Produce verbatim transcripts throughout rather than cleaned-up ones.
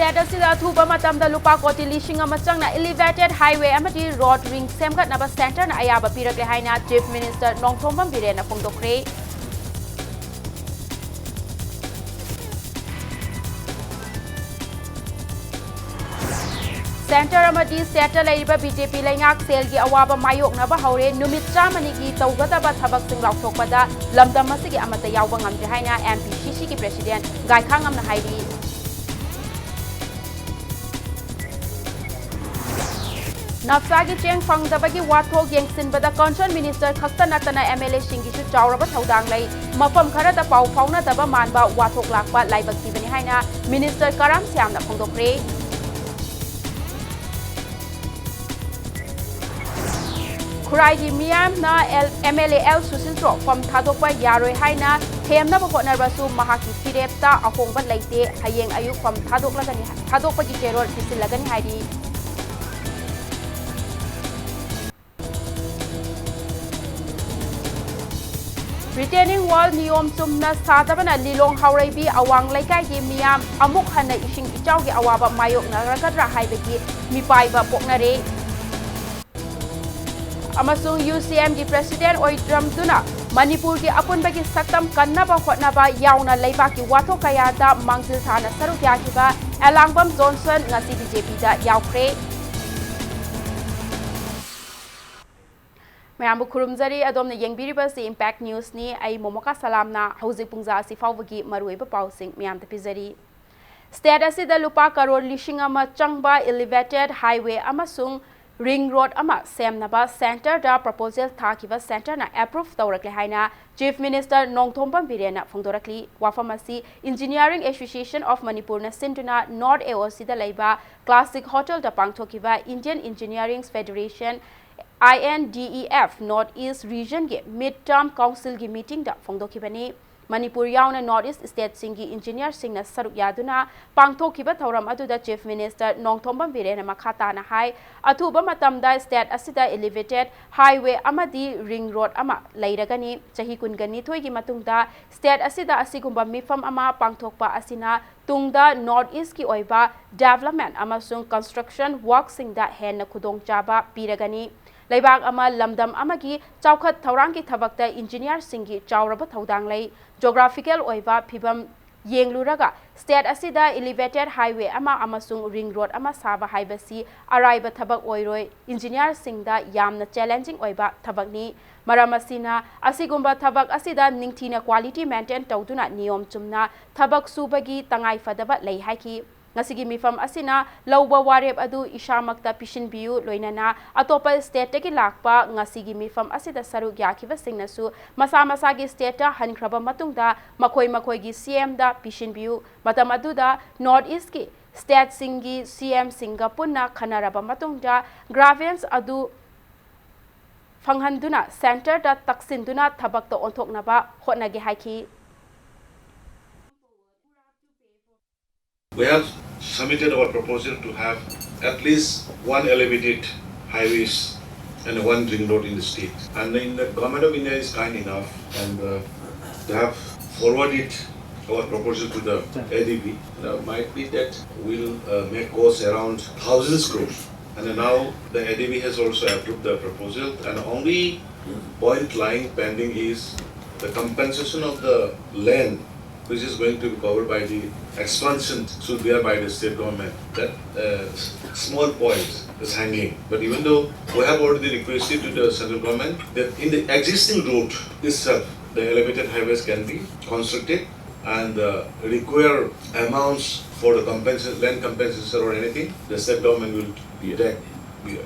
State ꯑꯁꯤꯗ ꯑꯊꯨꯕ ꯃꯇꯝꯗ ꯂꯨꯄꯥ ꯀꯣꯇꯤ ꯂꯤꯁꯤꯡ ꯑꯃ ꯆꯪꯅ elevated highway ꯑꯃꯗꯤ road ring ꯁꯦꯝꯒꯠꯅꯕ centreꯅ ꯑꯌꯥꯕ ꯄꯤꯔꯛꯂꯦ ꯍꯥꯏꯅ Chief Minister ꯅꯣꯡꯊꯣꯝꯕꯝ ꯕꯤꯔꯦꯟꯅ ꯐꯣꯡꯗꯣꯛꯈ꯭ꯔꯦ꯫ Centre ꯑꯃꯗꯤ stateꯇ ꯂꯩꯔꯤꯕ BJP ꯂꯩꯉꯥꯛ ꯁꯦꯜꯒꯤ ꯑꯋꯥꯕ ꯃꯥꯌꯣꯛꯅꯕ ꯍꯧꯔꯦ꯫ ꯅꯨꯃꯤꯠ ꯆꯥꯝꯃꯅꯤꯒꯤ ꯇꯧꯒꯗꯕ ꯊꯕꯛꯁꯤꯡ ꯂꯥꯎꯊꯣꯛꯄꯗ ꯂꯝꯗꯝ ꯑꯁꯤꯒꯤ ꯑꯃꯠꯇ ꯌꯥꯎꯕ ꯉꯝꯗ꯭ꯔꯦ ꯍꯥꯏꯅ MPCCꯒꯤ President ꯒꯥꯏꯈꯥꯉꯝꯅ ꯍꯥꯏꯔꯤ꯫ ꯅꯞꯁꯥꯒꯤ ꯆꯦꯡ ꯐꯪꯗꯕꯒꯤ ꯋꯥꯊꯣꯛ ꯌꯦꯡꯁꯤꯟꯕꯗ concerned minister ꯈꯛꯇ ꯅꯠꯇꯅ MLAꯁꯤꯡꯒꯤꯁꯨ ꯆꯥꯎꯔꯕ ꯊꯧꯗꯥꯡ ꯂꯩ꯫ ꯃꯐꯝ ꯈꯔꯗ ꯄꯥꯎ ꯐꯥꯎꯅꯗꯕ ꯃꯥꯟꯕ ꯋꯥꯊꯣꯛ ꯂꯥꯛꯄ ꯂꯥꯏꯕꯛ ꯊꯤꯕꯅꯤ ꯍꯥꯏꯅ Minister ꯀꯔꯥꯝ ꯁ꯭ꯌꯥꯝꯅ ꯐꯣꯡꯗꯣꯛꯈ꯭ꯔꯦ꯫ ꯈꯨꯔꯥꯏꯒꯤ ꯃꯤꯌꯥꯝꯅ ꯑꯦꯜ-, MLA ꯑꯦꯜ ꯁꯨꯁꯤꯟꯇ꯭ꯔꯣ ꯐꯝ ꯊꯥꯗꯣꯛꯄ ꯌꯥꯔꯣꯏ ꯍꯥꯏꯅ ꯊꯦꯝꯅꯕ ꯍꯣꯠꯅꯔꯕꯁꯨ ꯃꯍꯥꯛꯀꯤ ꯐꯤꯔꯦꯞꯇ ꯑꯍꯣꯡꯕ ꯂꯩꯇꯦ꯫ ꯍꯌꯦꯡ ꯑꯌꯨꯛ ꯐꯝ ꯊꯥꯗꯣꯛꯂꯒꯅꯤ, ꯊꯥꯗꯣꯛꯄꯒꯤ ꯆꯦꯔꯣꯜ ꯄꯤꯁꯤꯜꯂꯒꯅꯤ ꯍꯥꯏꯔꯤ꯫ Retaining wall ꯅꯤꯌꯣꯝ ꯆꯨꯝꯅ ꯁꯥꯗꯕꯅ ꯂꯤꯂꯣꯡ ꯍꯥꯎꯔꯩꯕꯤ ꯑꯋꯥꯡ ꯂꯩꯀꯥꯏꯒꯤ ꯃꯤꯌꯥꯝ ꯑꯃꯨꯛ ꯍꯟꯅ ꯏꯁꯤꯡ ꯏꯆꯥꯎꯒꯤ ꯑꯋꯥꯕ ꯃꯥꯌꯣꯛꯅꯔꯒꯗ꯭ꯔꯥ ꯍꯥꯏꯕꯒꯤ ꯃꯤꯄꯥꯏꯕ ꯄꯣꯛꯅꯔꯦ꯫ ꯑꯃꯁꯨꯡ UCMꯒꯤ President ꯑꯣꯏꯔꯝꯗꯨꯅ ꯃꯅꯤꯄꯨꯔꯒꯤ ꯑꯄꯨꯟꯕꯒꯤ ꯁꯛꯇꯝ ꯀꯟꯅꯕ ꯍꯣꯠꯅꯕ ꯌꯥꯎꯅ ꯂꯩꯕꯥꯛꯀꯤ ꯋꯥꯊꯣꯛ ꯀꯌꯥꯗ ꯃꯥꯡꯖꯤꯜ ꯊꯥꯅ ꯁꯔꯨꯛ ꯌꯥꯈꯤꯕ ꯑꯦꯂꯥꯡꯕꯝ ꯖꯣꯟꯁꯟ ꯉꯁꯤ BJPꯗ ꯌꯥꯎꯈ꯭ꯔꯦ꯫ ꯃꯌꯥꯝꯕꯨ ꯈꯨꯔꯨꯝꯖꯔꯤ꯫ ꯑꯗꯣꯝꯅ ꯌꯦꯡꯕꯤꯔꯤꯕꯁꯤ Impact Newsꯅꯤ꯫ ꯑꯩ ꯃꯣꯃꯣꯀꯥ ꯁꯂꯥꯝꯅ ꯍꯧꯖꯤꯛ ꯄꯨꯡꯖꯥ ꯑꯁꯤ ꯐꯥꯎꯕꯒꯤ ꯃꯔꯨꯑꯣꯏꯕ ꯄꯥꯎꯁꯤꯡ ꯃꯌꯥꯝꯗ ꯄꯤꯖꯔꯤ꯫ State ꯑꯁꯤꯗ ꯂꯨꯄꯥ ꯀꯔꯣꯔ ꯂꯤꯁꯤꯡ ꯑꯃ ꯆꯪꯕ elevated highway ꯑꯃꯁꯨꯡ ring road ꯑꯃ ꯁꯦꯝꯅꯕ centreꯗ proposal ꯊꯥꯈꯤꯕ centreꯅ approve ꯇꯧꯔꯛꯂꯦ ꯍꯥꯏꯅ Chief Minister ꯅꯣꯡꯊꯣꯝꯕꯝ ꯕꯤꯔꯦꯟꯅ ꯐꯣꯡꯗꯣꯔꯛꯂꯤ꯫ ꯋꯥꯐꯝ ꯑꯁꯤ Engineering Association of Manipurꯅ ꯁꯤꯟꯗꯨꯅ North AOCꯗ ꯂꯩꯕ Classic Hotelꯗ ꯄꯥꯡꯊꯣꯛꯈꯤꯕ Indian Engineering Federation, INDEF, North East Regionꯒꯤ Mid Term Councilꯒꯤ meetingꯗ ꯐꯣꯡꯗꯣꯛꯈꯤꯕꯅꯤ꯫ Manipur ꯌꯥꯎꯅ North East stateꯁꯤꯡꯒꯤ engineerꯁꯤꯡꯅ ꯁꯔꯨꯛ ꯌꯥꯗꯨꯅ ꯄꯥꯡꯊꯣꯛꯈꯤꯕ ꯊꯧꯔꯝ ꯑꯗꯨꯗ Chief Minister ꯅꯣꯡꯊꯣꯝꯕꯝ ꯕꯤꯔꯦꯟꯅ ꯃꯈꯥ ꯇꯥꯅ ꯍꯥꯏ, ꯑꯊꯨꯕ ꯃꯇꯝꯗ state ꯑꯁꯤꯗ elevated highway ꯑꯃꯗꯤ ring road ꯑꯃ ꯂꯩꯔꯒꯅꯤ꯫ ꯆꯍꯤ ꯀꯨꯟꯒ ꯅꯤꯊꯣꯏꯒꯤ ꯃꯇꯨꯡꯗ state ꯑꯁꯤꯗ ꯑꯁꯤꯒꯨꯝꯕ ꯃꯤꯐꯝ ꯑꯃ ꯄꯥꯡꯊꯣꯛꯄ ꯑꯁꯤꯅ ꯇꯨꯡꯗ North Eastꯀꯤ ꯑꯣꯏꯕ development ꯑꯃꯁꯨꯡ construction workꯁꯤꯡꯗ ꯍꯦꯟꯅ ꯈꯨꯗꯣꯡꯆꯥꯕ ꯄꯤꯔꯒꯅꯤ꯫ ꯂꯩꯕꯥꯛ ꯑꯃ ꯂꯝꯗꯝ ꯑꯃꯒꯤ ꯆꯥꯎꯈꯠ ꯊꯧꯔꯥꯡꯒꯤ ꯊꯕꯛꯇ engineerꯁꯤꯡꯒꯤ ꯆꯥꯎꯔꯕ ꯊꯧꯗꯥꯡ ꯂꯩ꯫ Geographical ꯑꯣꯏꯕ ꯐꯤꯚꯝ ꯌꯦꯡꯂꯨꯔꯒ state ꯑꯁꯤꯗ elevated highway ꯑꯃ ꯑꯃꯁꯨꯡ ring road ꯑꯃ ꯁꯥꯕ ꯍꯥꯏꯕꯁꯤ ꯑꯔꯥꯏꯕ ꯊꯕꯛ ꯑꯣꯏꯔꯣꯏ꯫ Engineerꯁꯤꯡꯗ ꯌꯥꯝꯅ challenging ꯑꯣꯏꯕ ꯊꯕꯛꯅꯤ꯫ ꯃꯔꯝ ꯑꯁꯤꯅ ꯑꯁꯤꯒꯨꯝꯕ ꯊꯕꯛ ꯑꯁꯤꯗ ꯅꯤꯡꯊꯤꯅ quality maintain ꯇꯧꯗꯨꯅ ꯅꯤꯌꯣꯝ ꯆꯨꯝꯅ ꯊꯕꯛ ꯁꯨꯕꯒꯤ ꯇꯉꯥꯏ ꯐꯗꯕ ꯂꯩ ꯍꯥꯏꯈꯤ꯫ ꯉꯁꯤꯒꯤ ꯃꯤꯐꯝ ꯑꯁꯤꯅ ꯂꯧꯕ ꯋꯥꯔꯦꯞ ꯑꯗꯨ ꯏꯁꯥꯃꯛꯇ ꯄꯤꯁꯤꯟꯕꯤꯌꯨ, ꯂꯣꯏꯅꯅ ꯑꯇꯣꯞꯄ stateꯇꯒꯤ ꯂꯥꯛꯄ ꯉꯁꯤꯒꯤ ꯃꯤꯐꯝ ꯑꯁꯤꯗ ꯁꯔꯨꯛ ꯌꯥꯈꯤꯕꯁꯤꯡꯅꯁꯨ ꯃꯁꯥ ꯃꯁꯥꯒꯤ stateꯇ ꯍꯟꯈ꯭ꯔꯕ ꯃꯇꯨꯡꯗ ꯃꯈꯣꯏ ꯃꯈꯣꯏꯒꯤ CMꯗ ꯄꯤꯁꯤꯟꯕꯤꯌꯨ꯫ ꯃꯇꯝ ꯑꯗꯨꯗ North Eastꯀꯤ stateꯁꯤꯡꯒꯤ CMꯁꯤꯡꯒ ꯄꯨꯟꯅ ꯈꯟꯅꯔꯕ ꯃꯇꯨꯡꯗ grievance ꯑꯗꯨ ꯐꯪꯍꯟꯗꯨꯅ centreꯗ ꯇꯛꯁꯤꯟꯗꯨꯅ ꯊꯕꯛꯇ ꯑꯣꯟꯊꯣꯛꯅꯕ ꯍꯣꯠꯅꯒꯦ ꯍꯥꯏꯈꯤ꯫ We have submitted our proposal to have at least one elevated highways and one ring road in the state. And then the Government of India is kind enough and uh, they have forwarded our proposal to the ADB. Now, might be that will uh, may cost around thousands crores. And now the ADB has also approved the proposal, and only point lying pending is the compensation of the land which is going to be covered by the expansion should bear by the state government. That uh, s- small point is hanging. But even though we have already requested to the central government that in the existing road itself, the elevated highways can be constructed and the required amounts for the compensation, land compensation or anything, the state government will take bear.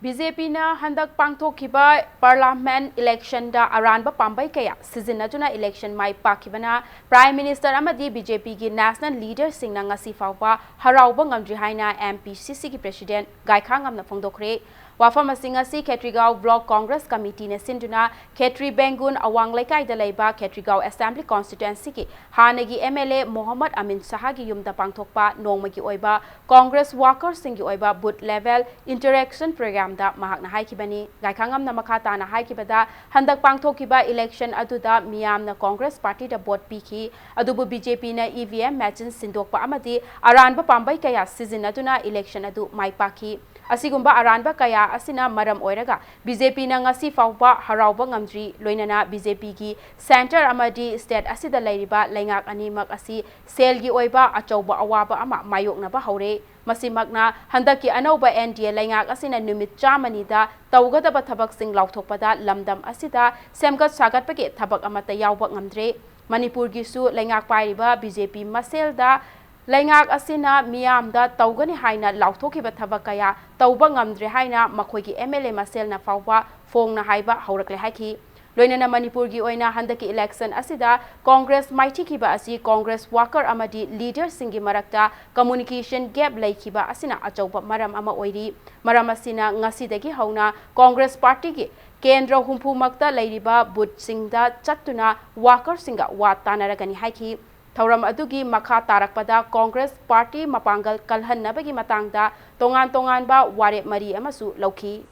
BJPꯅ ꯍꯟꯗꯛ ꯄꯥꯡꯊꯣꯛꯈꯤꯕ parliament electionꯗ ꯑꯔꯥꯟꯕ ꯄꯥꯝꯕꯩ ꯀꯌꯥ ꯁꯤꯖꯤꯟꯅꯗꯨꯅ election ꯃꯥꯏ ꯄꯥꯛꯈꯤꯕꯅ Prime Minister ꯑꯃꯗꯤ BJPꯒꯤ national leaderꯁꯤꯡꯅ ꯉꯁꯤ ꯐꯥꯎꯕ ꯍꯔꯥꯎꯕ ꯉꯝꯗ꯭ꯔꯤ ꯍꯥꯏꯅ MPCCꯒꯤ President ꯒꯥꯏꯈꯥꯉꯝꯅ ꯐꯣꯡꯗꯣꯛꯈ꯭ꯔꯦ꯫ ꯋꯥꯐꯝ ꯑꯁꯤ ꯉꯁꯤ ꯈꯦꯇ꯭ꯔꯤꯒꯥꯎ Block Congress Committeeꯅ ꯁꯤꯟꯗꯨꯅ ꯈꯦꯇ꯭ꯔꯤ ꯕꯦꯡꯒꯨꯟ ꯑꯋꯥꯡ ꯂꯩꯀꯥꯏꯗ ꯂꯩꯕ ꯈꯦꯇ꯭ꯔꯤꯒꯥꯎ Assembly Constituencyꯒꯤ ꯍꯥꯟꯅꯒꯤ MLA ꯃꯣꯍꯝꯃꯗ ꯑꯃꯤꯟ ꯁꯍꯥꯒꯤ ꯌꯨꯝꯗ ꯄꯥꯡꯊꯣꯛꯄ ꯅꯣꯡꯃꯒꯤ ꯑꯣꯏꯕ Congress workersꯁꯤꯡꯒꯤ ꯑꯣꯏꯕ booth level interaction programꯗ ꯃꯍꯥꯛꯅ ꯍꯥꯏꯈꯤꯕꯅꯤ꯫ ꯒꯥꯏꯈꯥꯉꯝꯅ ꯃꯈꯥ ꯇꯥꯅ ꯍꯥꯏꯈꯤꯕꯗ, ꯍꯟꯗꯛ ꯄꯥꯡꯊꯣꯛꯈꯤꯕ election ꯑꯗꯨꯗ ꯃꯤꯌꯥꯝꯅ Congress Partyꯗ vote ꯄꯤꯈꯤ, ꯑꯗꯨꯕꯨ BJPꯅ EVM machine ꯁꯤꯟꯗꯣꯛꯄ ꯑꯃꯗꯤ ꯑꯔꯥꯟꯕ ꯄꯥꯝꯕꯩ ꯀꯌꯥ ꯁꯤꯖꯤꯟꯅꯗꯨꯅ election ꯑꯗꯨ ꯃꯥꯏ ꯄꯥꯛꯈꯤ꯫ ꯑꯁꯤꯒꯨꯝꯕ ꯑꯔꯥꯟꯕ ꯀꯌꯥ ꯑꯁꯤꯅ ꯃꯔꯝ ꯑꯣꯏꯔꯒ BJPꯅ ꯉꯁꯤ ꯐꯥꯎꯕ ꯍꯔꯥꯎꯕ ꯉꯝꯗ꯭ꯔꯤ꯫ ꯂꯣꯏꯅꯅ BJPꯒꯤ centre ꯑꯃꯗꯤ state ꯑꯁꯤꯗ ꯂꯩꯔꯤꯕ ꯂꯩꯉꯥꯛ ꯑꯅꯤꯃꯛ ꯑꯁꯤ ꯁꯦꯜꯒꯤ ꯑꯣꯏꯕ ꯑꯆꯧꯕ ꯑꯋꯥꯕ ꯑꯃ ꯃꯥꯌꯣꯛꯅꯕ ꯍꯧꯔꯦ꯫ ꯃꯁꯤꯃꯛꯅ ꯍꯟꯗꯛꯀꯤ ꯑꯅꯧꯕ NDA ꯂꯩꯉꯥꯛ ꯑꯁꯤꯅ ꯅꯨꯃꯤꯠ ꯆꯥꯝꯃꯅꯤꯗ ꯇꯧꯒꯗꯕ ꯊꯕꯛꯁꯤꯡ ꯂꯥꯎꯊꯣꯛꯄꯗ ꯂꯝꯗꯝ ꯑꯁꯤꯗ ꯁꯦꯝꯒꯠ ꯁꯥꯒꯠꯄꯒꯤ ꯊꯕꯛ ꯑꯃꯠꯇ ꯌꯥꯎꯕ ꯉꯝꯗ꯭ꯔꯦ꯫ ꯃꯅꯤꯄꯨꯔꯒꯤꯁꯨ ꯂꯩꯉꯥꯛ ꯄꯥꯏꯔꯤꯕ BJP ꯃꯁꯦꯜꯗ ꯂꯩꯉꯥꯛ ꯑꯁꯤꯅ ꯃꯤꯌꯥꯝꯗ ꯇꯧꯒꯅꯤ ꯍꯥꯏꯅ ꯂꯥꯎꯊꯣꯛꯈꯤꯕ ꯊꯕꯛ ꯀꯌꯥ ꯇꯧꯕ ꯉꯝꯗ꯭ꯔꯦ ꯍꯥꯏꯅ ꯃꯈꯣꯏꯒꯤ MLA ꯃꯁꯦꯜꯅ ꯐꯥꯎꯕ ꯐꯣꯡꯅ ꯍꯥꯏꯕ ꯍꯧꯔꯛꯂꯦ ꯍꯥꯏꯈꯤ꯫ ꯂꯣꯏꯅꯅ ꯃꯅꯤꯄꯨꯔꯒꯤ ꯑꯣꯏꯅ ꯍꯟꯗꯛꯀꯤ election ꯑꯁꯤꯗ Congress ꯃꯥꯏꯊꯤꯈꯤꯕ ꯑꯁꯤ Congress worker ꯑꯃꯗꯤ leaderꯁꯤꯡꯒꯤ ꯃꯔꯛꯇ communication gap ꯂꯩꯈꯤꯕ ꯑꯁꯤꯅ ꯑꯆꯧꯕ ꯃꯔꯝ ꯑꯃ ꯑꯣꯏꯔꯤ꯫ ꯃꯔꯝ ꯑꯁꯤꯅ ꯉꯁꯤꯗꯒꯤ ꯍꯧꯅ Congress Partyꯒꯤ ꯀꯦꯟꯗ꯭ꯔ ꯍꯨꯝꯐꯨꯃꯛꯇ ꯂꯩꯔꯤꯕ boothꯁꯤꯡꯗ ꯆꯠꯇꯨꯅ workerꯁꯤꯡꯒ ꯋꯥ ꯇꯥꯅꯔꯒꯅꯤ ꯍꯥꯏꯈꯤ꯫ ꯊꯧꯔꯝ ꯑꯗꯨꯒꯤ ꯃꯈꯥ ꯇꯥꯔꯛꯄꯗ Congress Party ꯃꯄꯥꯡꯒꯜ ꯀꯜꯍꯟꯅꯕꯒꯤ ꯃꯇꯥꯡꯗ ꯇꯣꯉꯥꯟ ꯇꯣꯉꯥꯟꯕ ꯋꯥꯔꯦꯞ ꯃꯔꯤ ꯑꯃꯁꯨ ꯂꯧꯈꯤ꯫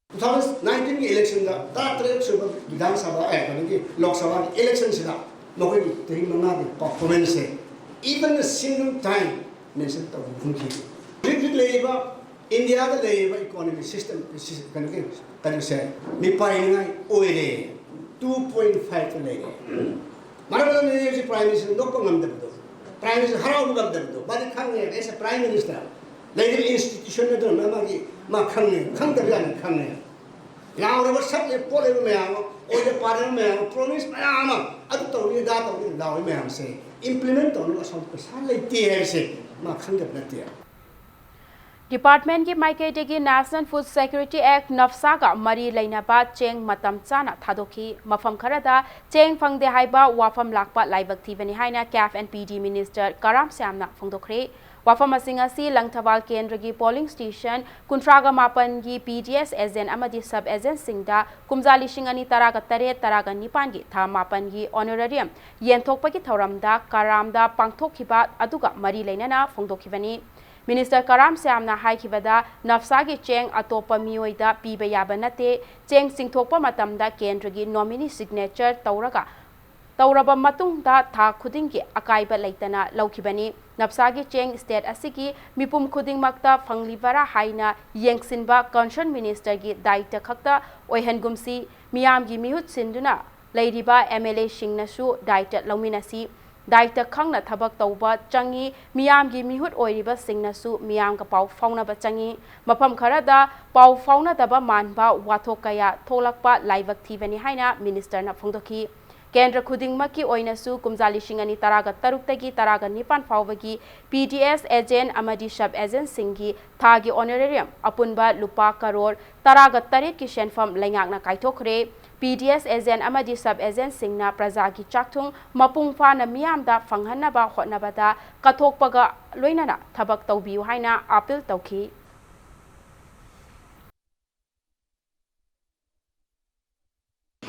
Two thousand nineteenꯒꯤ electionꯗ ꯇꯔꯥꯇꯔꯦꯠ ꯁꯨꯕ Vidhan Sabha, ꯑꯦ, ꯀꯩꯅꯣꯒꯤ Lok Sabhaꯒꯤ electionꯁꯤꯗ ꯃꯈꯣꯏꯒꯤ ꯆꯍꯤ ꯃꯉꯥꯒꯤ performanceꯁꯦ even a single time mention ꯇꯧꯕ ꯐꯪꯈꯤ꯫ ꯍꯧꯖꯤꯛ ꯍꯧꯖꯤꯛ ꯂꯩꯔꯤꯕ ꯏꯟꯗꯤꯌꯥꯗ ꯂꯩꯔꯤꯕ economy system, ꯀꯩꯅꯣꯒꯤ, ꯀꯩꯅꯣꯁꯦ ꯃꯤꯄꯥꯏꯅꯤꯡꯉꯥꯏ ꯑꯣꯏꯔꯦ꯫ Two point fiveꯇ ꯂꯩꯔꯦ꯫ ꯃꯔꯝ ꯑꯗꯨꯅ ꯍꯧꯖꯤꯛ Prime Minister ꯅꯣꯛꯄ ꯉꯝꯗꯕꯗꯣ, Prime Minister ꯍꯔꯥꯎꯕ ꯉꯝꯗꯕꯗꯣ, ꯃꯥꯗꯤ ꯈꯪꯉꯦ, as a Prime Minister ꯂꯩꯔꯤꯕ institution ꯑꯗꯨꯅ ꯃꯥꯒꯤ, ꯃꯥ ꯈꯪꯉꯦ, ꯈꯪꯗꯕ ꯌꯥꯅꯤ, ꯈꯪꯉꯦ꯫ ꯂꯥꯎꯔꯕ ꯁꯛꯂꯦ ꯄꯣꯠꯂꯦꯕ ꯃꯌꯥꯝ ꯑꯃ, ꯑꯣꯏꯗ ꯄꯥꯗꯕ ꯃꯌꯥꯝ ꯑꯃ, promise ꯃꯌꯥꯝ ꯑꯃ, ꯑꯗꯨ ꯇꯧꯅꯤ, ꯑꯗꯥ ꯇꯧꯅꯤ ꯂꯥꯎꯔꯤ ꯃꯌꯥꯝꯁꯦ implement ꯇꯧꯅꯕ ꯑꯁꯣꯝ ꯄꯩꯁꯥ ꯂꯩꯇꯦ ꯍꯥꯏꯕꯁꯦ ꯃꯥ ꯈꯪꯗꯕ ꯅꯠꯇꯦ꯫ Departmentꯀꯤ ꯃꯥꯏꯀꯩꯗꯒꯤ National Food Security Act, ꯅꯐꯁꯥꯒ ꯃꯔꯤ ꯂꯩꯅꯕ ꯆꯦꯡ ꯃꯇꯝ ꯆꯥꯅ ꯊꯥꯗꯣꯛꯈꯤ꯫ ꯃꯐꯝ ꯈꯔꯗ ꯆꯦꯡ ꯐꯪꯗꯦ ꯍꯥꯏꯕ ꯋꯥꯐꯝ ꯂꯥꯛꯄ ꯂꯥꯏꯕꯛ ꯊꯤꯕꯅꯤ ꯍꯥꯏꯅ CAF and PD Minister ꯀꯔꯥꯝ ꯁ꯭ꯌꯥꯝꯅ ꯐꯣꯡꯗꯣꯛꯈ꯭ꯔꯦ꯫ ꯋꯥꯐꯝ ꯑꯁꯤꯡ ꯑꯁꯤ ꯂꯪꯊꯕꯥꯜ ꯀꯦꯟꯗ꯭ꯔꯒꯤ polling station ꯀꯨꯟꯊ꯭ꯔꯥꯒ ꯃꯥꯄꯟꯒꯤ PDS agent ꯑꯃꯗꯤ sub agentꯁꯤꯡꯗ ꯀꯨꯝꯖꯥ ꯂꯤꯁꯤꯡ ꯑꯅꯤ ꯇꯔꯥꯒ ꯇꯔꯦꯠ ꯇꯔꯥꯒ ꯅꯤꯄꯥꯟꯒꯤ ꯊꯥ ꯃꯥꯄꯟꯒꯤ honorarium ꯌꯦꯟꯊꯣꯛꯄꯒꯤ ꯊꯧꯔꯝꯗ ꯀꯔꯥꯝꯗ ꯄꯥꯡꯊꯣꯛꯈꯤꯕ ꯑꯗꯨꯒ ꯃꯔꯤ ꯂꯩꯅꯅ ꯐꯣꯡꯗꯣꯛꯈꯤꯕꯅꯤ꯫ Minister ꯀꯔꯥꯝ ꯁ꯭ꯌꯥꯝꯅ ꯍꯥꯏꯈꯤꯕꯗ, ꯅꯐꯁꯥꯒꯤ ꯆꯦꯡ ꯑꯇꯣꯞꯄ ꯃꯤꯑꯣꯏꯗ ꯄꯤꯕ ꯌꯥꯕ ꯅꯠꯇꯦ꯫ ꯆꯦꯡ ꯆꯤꯡꯊꯣꯛꯄ ꯃꯇꯝꯗ ꯀꯦꯟꯗ꯭ꯔꯒꯤ nominee signature ꯇꯧꯔꯒ, ꯇꯧꯔꯕ ꯃꯇꯨꯡꯗ ꯊꯥ ꯈꯨꯗꯤꯡꯒꯤ ꯑꯀꯥꯏꯕ ꯂꯩꯇꯅ ꯂꯧꯈꯤꯕꯅꯤ꯫ ꯅꯐꯁꯥꯒꯤ ꯆꯦꯡ state ꯑꯁꯤꯒꯤ ꯃꯤꯄꯨꯝ ꯈꯨꯗꯤꯡꯃꯛꯇ ꯐꯪꯂꯤꯕꯔꯥ ꯍꯥꯏꯅ ꯌꯦꯡꯁꯤꯟꯕ concerned ministerꯒꯤ ꯗꯥꯌꯤꯠꯇ ꯈꯛꯇ ꯑꯣꯏꯍꯟꯒꯨꯝꯁꯤ꯫ ꯃꯤꯌꯥꯝꯒꯤ ꯃꯤꯍꯨꯠ ꯁꯤꯟꯗꯨꯅ ꯂꯩꯔꯤꯕ MLAꯁꯤꯡꯅꯁꯨ ꯗꯥꯌꯤꯠꯇ ꯂꯧꯃꯤꯟꯅꯁꯤ꯫ ꯗꯥꯌꯤꯠꯇ ꯈꯪꯅ ꯊꯕꯛ ꯇꯧꯕ ꯆꯪꯏ꯫ ꯃꯤꯌꯥꯝꯒꯤ ꯃꯤꯍꯨꯠ ꯑꯣꯏꯔꯤꯕꯁꯤꯡꯅꯁꯨ ꯃꯤꯌꯥꯝꯒ ꯄꯥꯎ ꯐꯥꯎꯅꯕ ꯆꯪꯏ꯫ ꯃꯐꯝ ꯈꯔꯗ ꯄꯥꯎ ꯐꯥꯎꯅꯗꯕ ꯃꯥꯟꯕ ꯋꯥꯊꯣꯛ ꯀꯌꯥ ꯊꯣꯛꯂꯛꯄ ꯂꯥꯏꯕꯛ ꯊꯤꯕꯅꯤ ꯍꯥꯏꯅ ministerꯅ ꯐꯣꯡꯗꯣꯛꯈꯤ꯫ ꯀꯦꯟꯗ꯭ꯔ ꯈꯨꯗꯤꯡꯃꯛꯀꯤ ꯑꯣꯏꯅꯁꯨ ꯀꯨꯝꯖꯥ ꯂꯤꯁꯤꯡ ꯑꯅꯤ ꯇꯔꯥꯒ ꯇꯔꯨꯛꯇꯒꯤ ꯇꯔꯥꯒ ꯅꯤꯄꯥꯟ ꯐꯥꯎꯕꯒꯤ PDS agent ꯑꯃꯗꯤ sub agentꯁꯤꯡꯒꯤ ꯊꯥꯒꯤ honorarium ꯑꯄꯨꯟꯕ ꯂꯨꯄꯥ ꯀꯔꯣꯔ ꯇꯔꯥꯒ ꯇꯔꯦꯠꯀꯤ ꯁꯦꯟꯐꯝ ꯂꯩꯉꯥꯛꯅ ꯀꯥꯏꯊꯣꯛꯈ꯭ꯔꯦ꯫ PDS agent ꯑꯃꯗꯤ sub agentꯁꯤꯡꯅ ꯄ꯭ꯔꯖꯥꯒꯤ ꯆꯥꯛꯊꯨꯡ ꯃꯄꯨꯡ ꯐꯥꯅ ꯃꯤꯌꯥꯝꯗ ꯐꯪꯍꯟꯅꯕ ꯍꯣꯠꯅꯕꯗ ꯀꯠꯊꯣꯛꯄꯒ ꯂꯣꯏꯅꯅ ꯊꯕꯛ ꯇꯧꯕꯤꯌꯨ ꯍꯥꯏꯅ appeal ꯇꯧꯈꯤ꯫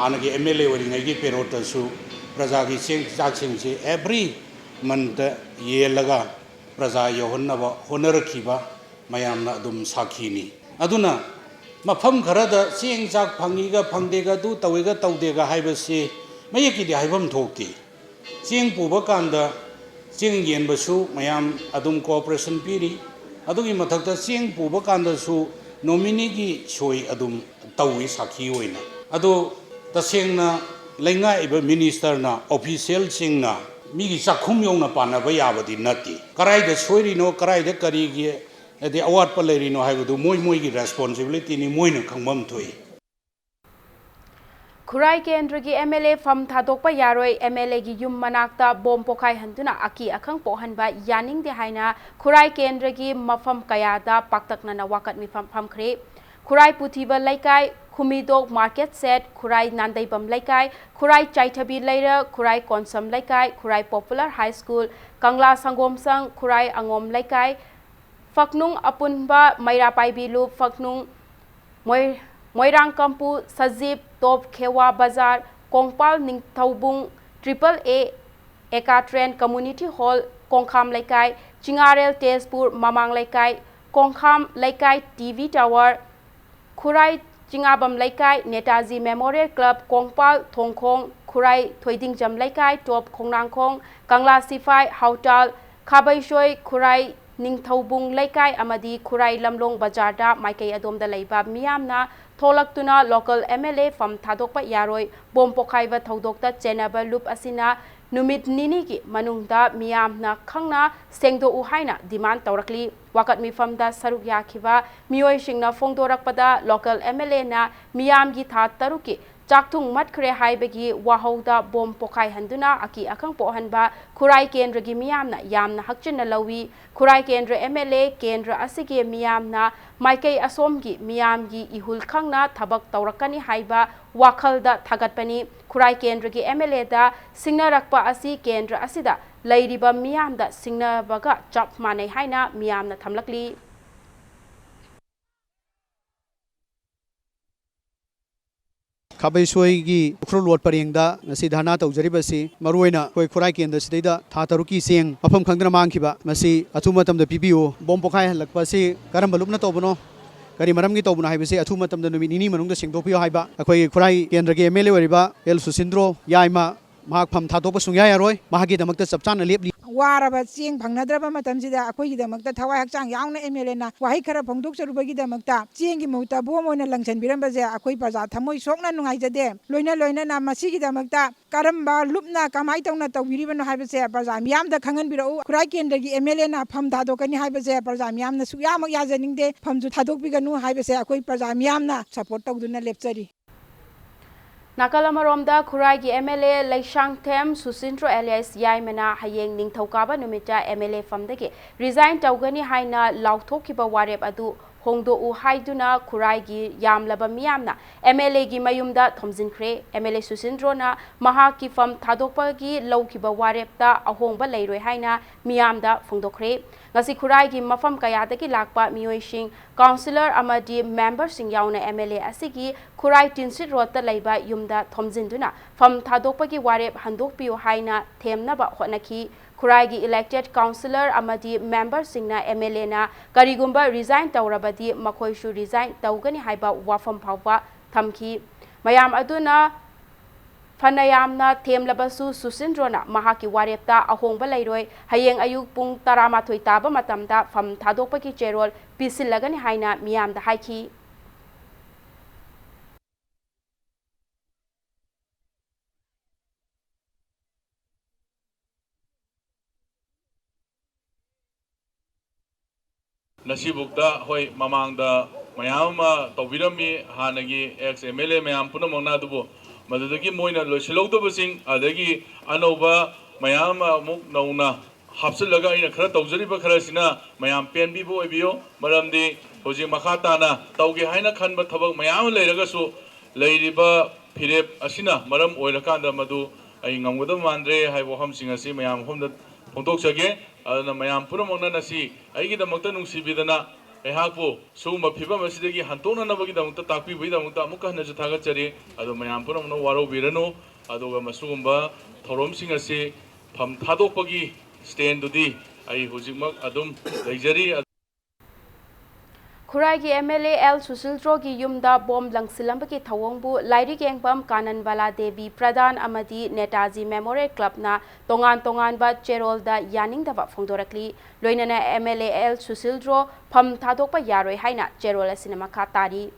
ꯍꯥꯟꯅꯒꯤ MLA ꯑꯣꯏꯔꯤꯉꯩꯒꯤ ꯄꯦꯔꯣꯠꯇꯁꯨ ꯄ꯭ꯔꯖꯥꯒꯤ ꯆꯦꯡ ꯆꯥꯛꯁꯤꯡꯁꯤ every month ꯌꯦꯜꯂꯒ ꯄ꯭ꯔꯖꯥ ꯌꯧꯍꯟꯅꯕ ꯍꯣꯠꯅꯔꯛꯈꯤꯕ ꯃꯌꯥꯝꯅ ꯑꯗꯨꯝ ꯁꯥꯈꯤꯅꯤ꯫ ꯑꯗꯨꯅ ꯃꯐꯝ ꯈꯔꯗ ꯆꯦꯡ ꯆꯥꯛ ꯐꯪꯉꯤꯒ ꯐꯪꯗꯦꯒ, ꯑꯗꯨ ꯇꯧꯏꯒ ꯇꯧꯗꯦꯒ ꯍꯥꯏꯕꯁꯤ ꯃꯌꯦꯛꯀꯤꯗꯤ ꯍꯥꯏꯐꯝ ꯊꯣꯛꯇꯦ꯫ ꯆꯦꯡ ꯄꯨꯕ ꯀꯥꯟꯗ ꯆꯦꯡ ꯌꯦꯟꯕꯁꯨ ꯃꯌꯥꯝ ꯑꯗꯨꯝ cooperation ꯄꯤꯔꯤ꯫ ꯑꯗꯨꯒꯤ ꯃꯊꯛꯇ ꯆꯦꯡ ꯄꯨꯕ ꯀꯥꯟꯗꯁꯨ ꯅꯣꯃꯤꯅꯤꯒꯤ ꯁꯣꯏ ꯑꯗꯨꯝ ꯇꯧꯏ ꯁꯥꯈꯤ ꯑꯣꯏꯅ꯫ ꯑꯗꯣ ꯇꯁꯦꯡꯅ ꯂꯩꯉꯥꯛꯏꯕ ministerꯅ, officialꯁꯤꯡꯅ ꯃꯤꯒꯤ ꯆꯥꯛꯈꯨꯝ ꯌꯧꯅ ꯄꯥꯟꯅꯕ ꯌꯥꯕꯗꯤ ꯅꯠꯇꯦ꯫ ꯀꯔꯥꯏꯗ ꯁꯣꯏꯔꯤꯅꯣ, ꯀꯔꯥꯏꯗ ꯀꯔꯤꯒꯤ ꯍꯥꯏꯗꯤ ꯑꯋꯥꯠꯄ ꯂꯩꯔꯤꯅꯣ ꯍꯥꯏꯕꯗꯨ ꯃꯣꯏ ꯃꯣꯏꯒꯤ responsibilityꯅꯤ, ꯃꯣꯏꯅ ꯈꯪꯐꯝ ꯊꯣꯛꯏ꯫ ꯈꯨꯔꯥꯏ ꯀꯦꯟꯗ꯭ꯔꯒꯤ ꯑꯦꯝ ꯑꯦꯜ ꯑꯦ ꯐꯝ ꯊꯥꯗꯣꯛꯄ ꯌꯥꯔꯣꯏ, ꯑꯦꯝ ꯑꯦꯜ ꯑꯦꯒꯤ ꯌꯨꯝ ꯃꯅꯥꯛꯇ ꯕꯣꯝ ꯄꯣꯈꯥꯏꯍꯟꯗꯨꯅ ꯑꯀꯤ ꯑꯈꯪ ꯄꯣꯛꯍꯟꯕ ꯌꯥꯅꯤꯡꯗꯦ ꯍꯥꯏꯅ ꯈꯨꯔꯥꯏ ꯀꯦꯟꯗ꯭ꯔꯒꯤ ꯃꯐꯝ ꯀꯌꯥꯗ ꯄꯥꯛꯇꯛꯅꯅ ꯋꯥꯀꯠ ꯃꯤꯐꯝ ꯐꯝꯈ꯭ꯔꯦ꯫ ꯈꯨꯔꯥꯏ ꯄꯨꯊꯤꯕ ꯂꯩꯀꯥꯏ, ꯈꯨꯃꯤꯗꯣꯛ ꯃꯥꯔꯀꯦꯠ ꯁꯦꯠ, ꯈꯨꯔꯥꯏ ꯅꯥꯟꯗꯩꯕꯝ ꯂꯩꯀꯥꯏ, ꯈꯨꯔꯥꯏ ꯆꯥꯏꯊꯕꯤ ꯂꯩꯔꯛ, ꯈꯨꯔꯥꯏ ꯀꯣꯟꯁꯝ ꯂꯩꯀꯥꯏ, ꯈꯨꯔꯥꯏ ꯄꯣꯄꯨꯂꯔ ꯍꯥꯏ ꯁ꯭ꯀꯨꯜ, ꯀꯪꯂꯥ ꯁꯪꯒꯣꯝꯁꯪ, ꯈꯨꯔꯥꯏ ꯑꯉꯣꯝ ꯂꯩꯀꯥꯏ, ꯐꯛꯅꯨꯡ ꯑꯄꯨꯟꯕ, ꯃꯩꯔꯥ ꯄꯥꯏꯕꯤ ꯂꯨꯞ, ꯐꯛꯅꯨꯡ ꯃꯣꯏ-, ꯃꯣꯏꯔꯥꯡꯀꯝꯄꯨ, ꯁꯖꯤꯞ, ꯇꯣꯞ ꯈꯦꯋꯥ ꯕꯖꯥꯔ, ꯀꯣꯡꯄꯥꯜ ꯅꯤꯡꯊꯧꯕꯨꯡ, ꯇ꯭ꯔꯤꯄꯜ ꯑꯦ ꯑꯦꯀꯥ ꯇ꯭ꯔꯦꯟ ꯀꯝꯃꯨꯅꯤꯇꯤ ꯍꯣꯜ, ꯀꯣꯡꯈꯥꯝ ꯂꯩꯀꯥꯏ, ꯆꯤꯉꯥꯔꯦꯜ ꯇꯦꯖꯄꯨꯔ ꯃꯃꯥꯡ ꯂꯩꯀꯥꯏ, ꯀꯣꯡꯈꯥꯝ ꯂꯩꯀꯥꯏ, ꯇꯤ ꯚꯤ ꯇꯥꯋꯔ, ꯈꯨꯔꯥꯏ ꯆꯤꯉꯥꯕꯝ ꯂꯩꯀꯥꯏ, ꯅꯦꯇꯥꯖꯤ ꯃꯦꯃꯣꯔꯤꯌꯦꯜ ꯀ꯭ꯂꯕ, ꯀꯣꯡꯄꯥꯜ ꯊꯣꯡꯈꯣꯡ, ꯈꯨꯔꯥꯏ ꯊꯣꯏꯗꯤꯡꯖꯝ ꯂꯩꯀꯥꯏ, ꯇꯣꯞ ꯈꯣꯡꯅꯥꯡꯈꯣꯡ, ꯀꯪꯂꯥ ꯁꯤꯐꯥꯏ, ꯍꯥꯎꯇꯥꯜ, ꯈꯥꯕꯩꯁꯣꯏ, ꯈꯨꯔꯥꯏ ꯅꯤꯡꯊꯧꯕꯨꯡ ꯂꯩꯀꯥꯏ ꯑꯃꯗꯤ ꯈꯨꯔꯥꯏ ꯂꯝꯂꯣꯡ ꯕꯖꯥꯔꯗ ꯃꯥꯏꯀꯩ ꯑꯗꯣꯝꯗ ꯂꯩꯕ ꯃꯤꯌꯥꯝꯅ ꯊꯣꯛꯂꯛꯇꯨꯅ ꯂꯣꯀꯦꯜ ꯑꯦꯝ ꯑꯦꯜ ꯑꯦ ꯐꯝ ꯊꯥꯗꯣꯛꯄ ꯌꯥꯔꯣꯏ, ꯕꯣꯝ ꯄꯣꯈꯥꯏꯕ ꯊꯧꯗꯣꯛꯇ ꯆꯦꯟꯅꯕ ꯂꯨꯞ ꯑꯁꯤꯅ ꯅꯨꯃꯤꯠ ꯅꯤꯅꯤꯒꯤ ꯃꯅꯨꯡꯗ ꯃꯤꯌꯥꯝꯅ ꯈꯪꯅ ꯁꯦꯡꯗꯣꯛꯎ ꯍꯥꯏꯅ ꯗꯤꯃꯥꯟ ꯇꯧꯔꯛꯂꯤ꯫ ꯋꯥꯀꯠ ꯃꯤꯐꯝꯗ ꯁꯔꯨꯛ ꯌꯥꯈꯤꯕ ꯃꯤꯑꯣꯏꯁꯤꯡꯅ ꯐꯣꯡꯗꯣꯔꯛꯄꯗ, ꯂꯣꯀꯦꯜ ꯑꯦꯝ ꯑꯦꯜ ꯑꯦꯅ ꯃꯤꯌꯥꯝꯒꯤ ꯊꯥ ꯇꯔꯨꯛꯀꯤ ꯆꯥꯛꯊꯨꯡ ꯃꯠꯈ꯭ꯔꯦ ꯍꯥꯏꯕꯒꯤ ꯋꯥꯍꯧꯗ ꯕꯣꯝ ꯄꯣꯈꯥꯏꯍꯟꯗꯨꯅ ꯑꯀꯤ ꯑꯈꯪ ꯄꯣꯛꯍꯟꯕ ꯈꯨꯔꯥꯏ ꯀꯦꯟꯗ꯭ꯔꯒꯤ ꯃꯤꯌꯥꯝꯅ ꯌꯥꯝꯅ ꯍꯛꯆꯤꯟꯅ ꯂꯧꯏ꯫ ꯈꯨꯔꯥꯏ ꯀꯦꯟꯗ꯭ꯔ ꯑꯦꯝ ꯑꯦꯜ ꯑꯦ ꯀꯦꯟꯗ꯭ꯔ ꯑꯁꯤꯒꯤ ꯃꯤꯌꯥꯝꯅ ꯃꯥꯏꯀꯩ ꯑꯁꯣꯝꯒꯤ ꯃꯤꯌꯥꯝꯒꯤ ꯏꯍꯨꯜ ꯈꯪꯅ ꯊꯕꯛ ꯇꯧꯔꯛꯀꯅꯤ ꯍꯥꯏꯕ ꯋꯥꯈꯜꯗ ꯊꯥꯒꯠꯄꯅꯤ꯫ ꯈꯨꯔꯥꯏ ꯀꯦꯟꯗ꯭ꯔꯒꯤ ꯑꯦꯝ ꯑꯦꯜ ꯑꯦꯗ ꯁꯤꯡꯅꯔꯛꯄ ꯑꯁꯤ ꯀꯦꯟꯗ꯭ꯔ ꯑꯁꯤꯗ ꯂꯩꯔꯤꯕ ꯃꯤꯌꯥꯝꯗ ꯁꯤꯡꯅꯕꯒ ꯆꯞ ꯃꯥꯟꯅꯩ ꯍꯥꯏꯅ ꯃꯤꯌꯥꯝꯅ ꯊꯝꯂꯛꯂꯤ꯫ ꯈꯥꯕꯩꯁꯣꯏꯒꯤ ꯎꯈ꯭ꯔꯨꯜ ꯔꯣꯗ ꯄꯔꯦꯡꯗ ꯉꯁꯤ ꯙꯔꯅꯥ ꯇꯧꯖꯔꯤꯕꯁꯤ ꯃꯔꯨꯑꯣꯏꯅ ꯑꯩꯈꯣꯏ ꯈꯨꯔꯥꯏ ꯀꯦꯟꯗ꯭ꯔꯁꯤꯗꯩꯗ ꯊꯥ ꯇꯔꯨꯛꯀꯤ ꯆꯦꯡ ꯃꯐꯝ ꯈꯪꯗꯅ ꯃꯥꯡꯈꯤꯕ, ꯃꯁꯤ ꯑꯊꯨꯕ ꯃꯇꯝꯗ ꯄꯤꯕꯤꯌꯨ꯫ ꯕꯣꯝ ꯄꯣꯈꯥꯏꯍꯜꯂꯛꯄ ꯑꯁꯤ ꯀꯔꯝꯕ ꯂꯨꯞꯅ ꯇꯧꯕꯅꯣ, ꯀꯔꯤ ꯃꯔꯝꯒꯤ ꯇꯧꯕꯅꯣ ꯍꯥꯏꯕꯁꯤ ꯑꯊꯨꯕ ꯃꯇꯝꯗ ꯅꯨꯃꯤꯠ ꯅꯤꯅꯤ ꯃꯅꯨꯡꯗ ꯁꯦꯡꯗꯣꯛꯄꯤꯌꯨ ꯍꯥꯏꯕ ꯑꯩꯈꯣꯏꯒꯤ ꯈꯨꯔꯥꯏ ꯀꯦꯟꯗ꯭ꯔꯒꯤ ꯑꯦꯝ ꯑꯦꯜ ꯑꯦ ꯑꯣꯏꯔꯤꯕ ꯑꯦꯜ ꯁꯨꯁꯤꯟꯗ꯭ꯔꯣ ꯌꯥꯏꯃ, ꯃꯍꯥꯛ ꯐꯝ ꯊꯥꯗꯣꯛꯄ ꯁꯨꯡꯌꯥ ꯌꯥꯔꯣꯏ꯫ ꯃꯍꯥꯛꯀꯤꯗꯃꯛꯇ ꯆꯞ ꯆꯥꯅ ꯂꯦꯞꯂꯤ꯫ ꯋꯥꯔꯕ ꯆꯦꯡ ꯐꯪꯅꯗ꯭ꯔꯕ ꯃꯇꯝꯁꯤꯗ ꯑꯩꯈꯣꯏꯒꯤꯗꯃꯛꯇ ꯊꯋꯥꯏ ꯍꯛꯆꯥꯡ ꯌꯥꯎꯅ ꯑꯦꯝ ꯑꯦꯜ ꯑꯦꯅ ꯋꯥꯍꯩ ꯈꯔ ꯐꯣꯡꯗꯣꯛꯆꯔꯨꯕꯒꯤꯗꯃꯛꯇ ꯆꯦꯡꯒꯤ ꯃꯍꯨꯠꯇ ꯕꯣꯝ ꯑꯣꯏꯅ ꯂꯪꯁꯤꯟꯕꯤꯔꯝꯕꯁꯦ ꯑꯩꯈꯣꯏ ꯄ꯭ꯔꯖꯥ ꯊꯃꯣꯏ ꯁꯣꯛꯅ ꯅꯨꯡꯉꯥꯏꯖꯗꯦ꯫ ꯂꯣꯏꯅ ꯂꯣꯏꯅꯅ ꯃꯁꯤꯒꯤꯗꯃꯛꯇ ꯀꯔꯝꯕ ꯂꯨꯞꯅ ꯀꯃꯥꯏꯅ ꯇꯧꯅ ꯇꯧꯕꯤꯔꯤꯕꯅꯣ ꯍꯥꯏꯕꯁꯦ ꯄ꯭ꯔꯖꯥ ꯃꯤꯌꯥꯝꯗ ꯈꯪꯍꯟꯕꯤꯔꯛꯎ꯫ ꯈꯨꯔꯥꯏ ꯀꯦꯟꯗ꯭ꯔꯒꯤ ꯑꯦꯝ ꯑꯦꯜ ꯑꯦꯅ ꯐꯝ ꯊꯥꯗꯣꯛꯀꯅꯤ ꯍꯥꯏꯕꯁꯦ ꯄ꯭ꯔꯖꯥ ꯃꯤꯌꯥꯝꯅ ꯁꯨꯛꯌꯥꯃꯛ ꯌꯥꯖꯅꯤꯡꯗꯦ꯫ ꯐꯝꯁꯨ ꯊꯥꯗꯣꯛꯄꯤꯒꯅꯨ ꯍꯥꯏꯕꯁꯦ ꯑꯩꯈꯣꯏ ꯄ꯭ꯔꯖꯥ ꯃꯤꯌꯥꯝꯅ ꯁꯄꯣꯔꯠ ꯇꯧꯗꯨꯅ ꯂꯦꯞꯆꯔꯤ꯫ ꯅꯥꯀꯜ ꯑꯃꯔꯣꯝꯗ, ꯈꯨꯔꯥꯏꯒꯤ MLA ꯂꯩꯁꯥꯡꯊꯦꯝ ꯁꯨꯁꯤꯟꯗ꯭ꯔꯣ alias ꯌꯥꯏꯃꯅ ꯍꯌꯦꯡ ꯅꯤꯡꯊꯧꯀꯥꯕ ꯅꯨꯃꯤꯠꯇ MLA ꯐꯝꯗꯒꯤ resign ꯇꯧꯒꯅꯤ ꯍꯥꯏꯅ ꯂꯥꯎꯊꯣꯛꯈꯤꯕ ꯋꯥꯔꯦꯞ ꯑꯗꯨ ꯍꯣꯡꯗꯣꯛꯎ ꯍꯥꯏꯗꯨꯅ ꯈꯨꯔꯥꯏꯒꯤ ꯌꯥꯝꯂꯕ ꯃꯤꯌꯥꯝꯅ MLAꯒꯤ ꯃꯌꯨꯝꯗ ꯊꯣꯝꯖꯤꯟꯈ꯭ꯔꯦ꯫ MLA ꯁꯨꯁꯤꯟꯗ꯭ꯔꯣꯅ ꯃꯍꯥꯛꯀꯤ ꯐꯝ ꯊꯥꯗꯣꯛꯄꯒꯤ ꯂꯧꯈꯤꯕ ꯋꯥꯔꯦꯞꯇ ꯑꯍꯣꯡꯕ ꯂꯩꯔꯣꯏ ꯍꯥꯏꯅ ꯃꯤꯌꯥꯝꯗ ꯐꯣꯡꯗꯣꯛꯈ꯭ꯔꯦ꯫ ꯉꯁꯤ ꯈꯨꯔꯥꯏꯒꯤ ꯃꯐꯝ ꯀꯌꯥꯗꯒꯤ ꯂꯥꯛꯄ ꯃꯤꯑꯣꯏꯁꯤꯡ, councillor ꯑꯃꯗꯤ memberꯁꯤꯡ ꯌꯥꯎꯅ MLA ꯑꯁꯤꯒꯤ ꯈꯨꯔꯥꯏ ꯇꯤꯟꯁꯤꯠ ꯔꯣꯗꯇ ꯂꯩꯕ ꯌꯨꯝꯗ ꯊꯣꯝꯖꯤꯟꯗꯨꯅ ꯐꯝ ꯊꯥꯗꯣꯛꯄꯒꯤ ꯋꯥꯔꯦꯞ ꯍꯟꯗꯣꯛꯄꯤꯌꯨ ꯍꯥꯏꯅ ꯊꯦꯝꯅꯕ ꯍꯣꯠꯅꯈꯤ꯫ ꯈꯨꯔꯥꯏꯒꯤ elected councillor ꯑꯃꯗꯤ memberꯁꯤꯡꯅ MLAꯅ ꯀꯔꯤꯒꯨꯝꯕ resign ꯇꯧꯔꯕꯗꯤ ꯃꯈꯣꯏꯁꯨ resign ꯇꯧꯒꯅꯤ ꯍꯥꯏꯕ ꯋꯥꯐꯝ ꯐꯥꯎꯕ ꯊꯝꯈꯤ꯫ ꯃꯌꯥꯝ ꯑꯗꯨꯅ ꯐꯅ ꯌꯥꯝꯅ ꯊꯦꯝꯂꯕꯁꯨ ꯁꯨꯁꯤꯟꯗ꯭ꯔꯣꯅ ꯃꯍꯥꯛꯀꯤ ꯋꯥꯔꯦꯞꯇ ꯑꯍꯣꯡꯕ ꯂꯩꯔꯣꯏ, ꯍꯌꯦꯡ ꯑꯌꯨꯛ ꯄꯨꯡ ꯇꯔꯥꯃꯥꯊꯣꯏ ꯇꯥꯕ ꯃꯇꯝꯗ ꯐꯝ ꯊꯥꯗꯣꯛꯄꯒꯤ ꯆꯦꯔꯣꯜ ꯄꯤꯁꯤꯜꯂꯒꯅꯤ ꯍꯥꯏꯅ ꯃꯤꯌꯥꯝꯗ ꯍꯥꯏꯈꯤ꯫ ꯉꯁꯤꯕꯨꯛꯇ, ꯍꯣꯏ, ꯃꯃꯥꯡꯗ ꯃꯌꯥꯝ ꯑꯃ ꯇꯧꯕꯤꯔꯝꯃꯤ ꯍꯥꯟꯅꯒꯤ ex MLA ꯃꯌꯥꯝ ꯄꯨꯝꯅꯃꯛꯅ, ꯑꯗꯨꯕꯨ ꯃꯗꯨꯗꯒꯤ ꯃꯣꯏꯅ ꯂꯣꯏꯁꯤꯜꯍꯧꯗꯕꯁꯤꯡ, ꯑꯗꯒꯤ ꯑꯅꯧꯕ ꯃꯌꯥꯝ ꯑꯃ ꯑꯃꯨꯛ ꯅꯧꯅ ꯍꯥꯞꯆꯤꯜꯂꯒ ꯑꯩꯅ ꯈꯔ ꯇꯧꯖꯔꯤꯕ ꯈꯔꯁꯤꯅ ꯃꯌꯥꯝ ꯄꯦꯟꯕꯤꯕ ꯑꯣꯏꯕꯤꯌꯨ꯫ ꯃꯔꯝꯗꯤ ꯍꯧꯖꯤꯛ ꯃꯈꯥ ꯇꯥꯅ ꯇꯧꯒꯦ ꯍꯥꯏꯅ ꯈꯟꯕ ꯊꯕꯛ ꯃꯌꯥꯝ ꯑꯃ ꯂꯩꯔꯒꯁꯨ, ꯂꯩꯔꯤꯕ ꯐꯤꯔꯦꯞ ꯑꯁꯤꯅ ꯃꯔꯝ ꯑꯣꯏꯔꯀꯥꯟꯗ ꯃꯗꯨ ꯑꯩ ꯉꯝꯒꯗꯕ ꯃꯥꯟꯗ꯭ꯔꯦ ꯍꯥꯏꯕ ꯋꯥꯐꯝꯁꯤꯡ ꯑꯁꯤ ꯃꯌꯥꯝ ꯃꯐꯝꯗ ꯐꯣꯡꯗꯣꯛꯆꯒꯦ꯫ ꯑꯗꯨꯅ ꯃꯌꯥꯝ ꯄꯨꯝꯅꯃꯛꯅ ꯉꯁꯤ ꯑꯩꯒꯤꯗꯃꯛꯇ ꯅꯨꯡꯁꯤꯕꯤꯗꯅ ꯑꯩꯍꯥꯛꯄꯨ ꯁꯤꯒꯨꯝꯕ ꯐꯤꯕꯝ ꯑꯁꯤꯗꯒꯤ ꯍꯟꯗꯣꯛꯅꯅꯕꯒꯤꯗꯃꯛꯇ ꯇꯥꯛꯄꯤꯕꯒꯤꯗꯃꯛꯇ ꯑꯃꯨꯛꯀ ꯍꯟꯅꯁꯨ ꯊꯥꯒꯠꯆꯔꯤ꯫ ꯑꯗꯨ ꯃꯌꯥꯝ ꯄꯨꯝꯅꯃꯛꯅ ꯋꯥꯔꯧꯕꯤꯔꯅꯨ꯫ ꯑꯗꯨꯒ ꯃꯁꯤꯒꯨꯝꯕ ꯊꯧꯔꯝꯁꯤꯡ ꯑꯁꯤ ꯐꯝ ꯊꯥꯗꯣꯛꯄꯒꯤ stand ꯗꯨꯗꯤ ꯑꯩ ꯍꯧꯖꯤꯛꯃꯛ ꯑꯗꯨꯝ ꯂꯩꯖꯔꯤ꯫ ꯈꯨꯔꯥꯏꯒꯤ MLA ꯑꯦꯜ ꯁꯨꯁꯤꯜꯗ꯭ꯔꯣꯒꯤ ꯌꯨꯝꯗ ꯕꯣꯝ ꯂꯪꯁꯤꯜꯂꯝꯕꯒꯤ ꯊꯧꯑꯣꯡꯕꯨ ꯂꯥꯏꯔꯤꯛ ꯌꯦꯡꯐꯝ ꯀꯥꯅꯟꯕꯂꯥ ꯗꯦꯕꯤ ꯄ꯭ꯔꯙꯥꯟ ꯑꯃꯗꯤ ꯅꯦꯇꯥꯖꯤ ꯃꯦꯃꯣꯔꯤꯌꯦꯜ ꯀ꯭ꯂꯕꯅ ꯇꯣꯉꯥꯟ ꯇꯣꯉꯥꯟꯕ ꯆꯦꯔꯣꯜꯗ ꯌꯥꯅꯤꯡꯗꯕ ꯐꯣꯡꯗꯣꯔꯛꯂꯤ꯫ ꯂꯣꯏꯅꯅ MLA ꯑꯦꯜ ꯁꯨꯁꯤꯜꯗ꯭ꯔꯣ ꯐꯝ ꯊꯥꯗꯣꯛꯄ ꯌꯥꯔꯣꯏ ꯍꯥꯏꯅ ꯆꯦꯔꯣꯜ ꯑꯁꯤꯅ ꯃꯈꯥ ꯇꯥꯔꯤ꯫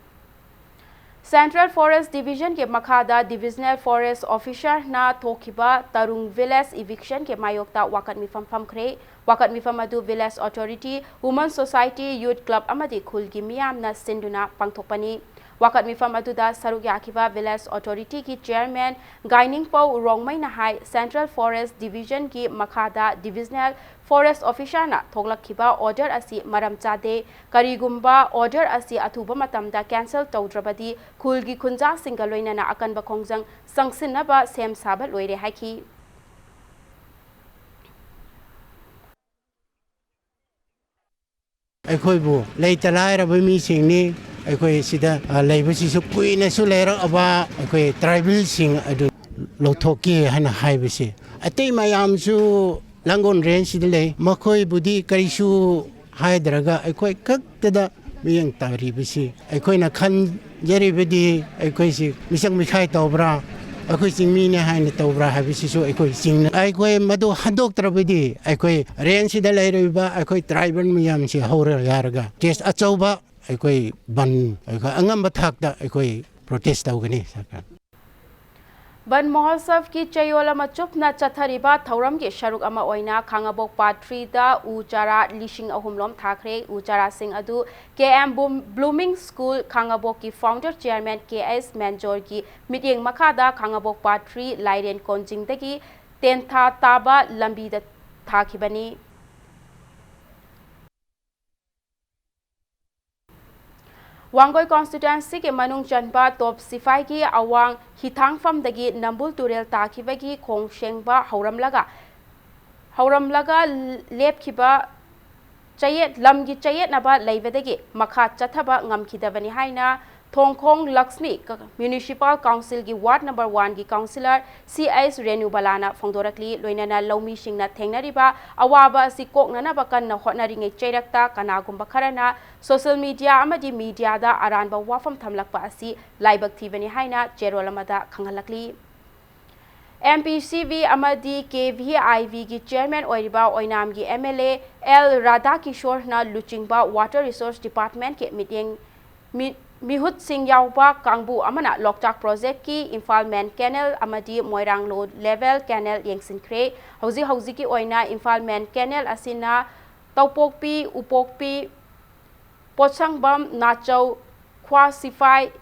Central Forest Division ꯒꯤ ꯃꯈꯥꯗ Divisional Forest Officer ꯅ ꯊꯣꯛꯈꯤꯕ ꯇꯔꯨꯡ village eviction ꯒꯤ ꯃꯥꯌꯣꯛꯇ ꯋꯥꯀꯠ ꯃꯤꯐꯝ ꯐꯝꯈ꯭ꯔꯦ꯫ ꯋꯥꯀꯠ ꯃꯤꯐꯝ ꯑꯗꯨ village authority, women society, youth club ꯑꯃꯗꯤ ꯈꯨꯜꯒꯤ ꯃꯤꯌꯥꯝꯅ ꯁꯤꯟꯗꯨꯅ ꯄꯥꯡꯊꯣꯛꯄꯅꯤ꯫ ꯋꯥꯀꯠ ꯃꯤꯐꯝ ꯑꯗꯨꯗ ꯁꯔꯨꯛ ꯌꯥꯈꯤꯕ Village Authority ꯒꯤ Chairman ꯒꯥꯏꯅꯤꯡꯄꯧ ꯔꯣꯡꯃꯩꯅ ꯍꯥꯏ, Central Forest Division ꯒꯤ ꯃꯈꯥꯗ Divisional Forest Officer ꯅ ꯊꯣꯛꯂꯛꯈꯤꯕ order ꯑꯁꯤ ꯃꯔꯝ ꯆꯥꯗꯦ꯫ ꯀꯔꯤꯒꯨꯝꯕ order ꯑꯁꯤ ꯑꯊꯨꯕ ꯃꯇꯝꯗ cancel ꯇꯧꯗ꯭ꯔꯕꯗꯤ ꯈꯨꯜꯒꯤ ꯈꯨꯟꯖꯥꯁꯤꯡꯒ ꯂꯣꯏꯅꯅ ꯑꯀꯟꯕ ꯈꯣꯡꯖꯪ ꯆꯪꯁꯤꯟꯅꯕ ꯁꯦꯝ ꯁꯥꯕ ꯂꯣꯏꯔꯦ ꯍꯥꯏꯈꯤ꯫ ꯑꯩꯈꯣꯏꯕꯨ ꯂꯩꯇ ꯂꯥꯏꯔꯕ ꯃꯤꯁꯤꯡꯅꯤ꯫ ꯑꯩꯈꯣꯏ ꯁꯤꯗ, ꯑ, ꯂꯩꯕꯁꯤꯁꯨ ꯀꯨꯏꯅꯁꯨ ꯂꯩꯔꯛꯑꯕ ꯑꯩꯈꯣꯏ tribal ꯁꯤꯡ ꯑꯗꯨ ꯂꯧꯊꯣꯛꯀꯦ ꯍꯥꯏꯅ ꯍꯥꯏꯕꯁꯦ, ꯑꯇꯩ ꯃꯌꯥꯝꯁꯨ ꯂꯥꯡꯒꯣꯜ range ꯁꯤꯗ ꯂꯩ, ꯃꯈꯣꯏꯕꯨꯗꯤ ꯀꯔꯤꯁꯨ ꯍꯥꯏꯗ꯭ꯔꯒ ꯑꯩꯈꯣꯏ ꯈꯛꯇꯗ ꯃꯤꯠꯌꯦꯡ ꯇꯥꯔꯤꯕꯁꯤ, ꯑꯩꯈꯣꯏꯅ ꯈꯟꯖꯔꯤꯕꯗꯤ ꯑꯩꯈꯣꯏꯁꯤ ꯃꯤꯆꯪ ꯃꯤꯈꯥꯏ ꯇꯧꯕ꯭ꯔꯥ, ꯑꯩꯈꯣꯏ ꯆꯤꯡꯃꯤꯅꯦ ꯍꯥꯏꯅ ꯇꯧꯕ꯭ꯔꯥ ꯍꯥꯏꯕꯁꯤꯁꯨ ꯑꯩꯈꯣꯏ ꯆꯤꯡꯅ-, ꯑꯩꯈꯣꯏ ꯃꯗꯨ ꯍꯟꯗꯣꯛꯇ꯭ꯔꯕꯗꯤ ꯑꯩꯈꯣꯏ range ꯁꯤꯗ ꯂꯩꯔꯤꯕ ꯑꯩꯈꯣꯏ tribal ꯃꯌꯥꯝꯁꯤ ꯍꯧꯔ ꯌꯥꯔꯒ protest ꯑꯆꯧꯕ ꯑꯩꯈꯣꯏ ꯕꯟ, ꯑꯩꯈꯣꯏ ꯑꯉꯝꯕ ꯊꯥꯛꯇ ꯑꯩꯈꯣꯏ protest ꯇꯧꯒꯅꯤ ꯁꯔꯀꯥꯔ꯫ ꯕꯟ ꯃꯍꯣꯠꯁꯕꯀꯤ ꯆꯌꯣꯜ ꯑꯃ ꯆꯨꯞꯅ ꯆꯠꯊꯔꯤꯕ ꯊꯧꯔꯝꯒꯤ ꯁꯔꯨꯛ ꯑꯃ ꯑꯣꯏꯅ ꯈꯥꯉꯕꯣꯛ Part three ꯗ ꯎ ꯆꯥꯔꯥ ꯂꯤꯁꯤꯡ ꯑꯍꯨꯝ ꯂꯣꯝ ꯊꯥꯈ꯭ꯔꯦ꯫ ꯎ ꯆꯥꯔꯥꯁꯤꯡ ꯑꯗꯨ K M Bloom-, Blooming School ꯈꯥꯉꯕꯣꯛꯀꯤ founder chairman K S ꯃꯦꯟꯖꯣꯔꯒꯤ ꯃꯤꯠꯌꯦꯡ ꯃꯈꯥꯗ ꯈꯥꯉꯕꯣꯛ Part three ꯂꯥꯏꯔꯦꯟ ꯀꯣꯟꯖꯤꯡꯗꯒꯤ ꯇꯦꯟꯊꯥ ꯇꯥꯕ ꯂꯝꯕꯤꯗ ꯊꯥꯈꯤꯕꯅꯤ꯫ ꯋꯥꯡꯒꯣꯏ constituency ꯒꯤ ꯃꯅꯨꯡ ꯆꯟꯕ ꯇꯣꯞ ꯁꯤꯐꯥꯏꯒꯤ ꯑꯋꯥꯡ ꯍꯤꯊꯥꯡꯐꯝꯗꯒꯤ ꯅꯝꯕꯨꯜ ꯇꯨꯔꯦꯜ ꯇꯥꯈꯤꯕꯒꯤ ꯈꯣꯡ ꯁꯦꯡꯕ ꯍꯧꯔꯝꯂꯒ, ꯍꯧꯔꯝꯂꯒ ꯂꯦꯞꯈꯤꯕ ꯆꯌꯦꯠ-, ꯂꯝꯒꯤ ꯆꯌꯦꯠꯅꯕ ꯂꯩꯕꯗꯒꯤ ꯃꯈꯥ ꯆꯠꯊꯕ ꯉꯝꯈꯤꯗꯕꯅꯤ ꯍꯥꯏꯅ ꯊꯣꯡꯈꯣꯡ ꯂꯛꯁꯃꯤ ꯀ-, Municipal Council ꯒꯤ Ward number one ꯒꯤ councillor C H ꯔꯦꯅꯨꯕꯂꯥꯅ ꯐꯣꯡꯗꯣꯔꯛꯂꯤ꯫ ꯂꯣꯏꯅꯅ ꯂꯧꯃꯤꯁꯤꯡꯅ ꯊꯦꯡꯅꯔꯤꯕ ꯑꯋꯥꯕ ꯑꯁꯤ ꯀꯣꯛꯅꯅꯕ ꯀꯟꯅ ꯍꯣꯠꯅꯔꯤꯉꯩ ꯆꯩꯔꯛꯇ ꯀꯅꯥꯒꯨꯝꯕ ꯈꯔꯅ social media ꯑꯃꯗꯤ media ꯗ ꯑꯔꯥꯟꯕ ꯋꯥꯐꯝ ꯊꯝꯂꯛꯄ ꯑꯁꯤ ꯂꯥꯏꯕꯛ ꯊꯤꯕꯅꯤ ꯍꯥꯏꯅ ꯆꯦꯔꯣꯜ ꯑꯃꯗ ꯈꯪꯍꯜꯂꯛꯂꯤ꯫ M P C V ꯑꯃꯗꯤ K V I V ꯒꯤ chairman ꯑꯣꯏꯔꯤꯕ ꯑꯣꯏꯅꯥꯝꯒꯤ M L A L ꯔꯥꯙꯥꯀꯤꯁꯣꯔꯅ ꯂꯨꯆꯤꯡꯕ Water Resource Department ꯀꯤ ꯃꯤꯠꯌꯦꯡ, ꯃꯤ-, ꯃꯤꯍꯨꯠꯁꯤꯡ ꯌꯥꯎꯕ ꯀꯥꯡꯕꯨ ꯑꯃꯅ ꯂꯣꯛꯇꯥꯛ project ꯀꯤ ꯏꯝꯐꯥꯜ main canal ꯑꯃꯗꯤ ꯃꯣꯏꯔꯥꯡ low level canal ꯌꯦꯡꯁꯤꯟꯈ꯭ꯔꯦ꯫ ꯍꯧꯖꯤꯛ ꯍꯧꯖꯤꯛꯀꯤ ꯑꯣꯏꯅ ꯏꯝꯐꯥꯜ main canal ꯑꯁꯤꯅ ꯇꯧꯄꯣꯛꯄꯤ, ꯎꯄꯣꯛꯄꯤ, ꯄꯣꯠꯁꯪꯕꯝ, ꯅꯥꯆꯧ, ꯈ꯭ꯋꯥ ꯁꯤꯐꯥꯏ,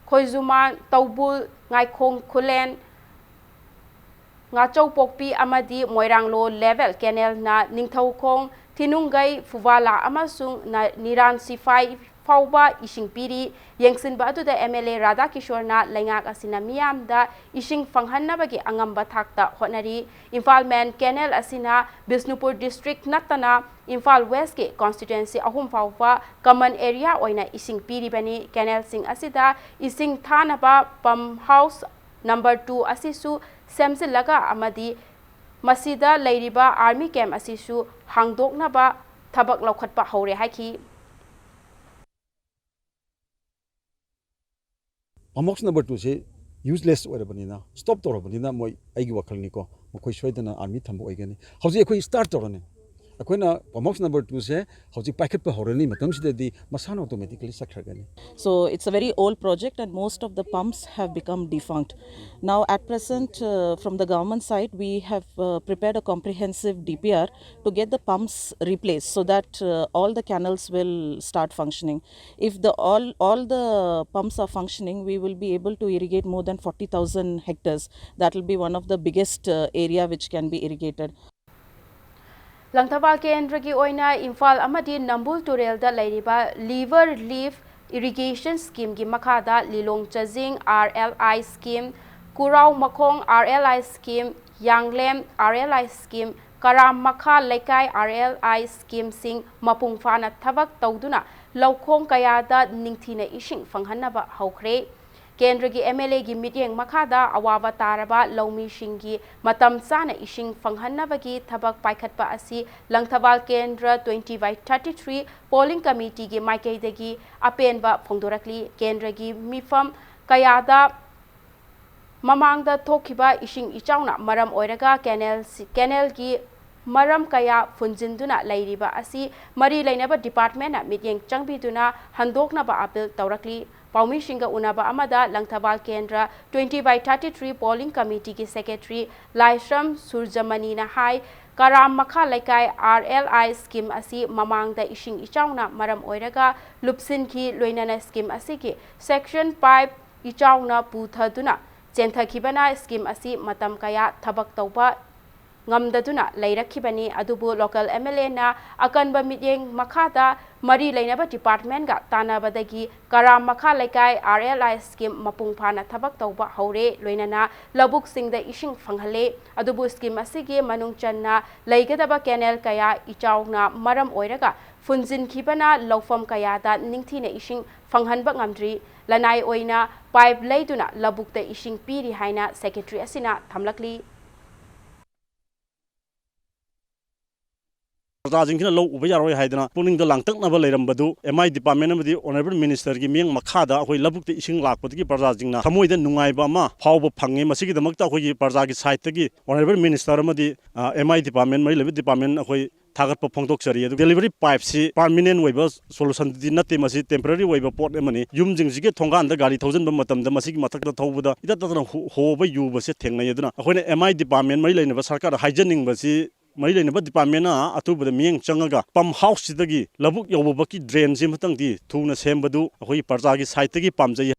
ꯈꯣꯏꯖꯨꯃꯥꯟ, ꯇꯧꯕꯨꯜ, ꯉꯥꯏꯈꯣꯡ ꯈꯨꯂꯦꯟ, ꯉꯥꯆꯧꯄꯣꯛꯄꯤ ꯑꯃꯗꯤ ꯃꯣꯏꯔꯥꯡꯂꯣ ꯂꯦꯚꯦꯜ ꯀꯦꯅꯦꯜꯅ ꯅꯤꯡꯊꯧꯈꯣꯡ, ꯊꯤꯅꯨꯡꯒꯩ, ꯐꯨꯕꯥꯂꯥ ꯑꯃꯁꯨꯡ ꯅ-, ꯅꯤꯔꯥꯟ ꯁꯤꯐꯥꯏ ꯐꯥꯎꯕ ꯏꯁꯤꯡ ꯄꯤꯔꯤ꯫ ꯌꯦꯡꯁꯤꯟꯕ ꯑꯗꯨꯗ ꯑꯦꯝ ꯑꯦꯜ ꯑꯦ ꯔꯥꯙꯥꯀꯤꯁꯣꯔꯅ ꯂꯩꯉꯥꯛ ꯑꯁꯤꯅ ꯃꯤꯌꯥꯝꯗ ꯏꯁꯤꯡ ꯐꯪꯍꯟꯅꯕꯒꯤ ꯑꯉꯝꯕ ꯊꯥꯛꯇ ꯍꯣꯠꯅꯔꯤ꯫ ꯏꯝꯐꯥꯜ ꯃꯦꯟ ꯀꯦꯅꯦꯜ ꯑꯁꯤꯅ ꯕꯤꯁꯅꯨꯄꯨꯔ ꯗꯤꯁꯇ꯭ꯔꯤꯛ ꯅꯠꯇꯅ ꯏꯝꯐꯥꯜ ꯋꯦꯁꯀꯤ ꯀꯣꯟꯁꯇꯤꯇ꯭ꯋꯦꯟꯁꯤ ꯑꯍꯨꯝ ꯐꯥꯎꯕ ꯀꯃꯟ ꯑꯦꯔꯤꯌꯥ ꯑꯣꯏꯅ ꯏꯁꯤꯡ ꯄꯤꯔꯤꯕꯅꯤ꯫ ꯀꯦꯅꯦꯜꯁꯤꯡ ꯑꯁꯤꯗ ꯏꯁꯤꯡ ꯊꯥꯅꯕ ꯄꯝ ꯍꯥꯎꯁ ꯅꯝꯕꯔ ꯇꯨ ꯑꯁꯤꯁꯨ ꯁꯦꯝꯖꯤꯜꯂꯒ ꯑꯃꯗꯤ ꯃꯁꯤꯗ ꯂꯩꯔꯤꯕ ꯑꯥꯔꯃꯤ ꯀꯦꯝ ꯑꯁꯤꯁꯨ ꯍꯥꯡꯗꯣꯛꯅꯕ ꯊꯕꯛ ꯂꯧꯈꯠꯄ ꯍꯧꯔꯦ ꯍꯥꯏꯈꯤ꯫ ꯄꯝ ꯍꯥꯎꯁ ꯅꯝꯕꯔ ꯇꯨꯁꯦ ꯌꯨꯁꯂꯦꯁ ꯑꯣꯏꯔꯕꯅꯤꯅ, ꯁ꯭ꯇꯣꯞ ꯇꯧꯔꯕꯅꯤꯅ, ꯃꯣꯏ, ꯑꯩꯒꯤ ꯋꯥꯈꯜꯅꯤꯀꯣ, ꯃꯈꯣꯏ ꯁꯣꯏꯗꯅ ꯑꯥꯔꯃꯤ ꯊꯝꯕ ꯑꯣꯏꯒꯅꯤ꯫ ꯍꯧꯖꯤꯛ ꯑꯩꯈꯣꯏ ꯁ꯭ꯇꯥꯔꯠ ꯇꯧꯔꯅꯤ꯫ ꯑꯩꯈꯣꯏꯅ ꯄꯝ ꯍꯥꯎꯁ ꯅꯝꯕꯔ ꯇꯨꯁꯦ ꯍꯧꯖꯤꯛ ꯄꯥꯏꯈꯠꯄ ꯍꯧꯔꯅꯤ꯫ ꯃꯇꯝꯁꯤꯗꯗꯤ ꯃꯁꯥꯅ automatically ꯆꯠꯈ꯭ꯔꯒꯅꯤ꯫ So it's a very old project and most of the pumps have become defunct. Now at present, uh, from the government side, we have uh, prepared a comprehensive D P R to get the pumps replaced so that uh, all the canals will start functioning. If the all all the pumps are functioning, we will be able to irrigate more than forty thousand hectares. That will be one of the biggest uh, area which can be irrigated. Langthabal ꯀꯦꯟꯗ꯭ꯔꯒꯤ ꯑꯣꯏꯅ ꯏꯝꯐꯥꯜ ꯑꯃꯗꯤ ꯅꯝꯕꯨꯜ ꯇꯨꯔꯦꯜꯗ ꯂꯩꯔꯤꯕ liver ꯂꯤꯐ irrigation ꯁ꯭ꯀꯤꯝꯒꯤ ꯃꯈꯥꯗ ꯂꯤꯂꯣꯡ ꯆꯥꯖꯤꯡ R L ꯑꯥꯏ scheme, ꯀꯨꯔꯥꯎ ꯃꯈꯣꯡ R L ꯑꯥꯏ scheme, ꯌꯥꯡꯂꯦꯝ R L ꯑꯥꯏ scheme, ꯀꯔꯥꯝ ꯃꯈꯥ ꯂꯩꯀꯥꯏ ꯑꯥꯔ ꯑꯦꯜ ꯑꯥꯏ ꯁ꯭ꯀꯤꯝꯁꯤꯡ ꯃꯄꯨꯡ ꯐꯥꯅ ꯊꯕꯛ ꯇꯧꯗꯨꯅ ꯂꯧꯈꯣꯡ ꯀꯌꯥꯗ ꯅꯤꯡꯊꯤꯅ ꯏꯁꯤꯡ ꯐꯪꯍꯟꯅꯕ ꯍꯧꯈ꯭ꯔꯦ꯫ ꯀꯦꯟꯗ꯭ꯔꯒꯤ ꯑꯦꯝ ꯑꯦꯜ ꯑꯦꯒꯤ ꯃꯤꯠꯌꯦꯡ ꯃꯈꯥꯗ ꯑꯋꯥꯕ ꯇꯥꯔꯕ ꯂꯧꯃꯤꯁꯤꯡꯒꯤ ꯃꯇꯝ ꯆꯥꯅ ꯏꯁꯤꯡ ꯐꯪꯍꯟꯅꯕꯒꯤ ꯊꯕꯛ ꯄꯥꯏꯈꯠꯄ ꯑꯁꯤ ꯂꯪꯊꯕꯥꯜ ꯀꯦꯟꯗ꯭ꯔ twenty by thirty three polling ꯀꯃꯤꯇꯤꯒꯤ ꯃꯥꯏꯀꯩꯗꯒꯤ ꯑꯄꯦꯟꯕ ꯐꯣꯡꯗꯣꯔꯛꯂꯤ꯫ ꯀꯦꯟꯗ꯭ꯔꯒꯤ ꯃꯤꯐꯝ ꯀꯌꯥꯗ ꯃꯃꯥꯡꯗ ꯊꯣꯛꯈꯤꯕ ꯏꯁꯤꯡ ꯏꯆꯥꯎꯅ ꯃꯔꯝ ꯑꯣꯏꯔꯒ ꯀꯦꯅꯦꯜ, ꯀꯦꯅꯦꯜꯒꯤ ꯃꯔꯝ ꯀꯌꯥ ꯐꯨꯟꯖꯤꯟꯗꯨꯅ ꯂꯩꯔꯤꯕ ꯑꯁꯤ ꯃꯔꯤ ꯂꯩꯅꯕ ꯗꯤꯄꯥꯔꯠꯃꯦꯟꯅ ꯃꯤꯠꯌꯦꯡ ꯆꯪꯕꯤꯗꯨꯅ ꯍꯟꯗꯣꯛꯅꯕ ꯑꯥꯄꯤꯜ ꯇꯧꯔꯛꯂꯤ꯫ ꯄꯥꯎꯃꯤꯁꯤꯡꯒ ꯎꯅꯕ ꯑꯃꯗ ꯂꯪꯊꯕꯥꯜ ꯀꯦꯟꯗ꯭ꯔ twenty by thirty three polling committeeꯒꯤ secretary ꯂꯥꯏꯁ꯭ꯔꯝ ꯁꯨꯔꯖꯃꯅꯤꯅ ꯍꯥꯏ, ꯀꯔꯥꯝ ꯃꯈꯥ ꯂꯩꯀꯥꯏ R L I scheme ꯑꯁꯤ ꯃꯃꯥꯡꯗ ꯏꯁꯤꯡ ꯏꯆꯥꯎꯅ ꯃꯔꯝ ꯑꯣꯏꯔꯒ ꯂꯨꯞꯁꯤꯟꯈꯤ꯫ ꯂꯣꯏꯅꯅ scheme ꯑꯁꯤꯒꯤ section pipe ꯏꯆꯥꯎꯅ ꯄꯨꯊꯗꯨꯅ ꯆꯦꯟꯊꯈꯤꯕꯅ scheme ꯑꯁꯤ ꯃꯇꯝ ꯀꯌꯥ ꯊꯕꯛ ꯇꯧꯕ ꯉꯝꯗꯗꯨꯅ ꯂꯩꯔꯛꯈꯤꯕꯅꯤ꯫ ꯑꯗꯨꯕꯨ local M L Aꯅ ꯑꯀꯟꯕ ꯃꯤꯠꯌꯦꯡ ꯃꯈꯥꯗ ꯃꯔꯤ ꯂꯩꯅꯕ departmentꯒ ꯇꯥꯟꯅꯕꯗꯒꯤ ꯀꯔꯥꯝ ꯃꯈꯥ ꯂꯩꯀꯥꯏ R L I scheme ꯃꯄꯨꯡ ꯐꯥꯅ ꯊꯕꯛ ꯇꯧꯕ ꯍꯧꯔꯦ꯫ ꯂꯣꯏꯅꯅ ꯂꯧꯕꯨꯛꯁꯤꯡꯗ ꯏꯁꯤꯡ ꯐꯪꯍꯜꯂꯦ꯫ ꯑꯗꯨꯕꯨ scheme ꯑꯁꯤꯒꯤ ꯃꯅꯨꯡ ꯆꯟꯅ ꯂꯩꯒꯗꯕ canal ꯀꯌꯥ ꯏꯆꯥꯎꯅ ꯃꯔꯝ ꯑꯣꯏꯔꯒ ꯐꯨꯟꯖꯤꯟꯈꯤꯕꯅ ꯂꯧꯐꯝ ꯀꯌꯥꯗ ꯅꯤꯡꯊꯤꯅ ꯏꯁꯤꯡ ꯐꯪꯍꯟꯕ ꯉꯝꯗ꯭ꯔꯤ꯫ ꯂꯅꯥꯏ ꯑꯣꯏꯅ pipe ꯂꯩꯗꯨꯅ ꯂꯧꯕꯨꯛꯇ ꯏꯁꯤꯡ ꯄꯤꯔꯤ ꯍꯥꯏꯅ secretary ꯑꯁꯤꯅ ꯊꯝꯂꯛꯂꯤ꯫ ꯄ꯭ꯔꯖꯥꯁꯤꯡꯁꯤꯅ ꯂꯧ ꯎꯕ ꯌꯥꯔꯣꯏ ꯍꯥꯏꯗꯅ ꯄꯨꯛꯅꯤꯡꯗ ꯂꯥꯡꯇꯛꯅꯕ ꯂꯩꯔꯝꯕꯗꯨ M I department ꯑꯃꯗꯤ honourable ministerꯒꯤ ꯃꯤꯠꯌꯦꯡ ꯃꯈꯥꯗ ꯑꯩꯈꯣꯏ ꯂꯧꯕꯨꯛꯇ ꯏꯁꯤꯡ ꯂꯥꯛꯄꯗꯒꯤ ꯄ꯭ꯔꯖꯥꯁꯤꯡꯅ ꯊꯃꯣꯏꯗ ꯅꯨꯡꯉꯥꯏꯕ ꯑꯃ ꯐꯥꯎꯕ ꯐꯪꯉꯤ꯫ ꯃꯁꯤꯒꯤꯗꯃꯛꯇ ꯑꯩꯈꯣꯏꯒꯤ ꯄ꯭ꯔꯖꯥꯒꯤ sideꯇꯒꯤ honourable minister ꯑꯃꯗꯤ M I department, ꯃꯔꯤ ꯂꯩꯅꯕ department ꯑꯩꯈꯣꯏ ꯊꯥꯒꯠꯄ ꯐꯣꯡꯗꯣꯛꯆꯔꯤ꯫ ꯑꯗꯨ delivery pipeꯁꯤ permanent ꯑꯣꯏꯕ solutionꯗꯤ ꯅꯠꯇꯦ, ꯃꯁꯤ temporary ꯑꯣꯏꯕ ꯄꯣꯠ ꯑꯃꯅꯤ꯫ ꯌꯨꯝꯁꯤꯡꯁꯤꯒꯤ ꯊꯣꯡꯒꯥꯟꯗ ꯒꯥꯔꯤ ꯊꯧꯖꯤꯟꯕ ꯃꯇꯝꯗ ꯃꯁꯤꯒꯤ ꯃꯊꯛꯇ ꯊꯧꯕꯗ ꯏꯇꯠ ꯇꯠꯇꯅ ꯍꯣ-, ꯍꯣꯕ ꯌꯨꯕꯁꯦ ꯊꯦꯡꯅꯩ꯫ ꯑꯗꯨꯅ ꯑꯩꯈꯣꯏꯅ M I department, ꯃꯔꯤ ꯂꯩꯅꯕ ꯁꯔꯀꯥꯔꯗ ꯍꯥꯏꯖꯅꯤꯡꯕꯁꯤ, ꯃꯔꯤ ꯂꯩꯅꯕ departmentꯅ ꯑꯊꯨꯕꯗ ꯃꯤꯠꯌꯦꯡ ꯆꯪꯉꯒ pump houseꯁꯤꯗꯒꯤ ꯂꯧꯕꯨꯛ ꯌꯧꯕꯕꯛꯀꯤ drainꯁꯤ ꯑꯃꯇꯪꯗꯤ ꯊꯨꯅ ꯁꯦꯝꯕꯗꯨ ꯑꯩꯈꯣꯏꯒꯤ ꯄ꯭ꯔꯖꯥꯒꯤ sideꯇꯒꯤ ꯄꯥꯝꯖꯩ꯫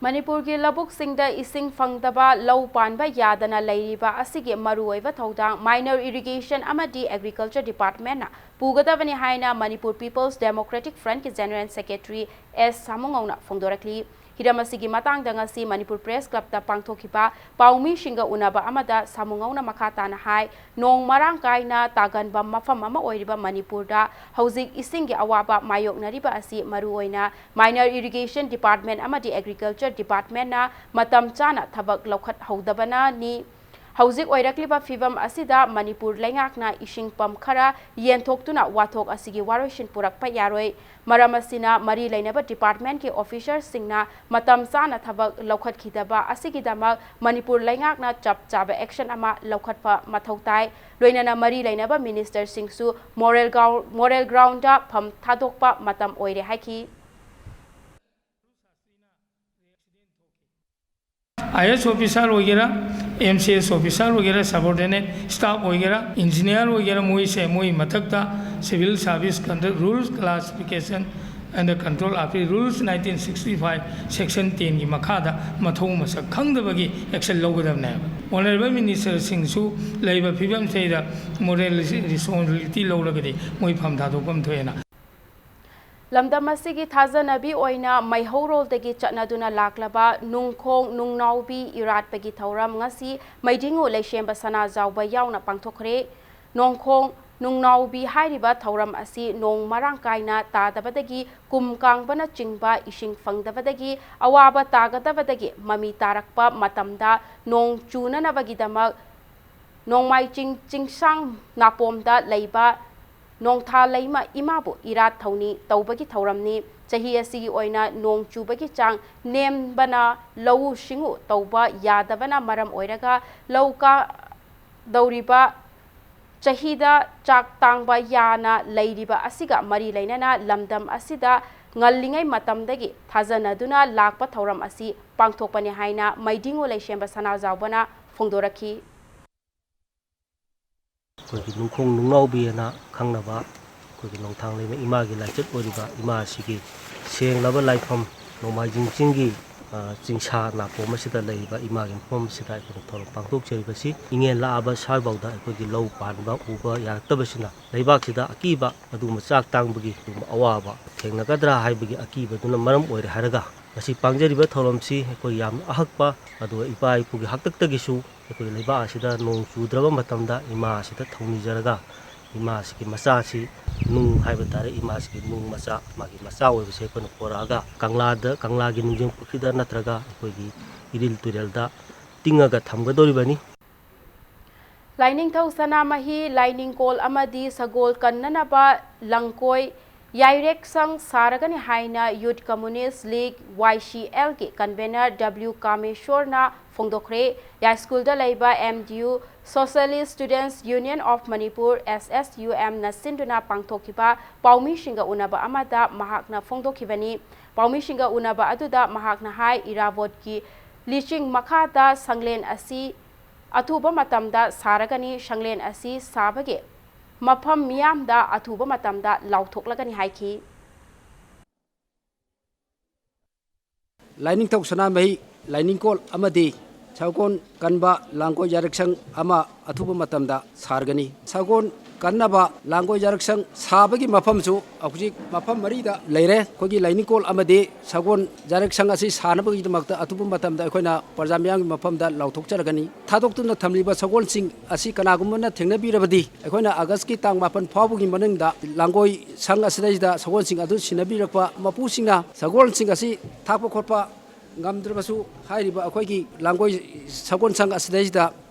ꯃꯅꯤꯄꯨꯔꯒꯤ ꯂꯧꯕꯨꯛꯁꯤꯡꯗ ꯏꯁꯤꯡ ꯐꯪꯗꯕ, ꯂꯧ ꯄꯥꯟꯕ ꯌꯥꯗꯅ ꯂꯩꯔꯤꯕ ꯑꯁꯤꯒꯤ ꯃꯔꯨꯑꯣꯏꯕ ꯊꯧꯗꯥꯡ minor irrigation ꯑꯃꯗꯤ agriculture departmentꯅ ꯄꯨꯒꯗꯕꯅꯤ ꯍꯥꯏꯅ Manipur People's Democratic Frontꯀꯤ general secretary S ꯁꯥꯃꯨꯉꯧꯅ ꯐꯣꯡꯗꯣꯔꯛꯂꯤ꯫ ꯍꯤꯔꯝ ꯑꯁꯤꯒꯤ ꯃꯇꯥꯡꯗ ꯉꯁꯤ ꯃꯅꯤꯄꯨꯔ Press Clubꯇ ꯄꯥꯡꯊꯣꯛꯈꯤꯕ ꯄꯥꯎꯃꯤꯁꯤꯡꯒ ꯎꯅꯕ ꯑꯃꯗ ꯁꯥꯃꯨꯉꯧꯅ ꯃꯈꯥ ꯇꯥꯅ ꯍꯥꯏ, ꯅꯣꯡ ꯃꯔꯥꯡ ꯀꯥꯏꯅ ꯇꯥꯒꯟꯕ ꯃꯐꯝ ꯑꯃ ꯑꯣꯏꯔꯤꯕ ꯃꯅꯤꯄꯨꯔꯗ ꯍꯧꯖꯤꯛ ꯏꯁꯤꯡꯒꯤ ꯑꯋꯥꯕ ꯃꯥꯌꯣꯛꯅꯔꯤꯕ ꯑꯁꯤ ꯃꯔꯨꯑꯣꯏꯅ minor irrigation department ꯑꯃꯗꯤ agriculture departmentꯅ ꯃꯇꯝ ꯆꯥꯅ ꯊꯕꯛ ꯂꯧꯈꯠꯍꯧꯗꯕꯅꯅꯤ꯫ ꯍꯧꯖꯤꯛ ꯑꯣꯏꯔꯛꯂꯤꯕ ꯐꯤꯚꯝ ꯑꯁꯤꯗ ꯃꯅꯤꯄꯨꯔ ꯂꯩꯉꯥꯛꯅ ꯏꯁꯤꯡ pump ꯈꯔ ꯌꯦꯟꯊꯣꯛꯇꯨꯅ ꯋꯥꯊꯣꯛ ꯑꯁꯤꯒꯤ ꯋꯥꯔꯣꯏꯁꯤꯟ ꯄꯨꯔꯛꯄ ꯌꯥꯔꯣꯏ꯫ ꯃꯔꯝ ꯑꯁꯤꯅ ꯃꯔꯤ ꯂꯩꯅꯕ departmentꯀꯤ officerꯁꯤꯡꯅ ꯃꯇꯝ ꯆꯥꯅ ꯊꯕꯛ ꯂꯧꯈꯠꯈꯤꯗꯕ ꯑꯁꯤꯒꯤꯗꯃꯛ ꯃꯅꯤꯄꯨꯔ ꯂꯩꯉꯥꯛꯅ ꯆꯞ ꯆꯥꯕ action ꯑꯃ ꯂꯧꯈꯠꯄ ꯃꯊꯧ ꯇꯥꯏ꯫ ꯂꯣꯏꯅꯅ ꯃꯔꯤ ꯂꯩꯅꯕ ministerꯁꯤꯡꯁꯨ moral grou-, moral groundꯗ ꯐꯝ ꯊꯥꯗꯣꯛꯄ ꯃꯇꯝ ꯑꯣꯏꯔꯦ ꯍꯥꯏꯈꯤ꯫ ꯑꯥꯏ ꯑꯦꯁ ꯑꯣꯐꯤꯁꯥꯔ ꯑꯣꯏꯒꯦꯔꯥ, ꯑꯦꯝ ꯁꯤ ꯑꯦꯁ ꯑꯣꯐꯤꯁꯥꯔ ꯑꯣꯏꯒꯦꯔꯥ, ꯁꯕꯑꯣꯔꯗꯤꯅꯦꯠ ꯁ꯭ꯇꯥꯐ ꯑꯣꯏꯒꯦꯔꯥ, ꯏꯟꯖꯤꯅꯤꯌꯥꯔ ꯑꯣꯏꯒꯦꯔꯥ, ꯃꯣꯏꯁꯦ ꯃꯣꯏ ꯃꯊꯛꯇ civil service conduct rules classification and control of rules nineteen sixty five section ten ꯒꯤ ꯃꯈꯥꯗ ꯃꯊꯧ ꯃꯁꯛ ꯈꯪꯗꯕꯒꯤ action ꯂꯧꯒꯗꯕꯅꯦꯕ꯫ Honourable Minister ꯁꯤꯡꯁꯨ ꯂꯩꯔꯤꯕ ꯐꯤꯕꯝꯁꯤꯗ moral responsibility ꯂꯧꯔꯒꯗꯤ ꯃꯣꯏ ꯐꯝ ꯊꯥꯗꯣꯛꯐꯝ ꯊꯣꯛꯑꯦꯅ꯫ ꯂꯝꯗꯝ ꯑꯁꯤꯒꯤ ꯊꯥꯖꯅꯕꯤ ꯑꯣꯏꯅ ꯃꯩꯍꯧꯔꯣꯜꯗꯒꯤ ꯆꯠꯅꯗꯨꯅ ꯂꯥꯛꯂꯕ ꯅꯨꯡꯈꯣꯡ ꯅꯨꯡꯅꯥꯎꯕꯤ ꯏꯔꯥꯠꯄꯒꯤ ꯊꯧꯔꯝ ꯉꯁꯤ ꯃꯩꯗꯤꯡꯉꯨ ꯂꯩꯁꯦꯝꯕ ꯁꯅꯥꯖꯥꯎꯕ ꯌꯥꯎꯅ ꯄꯥꯡꯊꯣꯛꯈ꯭ꯔꯦ꯫ ꯅꯣꯡꯈꯣꯡ ꯅꯨꯡꯅꯥꯎꯕꯤ ꯍꯥꯏꯔꯤꯕ ꯊꯧꯔꯝ ꯑꯁꯤ ꯅꯣꯡ ꯃꯔꯥꯡ ꯀꯥꯏꯅ ꯇꯥꯗꯕꯗꯒꯤ, ꯀꯨꯝ ꯀꯥꯡꯕꯅꯆꯤꯡꯕ ꯏꯁꯤꯡ ꯐꯪꯗꯕꯗꯒꯤ ꯑꯋꯥꯕ ꯇꯥꯒꯗꯕꯗꯒꯤ ꯃꯃꯤ ꯇꯥꯔꯛꯄ ꯃꯇꯝꯗ ꯅꯣꯡ ꯆꯨꯅꯅꯕꯒꯤꯗꯃꯛ ꯅꯣꯡꯃꯥꯏ ꯆꯤꯡ ꯆꯤꯡꯁꯥꯡ ꯅꯥꯄꯣꯝꯗ ꯂꯩꯕ ꯅꯣꯡꯊꯥ ꯂꯩꯃ ꯏꯃꯥꯕꯨ ꯏꯔꯥꯠ ꯊꯧꯅꯤ ꯇꯧꯕꯒꯤ ꯊꯧꯔꯝꯅꯤ꯫ ꯆꯍꯤ ꯑꯁꯤꯒꯤ ꯑꯣꯏꯅ ꯅꯣꯡ ꯆꯨꯕꯒꯤ ꯆꯥꯡ ꯅꯦꯝꯕꯅ ꯂꯧꯎ ꯁꯤꯡꯎ ꯇꯧꯕ ꯌꯥꯗꯕꯅ ꯃꯔꯝ ꯑꯣꯏꯔꯒ ꯂꯧ ꯀꯥꯗꯧꯔꯤꯕ ꯆꯍꯤꯗ ꯆꯥꯛ ꯇꯥꯡꯕ ꯌꯥꯅ ꯂꯩꯔꯤꯕ ꯑꯁꯤꯒ ꯃꯔꯤ ꯂꯩꯅꯅ ꯂꯝꯗꯝ ꯑꯁꯤꯗ ꯉꯜꯂꯤꯉꯩ ꯃꯇꯝꯗꯒꯤ ꯊꯥꯖꯅꯗꯨꯅ ꯂꯥꯛꯄ ꯊꯧꯔꯝ ꯑꯁꯤ ꯄꯥꯡꯊꯣꯛꯄꯅꯤ ꯍꯥꯏꯅ ꯃꯩꯗꯤꯡꯉꯨ ꯂꯩꯁꯦꯝꯕ ꯁꯅꯥꯖꯥꯎꯕꯅ ꯐꯣꯡꯗꯣꯔꯛꯈꯤ꯫ ꯑꯩꯈꯣꯏꯒꯤ ꯅꯨꯡꯈꯣꯡ ꯅꯨꯡꯅꯥꯎꯕꯤ ꯍꯥꯏꯅ ꯈꯪꯅꯕ ꯑꯩꯈꯣꯏꯒꯤ ꯅꯣꯡꯊꯥꯡ ꯂꯩꯃ ꯏꯃꯥꯒꯤ ꯂꯥꯏꯆꯠ ꯑꯣꯏꯔꯤꯕ ꯏꯃꯥ ꯑꯁꯤꯒꯤ ꯁꯦꯡꯂꯕ ꯂꯥꯏꯐꯝ ꯅꯣꯡꯃꯥꯏꯖꯤꯡ ꯆꯤꯡꯒꯤ, ꯑ, ꯆꯤꯡꯁꯥ ꯅꯥꯄꯣꯝ ꯑꯁꯤꯗ ꯂꯩꯔꯤꯕ ꯏꯃꯥꯒꯤ ꯃꯐꯝ ꯑꯁꯤꯗ ꯑꯩꯈꯣꯏꯅ ꯊꯧꯔꯝ ꯄꯥꯡꯊꯣꯛꯆꯔꯤꯕꯁꯤ ꯏꯉꯦꯜ ꯂꯥꯛꯑꯕ ꯁ꯭ꯋꯥꯏꯐꯥꯎꯗ ꯑꯩꯈꯣꯏꯒꯤ ꯂꯧ ꯄꯥꯟꯕ ꯎꯕ ꯌꯥꯔꯛꯇꯕꯁꯤꯅ ꯂꯩꯕꯥꯛꯁꯤꯗ ꯑꯀꯤꯕ ꯑꯗꯨꯒꯨꯝꯕ ꯆꯥꯛ ꯇꯥꯡꯕꯒꯤ ꯑꯗꯨꯒꯨꯝꯕ ꯑꯋꯥꯕ ꯊꯦꯡꯅꯒꯗ꯭ꯔꯥ ꯍꯥꯏꯕꯒꯤ ꯑꯀꯤꯕꯗꯨꯅ ꯃꯔꯝ ꯑꯣꯏꯔꯦ ꯍꯥꯏꯔꯒ ꯉꯁꯤ ꯄꯥꯡꯖꯔꯤꯕ ꯊꯧꯔꯝꯁꯤ ꯑꯩꯈꯣꯏ ꯌꯥꯝꯅ ꯑꯍꯛꯄ ꯑꯗꯨꯒ ꯏꯄꯥ ꯏꯄꯨꯒꯤ ꯍꯥꯛꯇꯛꯇꯒꯤꯁꯨ ꯑꯩꯈꯣꯏ ꯂꯩꯕꯥꯛ ꯑꯁꯤꯗ ꯅꯣꯡ ꯆꯨꯗ꯭ꯔꯕ ꯃꯇꯝꯗ ꯏꯃꯥ ꯑꯁꯤꯗ ꯊꯧꯅꯤꯖꯔꯒ ꯏꯃꯥ ꯑꯁꯤꯒꯤ ꯃꯆꯥꯁꯤ ꯅꯨꯡ ꯍꯥꯏꯕ ꯇꯥꯔꯦ, ꯏꯃꯥ ꯑꯁꯤꯒꯤ ꯅꯨꯡ ꯃꯆꯥ, ꯃꯥꯒꯤ ꯃꯆꯥ ꯑꯣꯏꯕꯁꯦ ꯑꯩꯈꯣꯏꯅ ꯄꯣꯔꯛꯑꯒ ꯀꯪꯂꯥꯗ, ꯀꯪꯂꯥꯒꯤ ꯅꯨꯡꯖꯪ ꯄꯨꯈ꯭ꯔꯤꯗ ꯅꯠꯇ꯭ꯔꯒ ꯑꯩꯈꯣꯏꯒꯤ ꯏꯔꯤꯜ ꯇꯨꯔꯦꯜꯗ ꯇꯤꯡꯉꯒ ꯊꯝꯒꯗꯧꯔꯤꯕꯅꯤ꯫ ꯂꯥꯏꯅꯤꯡꯊꯧ ꯁꯅꯥꯃꯍꯤ ꯂꯥꯏꯅꯤꯡꯀꯣꯜ ꯑꯃꯗꯤ ꯁꯒꯣꯜ ꯀꯟꯅꯅꯕ ꯂꯪꯀꯣꯏ ꯌꯥꯏꯔꯦꯛꯁꯪ ꯁꯥꯔꯒꯅꯤ ꯍꯥꯏꯅ Youth Communist League, Y C L ꯒꯤ convener W ꯀꯥꯃꯦꯁꯣꯔꯅ ꯐꯣꯡꯗꯣꯛꯈ꯭ꯔꯦ꯫ ꯌꯥꯏꯁ꯭ꯀꯨꯜꯗ ꯂꯩꯕ M D U Socialist Students Union of Manipur, S S U M ꯅ ꯁꯤꯟꯗꯨꯅ ꯄꯥꯡꯊꯣꯛꯈꯤꯕ ꯄꯥꯎꯃꯤꯁꯤꯡꯒ ꯎꯅꯕ ꯑꯃꯗ ꯃꯍꯥꯛꯅ ꯐꯣꯡꯗꯣꯛꯈꯤꯕꯅꯤ꯫ ꯄꯥꯎꯃꯤꯁꯤꯡꯒ ꯎꯅꯕ ꯑꯗꯨꯗ ꯃꯍꯥꯛꯅ ꯍꯥꯏ, ꯏꯔꯥꯕꯣꯠꯀꯤ ꯂꯤꯆꯤꯡ ꯃꯈꯥꯗ ꯁꯪꯂꯦꯟ ꯑꯁꯤ ꯑꯊꯨꯕ ꯃꯇꯝꯗ ꯁꯥꯔꯒꯅꯤ꯫ ꯁꯪꯂꯦꯟ ꯑꯁꯤ ꯁꯥꯕꯒꯤ ꯃꯐꯝ ꯃꯤꯌꯥꯝꯗ ꯑꯊꯨꯕ ꯃꯇꯝꯗ ꯂꯥꯎꯊꯣꯛꯂꯒꯅꯤ ꯍꯥꯏꯈꯤ꯫ ꯂꯥꯏꯅꯤꯡꯊꯧ ꯁꯅꯥꯃꯍꯤ ꯂꯥꯏꯅꯤꯡꯀꯣꯜ ꯑꯃꯗꯤ ꯁꯒꯣꯜ ꯀꯟꯕ ꯂꯥꯡꯒꯣꯏ ꯌꯥꯔꯛꯁꯪ ꯑꯃ ꯑꯊꯨꯕ ꯃꯇꯝꯗ ꯁꯥꯔꯒꯅꯤ꯫ ꯁꯒꯣꯜ ꯀꯟꯅꯕ ꯂꯥꯡꯒꯣꯏ ꯌꯥꯔꯛꯁꯪ ꯁꯥꯕꯒꯤ ꯃꯐꯝꯁꯨ ꯍꯧꯖꯤꯛ ꯃꯐꯝ ꯃꯔꯤꯗ ꯂꯩꯔꯦ꯫ ꯑꯩꯈꯣꯏꯒꯤ ꯂꯥꯏꯅꯤꯡꯀꯣꯜ ꯑꯃꯗꯤ ꯁꯒꯣꯜ ꯌꯥꯔꯛꯁꯪ ꯑꯁꯤ ꯁꯥꯅꯕꯒꯤꯗꯃꯛꯇ ꯑꯊꯨꯕ ꯃꯇꯝꯗ ꯑꯩꯈꯣꯏꯅ ꯄ꯭ꯔꯖꯥ ꯃꯤꯌꯥꯝꯒꯤ ꯃꯐꯝꯗ ꯂꯥꯎꯊꯣꯛꯆꯔꯒꯅꯤ꯫ ꯊꯥꯗꯣꯛꯇꯨꯅ ꯊꯝꯂꯤꯕ ꯁꯒꯣꯜꯁꯤꯡ ꯑꯁꯤ ꯀꯅꯥꯒꯨꯝꯕꯅ ꯊꯦꯡꯅꯕꯤꯔꯕꯗꯤ ꯑꯩꯈꯣꯏꯅ ꯑꯥꯒꯁꯀꯤ ꯇꯥꯡ ꯃꯥꯄꯟ ꯐꯥꯎꯕꯒꯤ ꯃꯅꯨꯡꯗ ꯂꯥꯡꯒꯣꯏ ꯁꯪ ꯑꯁꯤꯗꯩꯁꯤꯗ ꯁꯒꯣꯜꯁꯤꯡ ꯑꯗꯨ ꯁꯤꯟꯅꯕꯤꯔꯛꯄ ꯃꯄꯨꯁꯤꯡꯅ ꯁꯒꯣꯜꯁꯤꯡ ꯑꯁꯤ ꯊꯥꯛꯄ ꯈꯣꯠꯄ ꯉꯝꯗ꯭ꯔꯕꯁꯨ ꯍꯥꯏꯔꯤꯕ ꯑꯩꯈꯣꯏꯒꯤ ꯂꯥꯡꯒꯣꯏ ꯁꯒꯣꯜ ꯁꯪ ꯑꯁꯤꯗꯩꯁꯤꯗ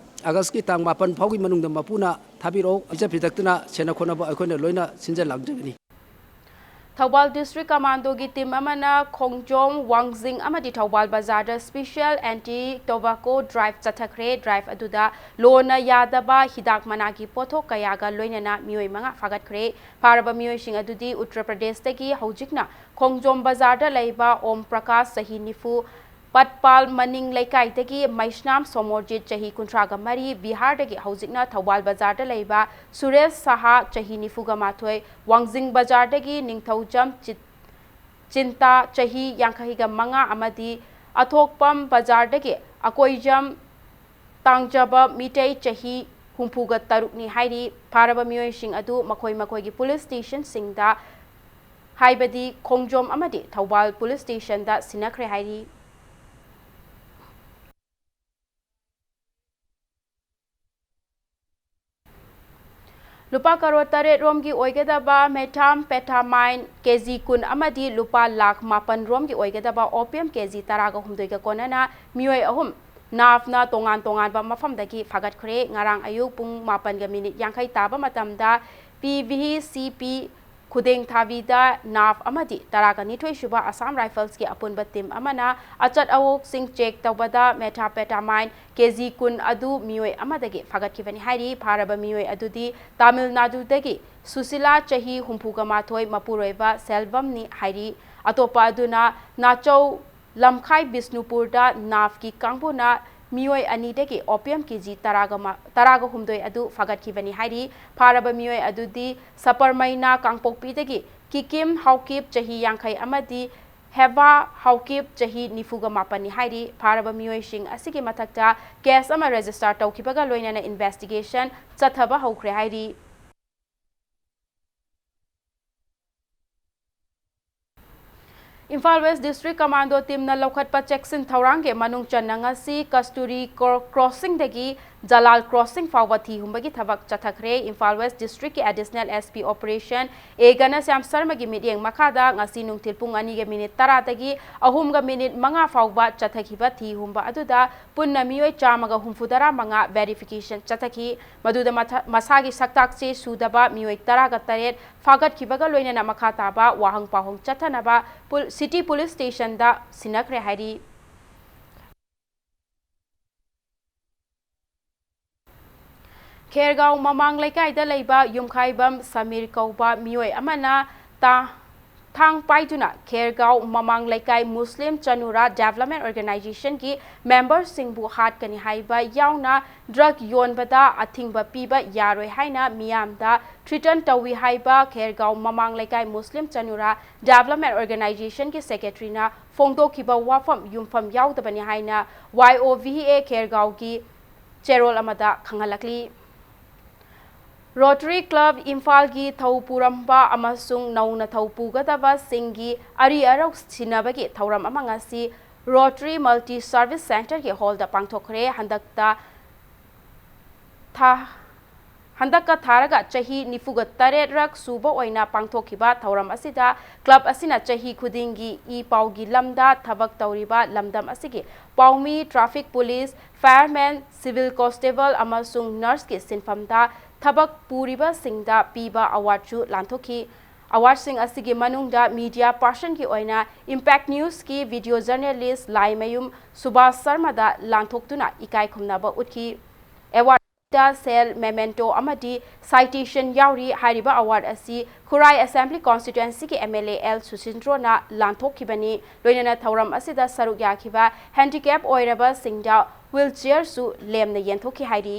ꯑꯥꯒꯁꯀꯤ ꯇꯥꯡ ꯃꯥꯄꯟ ꯐꯥꯎꯒꯤ ꯃꯅꯨꯡꯗ ꯃꯄꯨꯅ ꯊꯥꯕꯤꯔꯛꯑꯣ꯫ ꯄꯤꯖ ꯄꯤꯊꯛꯇꯨꯅ ꯁꯦꯟꯅ ꯈꯣꯠꯅꯕ ꯑꯩꯈꯣꯏꯅ ꯂꯣꯏꯅ ꯁꯤꯟꯖ ꯂꯥꯡꯖꯒꯅꯤ꯫ ꯊꯧꯕꯥꯜ ꯗꯤꯁꯇ꯭ꯔꯤꯛ ꯀꯃꯥꯟꯗꯣꯒꯤ ꯇꯤꯝ ꯑꯃꯅ ꯈꯣꯡꯖꯣꯝ, ꯋꯥꯡꯖꯤꯡ ꯑꯃꯗꯤ ꯊꯧꯕꯥꯜ ꯕꯖꯥꯔꯗ special anti tobacco drive ꯆꯠꯊꯈ꯭ꯔꯦ꯫ Drive ꯑꯗꯨꯗ ꯂꯣꯅ ꯌꯥꯗꯕ ꯍꯤꯗꯥꯛ ꯃꯅꯥꯒꯤ ꯄꯣꯠꯊꯣꯛ ꯀꯌꯥꯒ ꯂꯣꯏꯅꯅ ꯃꯤꯑꯣꯏ ꯃꯉꯥ ꯐꯥꯒꯠꯈ꯭ꯔꯦ꯫ ꯐꯥꯔꯕ ꯃꯤꯑꯣꯏꯁꯤꯡ ꯑꯗꯨꯗꯤ ꯎꯠꯇꯔ ꯄ꯭ꯔꯗꯦꯁꯇꯒꯤ ꯍꯧꯖꯤꯛꯅ ꯈꯣꯡꯖꯣꯝ ꯕꯖꯥꯔꯗ ꯂꯩꯕ ꯑꯣꯝ ꯄ꯭ꯔꯀꯥꯁ, ꯆꯍꯤ ꯅꯤꯐꯨ, ꯄꯠꯄꯥꯜ ꯃꯅꯤꯡ ꯂꯩꯀꯥꯏꯗꯒꯤ ꯃꯩꯁꯅꯥꯝ ꯁꯣꯃꯣꯔꯖꯤꯠ, ꯆꯍꯤ ꯀꯨꯟꯊ꯭ꯔꯥꯒ ꯃꯔꯤ, ꯕꯤꯍꯥꯔꯗꯒꯤ ꯍꯧꯖꯤꯛꯅ ꯊꯧꯕꯥꯜ ꯕꯖꯥꯔꯗ ꯂꯩꯕ ꯁꯨꯔꯦꯁ ꯁꯍꯥ, ꯆꯍꯤ ꯅꯤꯐꯨꯒ ꯃꯥꯊꯣꯏ, ꯋꯥꯡꯖꯤꯡ ꯕꯖꯥꯔꯗꯒꯤ ꯅꯤꯡꯊꯧꯖꯝ ꯆꯤꯠ-, ꯆꯤꯟꯇꯥ, ꯆꯍꯤ ꯌꯥꯡꯈꯩꯒ ꯃꯉꯥ, ꯑꯃꯗꯤ ꯑꯊꯣꯛꯄꯝ ꯕꯖꯥꯔꯗꯒꯤ ꯑꯀꯣꯏꯖꯝ ꯇꯥꯡꯖꯕ ꯃꯤꯇꯩ, ꯆꯍꯤ ꯍꯨꯝꯐꯨꯒ ꯇꯔꯨꯛꯅꯤ ꯍꯥꯏꯔꯤ꯫ ꯐꯥꯔꯕ ꯃꯤꯑꯣꯏꯁꯤꯡ ꯑꯗꯨ ꯃꯈꯣꯏ ꯃꯈꯣꯏꯒꯤ ꯄꯨꯂꯤꯁ ꯁ꯭ꯇꯦꯁꯟꯁꯤꯡꯗ, ꯍꯥꯏꯕꯗꯤ ꯈꯣꯡꯖꯣꯝ ꯑꯃꯗꯤ ꯊꯧꯕꯥꯜ ꯄꯨꯂꯤꯁ ꯁ꯭ꯇꯦꯁꯟꯗ ꯁꯤꯟꯅꯈ꯭ꯔꯦ ꯍꯥꯏꯔꯤ꯫ ꯂꯨꯄꯥ ꯀꯔꯣꯔ ꯇꯔꯦꯠ ꯔꯣꯝꯒꯤ ꯑꯣꯏꯒꯗꯕ methamphetamine ꯀꯦ ꯖꯤ ꯀꯨꯟ ꯑꯃꯗꯤ ꯂꯨꯄꯥ ꯂꯥꯈ ꯃꯥꯄꯟ ꯔꯣꯝꯒꯤ ꯑꯣꯏꯒꯗꯕ opium ꯀꯦ ꯖꯤ ꯇꯔꯥꯒ ꯍꯨꯝꯗꯣꯏꯒ ꯀꯣꯟꯅꯅ ꯃꯤꯑꯣꯏ ꯑꯍꯨꯝ ꯅꯥꯐꯅ ꯇꯣꯉꯥꯟ ꯇꯣꯉꯥꯟꯕ ꯃꯐꯝꯗꯒꯤ ꯐꯥꯒꯠꯈ꯭ꯔꯦ꯫ ꯉꯔꯥꯡ ꯑꯌꯨꯛ ꯄꯨꯡ ꯃꯥꯄꯟꯒ ꯃꯤꯅꯤꯠ ꯌꯥꯡꯈꯩ ꯇꯥꯕ ꯃꯇꯝꯗ ꯄꯤ ꯚꯤ ꯁꯤ ꯄꯤ ꯈꯨꯗꯦꯡꯊꯥꯕꯤꯗ ꯅꯥꯐ ꯑꯃꯗꯤ ꯇꯔꯥꯒ ꯅꯤꯊꯣꯏ ꯁꯨꯕ ꯑꯁꯥꯝ ꯔꯥꯏꯐꯜꯁꯀꯤ ꯑꯄꯨꯟꯕ ꯇꯤꯝ ꯑꯃꯅ ꯑꯆꯠ ꯑꯋꯣꯛꯁꯤꯡ ꯆꯦꯛ ꯇꯧꯕꯗ methamphetamine ꯀꯦ ꯖꯤ ꯀꯨꯟ ꯑꯗꯨ ꯃꯤꯑꯣꯏ ꯑꯃꯗꯒꯤ ꯐꯥꯒꯠꯈꯤꯕꯅꯤ ꯍꯥꯏꯔꯤ꯫ ꯐꯥꯔꯕ ꯃꯤꯑꯣꯏ ꯑꯗꯨꯗꯤ ꯇꯥꯃꯤꯜ ꯅꯥꯗꯨꯗꯒꯤ ꯁꯨꯁꯤꯂꯥ, ꯆꯍꯤ ꯍꯨꯝꯐꯨꯒ ꯃꯥꯊꯣꯏ, ꯃꯄꯨꯔꯣꯏꯕ ꯁꯦꯜꯚꯝꯅꯤ ꯍꯥꯏꯔꯤ꯫ ꯑꯇꯣꯞꯄ ꯑꯗꯨꯅ ꯅꯥꯆꯧ ꯂꯝꯈꯥꯏ ꯕꯤꯁꯅꯨꯄꯨꯔꯗ ꯅꯥꯐꯀꯤ ꯀꯥꯡꯕꯨꯅ ꯃꯤꯑꯣꯏ ꯑꯅꯤꯗꯒꯤ opium ꯀꯦꯖꯤ ꯇꯔꯥꯒ ꯃ-, ꯇꯔꯥꯒ ꯍꯨꯝꯗꯣꯏ ꯑꯗꯨ ꯐꯥꯒꯠꯈꯤꯕꯅꯤ ꯍꯥꯏꯔꯤ꯫ ꯐꯥꯔꯕ ꯃꯤꯑꯣꯏ ꯑꯗꯨꯗꯤ ꯁꯄꯔꯃꯩꯅꯥ ꯀꯥꯡꯄꯣꯛꯄꯤꯗꯒꯤ ꯀꯤꯀꯤꯝ ꯍꯥꯎꯀꯤꯞ ꯆꯍꯤ ꯌꯥꯡꯈꯩ ꯑꯃꯗꯤ ꯍꯦꯕꯥ ꯍꯥꯎꯀꯤꯞ ꯆꯍꯤ ꯅꯤꯐꯨꯒ ꯃꯥꯄꯟꯅꯤ ꯍꯥꯏꯔꯤ꯫ ꯐꯥꯔꯕ ꯃꯤꯑꯣꯏꯁꯤꯡ ꯑꯁꯤꯒꯤ ꯃꯊꯛꯇ case ꯑꯃ register ꯇꯧꯈꯤꯕꯒ ꯂꯣꯏꯅꯅ investigation ꯆꯠꯊꯕ ꯍꯧꯈ꯭ꯔꯦ ꯍꯥꯏꯔꯤ꯫ ꯏꯝꯐꯥꯜ West District Commando teamꯅ ꯂꯧꯈꯠꯄ ꯆꯦꯛꯁꯤꯟ ꯊꯧꯔꯥꯡꯒꯤ ꯃꯅꯨꯡ ꯆꯟꯅ ꯉꯁꯤ ꯀꯁꯇꯨꯔꯤ ꯀ꯭ꯔꯣ-, crossingꯗꯒꯤ ꯖꯂꯥꯜ crossing ꯐꯥꯎꯕ ꯊꯤ ꯍꯨꯝꯕꯒꯤ ꯊꯕꯛ ꯆꯠꯊꯈ꯭ꯔꯦ꯫ Imphal West Districtꯀꯤ Additional SP Operation A ꯘꯅꯁ꯭ꯌꯥꯝ ꯁꯔꯃꯒꯤ ꯃꯤꯠꯌꯦꯡ ꯃꯈꯥꯗ ꯉꯁꯤ ꯅꯨꯡꯊꯤꯜ ꯄꯨꯡ ꯑꯅꯤꯒ minute ꯇꯔꯥꯗꯒꯤ ꯑꯍꯨꯝꯒ minute ꯃꯉꯥ ꯐꯥꯎꯕ ꯆꯠꯊꯈꯤꯕ ꯊꯤ ꯍꯨꯝꯕ ꯑꯗꯨꯗ ꯄꯨꯟꯅ ꯃꯤꯑꯣꯏ ꯆꯥꯝꯃꯒ ꯍꯨꯝꯐꯨꯇꯔꯥ ꯃꯉꯥ verification ꯆꯠꯊꯈꯤ꯫ ꯃꯗꯨꯗ ꯃꯊ-, ꯃꯁꯥꯒꯤ ꯁꯛꯇꯥꯛ ꯆꯦ ꯁꯨꯗꯕ ꯃꯤꯑꯣꯏ ꯇꯔꯥꯒ ꯇꯔꯦꯠ ꯐꯥꯒꯠꯈꯤꯕꯒ ꯂꯣꯏꯅꯅ ꯃꯈꯥ ꯇꯥꯕ ꯋꯥꯍꯪ ꯄꯥꯎꯍꯪ ꯆꯠꯊꯅꯕ ꯄꯨꯜ-, City Police Stationꯗ ꯁꯤꯟꯅꯈ꯭ꯔꯦ ꯍꯥꯏꯔꯤ꯫ ꯈꯦꯔꯒꯥꯎ ꯃꯃꯥꯡ ꯂꯩꯀꯥꯏꯗ ꯂꯩꯕ ꯌꯨꯝꯈꯥꯏꯕꯝ ꯁꯃꯤꯔ ꯀꯧꯕ ꯃꯤꯑꯣꯏ ꯑꯃꯅ ꯇꯥ-, ꯊꯥꯡ ꯄꯥꯏꯗꯨꯅ ꯈꯦꯔꯒꯥꯎ ꯃꯃꯥꯡ ꯂꯩꯀꯥꯏ ꯃꯨꯁꯂꯤꯝ ꯆꯅꯨꯔꯥ Development Organizationꯒꯤ memberꯁꯤꯡꯕꯨ ꯍꯥꯠꯀꯅꯤ ꯍꯥꯏꯕ ꯌꯥꯎꯅ drug ꯌꯣꯟꯕꯗ ꯑꯊꯤꯡꯕ ꯄꯤꯕ ꯌꯥꯔꯣꯏ ꯍꯥꯏꯅ ꯃꯤꯌꯥꯝꯗ threaten ꯇꯧꯏ ꯍꯥꯏꯕ ꯈꯦꯔꯒꯥꯎ ꯃꯃꯥꯡ ꯂꯩꯀꯥꯏ ꯃꯨꯁꯂꯤꯝ ꯆꯅꯨꯔꯥ Development Organizationꯒꯤ secretaryꯅ ꯐꯣꯡꯗꯣꯛꯈꯤꯕ ꯋꯥꯐꯝ ꯌꯨꯝꯐꯝ ꯌꯥꯎꯗꯕꯅꯤ ꯍꯥꯏꯅ Y O V A ꯈꯦꯔꯒꯥꯎꯒꯤ ꯆꯦꯔꯣꯜ ꯑꯃꯗ ꯈꯪꯍꯜꯂꯛꯂꯤ꯫ Rotary Club ꯏꯝꯐꯥꯜꯒꯤ ꯊꯧ ꯄꯨꯔꯝꯕ ꯑꯃꯁꯨꯡ ꯅꯧꯅ ꯊꯧ ꯄꯨꯒꯗꯕꯁꯤꯡꯒꯤ ꯑꯔꯤ ꯑꯔꯧ ꯁꯤꯟꯅꯕꯒꯤ ꯊꯧꯔꯝ ꯑꯃ ꯉꯁꯤ Rotary Multi Service Centreꯒꯤ hallꯗ ꯄꯥꯡꯊꯣꯛꯈ꯭ꯔꯦ꯫ ꯍꯟꯗꯛꯇ ꯊꯥ-, ꯍꯟꯗꯛꯀ ꯊꯥꯔꯒ ꯆꯍꯤ ꯅꯤꯐꯨꯒ ꯇꯔꯦꯠꯔꯛ ꯁꯨꯕ ꯑꯣꯏꯅ ꯄꯥꯡꯊꯣꯛꯈꯤꯕ ꯊꯧꯔꯝ ꯑꯁꯤꯗ club ꯑꯁꯤꯅ ꯆꯍꯤ ꯈꯨꯗꯤꯡꯒꯤ ꯏ ꯄꯥꯎꯒꯤ ꯂꯝꯗ ꯊꯕꯛ ꯇꯧꯔꯤꯕ ꯂꯝꯗꯝ ꯑꯁꯤꯒꯤ ꯄꯥꯎꯃꯤ, traffic police, fireman, civil constable ꯑꯃꯁꯨꯡ nurseꯀꯤ ꯁꯤꯟꯐꯝꯗ ꯊꯕꯛ ꯄꯨꯔꯤꯕꯁꯤꯡꯗ ꯄꯤꯕ awardꯁꯨ ꯂꯥꯟꯊꯣꯛꯈꯤ꯫ Awardꯁꯤꯡ ꯑꯁꯤꯒꯤ ꯃꯅꯨꯡꯗ media personꯒꯤ ꯑꯣꯏꯅ Impact Newsꯀꯤ video journalist Laimayum Subhas ꯁꯔꯃꯗ ꯂꯥꯟꯊꯣꯛꯇꯨꯅ ꯏꯀꯥꯏ ꯈꯨꯝꯅꯕ ꯎꯠꯈꯤ꯫ Award ꯇ ꯁꯦꯜ, ꯃꯦꯃꯦꯟꯇꯣ ꯑꯃꯗꯤ ꯁꯥꯏꯇꯦꯁꯟ ꯌꯥꯎꯔꯤ꯫ ꯍꯥꯏꯔꯤꯕ ꯑꯦꯋꯥꯔꯗ ꯑꯁꯤ ꯈꯨꯔꯥꯏ ꯑꯦꯁꯦꯝꯕ꯭ꯂꯤ ꯀꯣꯟꯁꯇꯤꯇ꯭ꯋꯦꯟꯁꯤꯒꯤ ꯑꯦꯝ ꯑꯦꯜ ꯑꯦ ꯑꯦꯜ ꯁꯨꯁꯤꯟꯗ꯭ꯔꯣꯅ ꯂꯥꯟꯊꯣꯛꯈꯤꯕꯅꯤ꯫ ꯂꯣꯏꯅꯅ ꯊꯧꯔꯝ ꯑꯁꯤꯗ ꯁꯔꯨꯛ ꯌꯥꯈꯤꯕ ꯍꯦꯟꯗꯤꯀꯦꯞ ꯑꯣꯏꯔꯕꯁꯤꯡꯗ ꯋꯤꯜ ꯆꯤꯌꯔꯁꯨ ꯂꯦꯝꯅ ꯌꯦꯟꯊꯣꯛꯈꯤ ꯍꯥꯏꯔꯤ꯫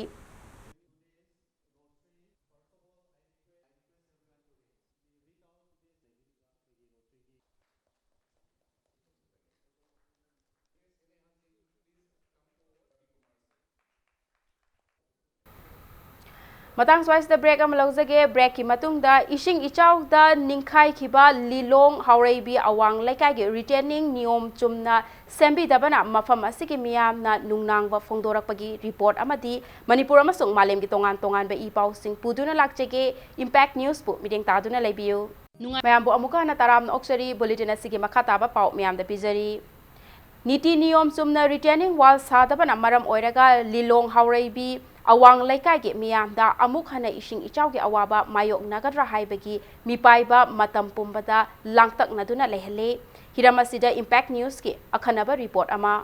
ꯃꯇꯥꯡ ꯁ꯭ꯋꯥꯏꯁꯤꯗ ꯕ꯭ꯔꯦꯛ ꯑꯃ ꯂꯧꯖꯒꯦ꯫ ꯕ꯭ꯔꯦꯛꯀꯤ ꯃꯇꯨꯡꯗ ꯏꯁꯤꯡ ꯏꯆꯥꯎꯗ ꯅꯤꯡꯈꯥꯏꯈꯤꯕ ꯂꯤꯂꯣꯡ ꯍꯥꯎꯔꯩꯕꯤ ꯑꯋꯥꯡ ꯂꯩꯀꯥꯏꯒꯤ ꯔꯤꯇꯦꯅꯤꯡ ꯅꯤꯌꯣꯝ ꯆꯨꯝꯅ ꯁꯦꯝꯕꯤꯗꯕꯅ ꯃꯐꯝ ꯑꯁꯤꯒꯤ ꯃꯤꯌꯥꯝꯅ ꯅꯨꯡꯅꯥꯡꯕ ꯐꯣꯡꯗꯣꯔꯛꯄꯒꯤ ꯔꯤꯄꯣꯔꯠ ꯑꯃꯗꯤ ꯃꯅꯤꯄꯨꯔ ꯑꯃꯁꯨꯡ ꯃꯥꯂꯦꯝꯒꯤ ꯇꯣꯉꯥꯟ ꯇꯣꯉꯥꯟꯕ ꯏ ꯄꯥꯎꯁꯤꯡ ꯄꯨꯗꯨꯅ ꯂꯥꯛꯆꯒꯦ꯫ ꯏꯝꯄꯦꯛ ꯅ꯭ꯌꯨꯁꯄꯨ ꯃꯤꯠꯌꯦꯡ ꯇꯥꯗꯨꯅ ꯂꯩꯕꯤꯌꯨ꯫ ꯅꯨꯡꯉꯥꯏ- ꯃꯌꯥꯝꯕꯨ ꯑꯃꯨꯛꯀ ꯍꯟꯅ ꯇꯔꯥꯝꯅ ꯑꯣꯛꯆꯔꯤ꯫ ꯕꯨꯂꯦꯇꯤꯟ ꯑꯁꯤꯒꯤ ꯃꯈꯥ ꯇꯥꯕ ꯄꯥꯎ ꯃꯌꯥꯝꯗ ꯄꯤꯖꯔꯤ꯫ ꯅꯤꯇꯤ ꯅꯤꯌꯣꯝ ꯆꯨꯝꯅ ꯔꯤꯇꯦꯅꯤꯡ ꯋꯥꯜ ꯁꯥꯗꯕꯅ ꯃꯔꯝ ꯑꯣꯏꯔꯒ ꯂꯤꯂꯣꯡ ꯍꯥꯎꯔꯩꯕꯤ ꯑꯋꯥꯡ ꯂꯩꯀꯥꯏꯒꯤ ꯃꯤꯌꯥꯝꯗ ꯑꯃꯨꯛ ꯍꯟꯅ ꯏꯁꯤꯡ ꯏꯆꯥꯎꯒꯤ ꯑꯋꯥꯕ ꯃꯥꯌꯣꯛꯅꯒꯗ꯭ꯔꯥ ꯍꯥꯏꯕꯒꯤ ꯃꯤꯄꯥꯏꯕ ꯃꯇꯝ ꯄꯨꯝꯕꯗ ꯂꯥꯡꯇꯛꯅꯗꯨꯅ ꯂꯩꯍꯜꯂꯤ꯫ ꯍꯤꯔꯝ ꯑꯁꯤꯗ ꯏꯝꯄꯦꯛ ꯅ꯭ꯌꯨꯁꯀꯤ ꯑꯈꯟꯅꯕ ꯔꯤꯄꯣꯔꯠ ꯑꯃ꯫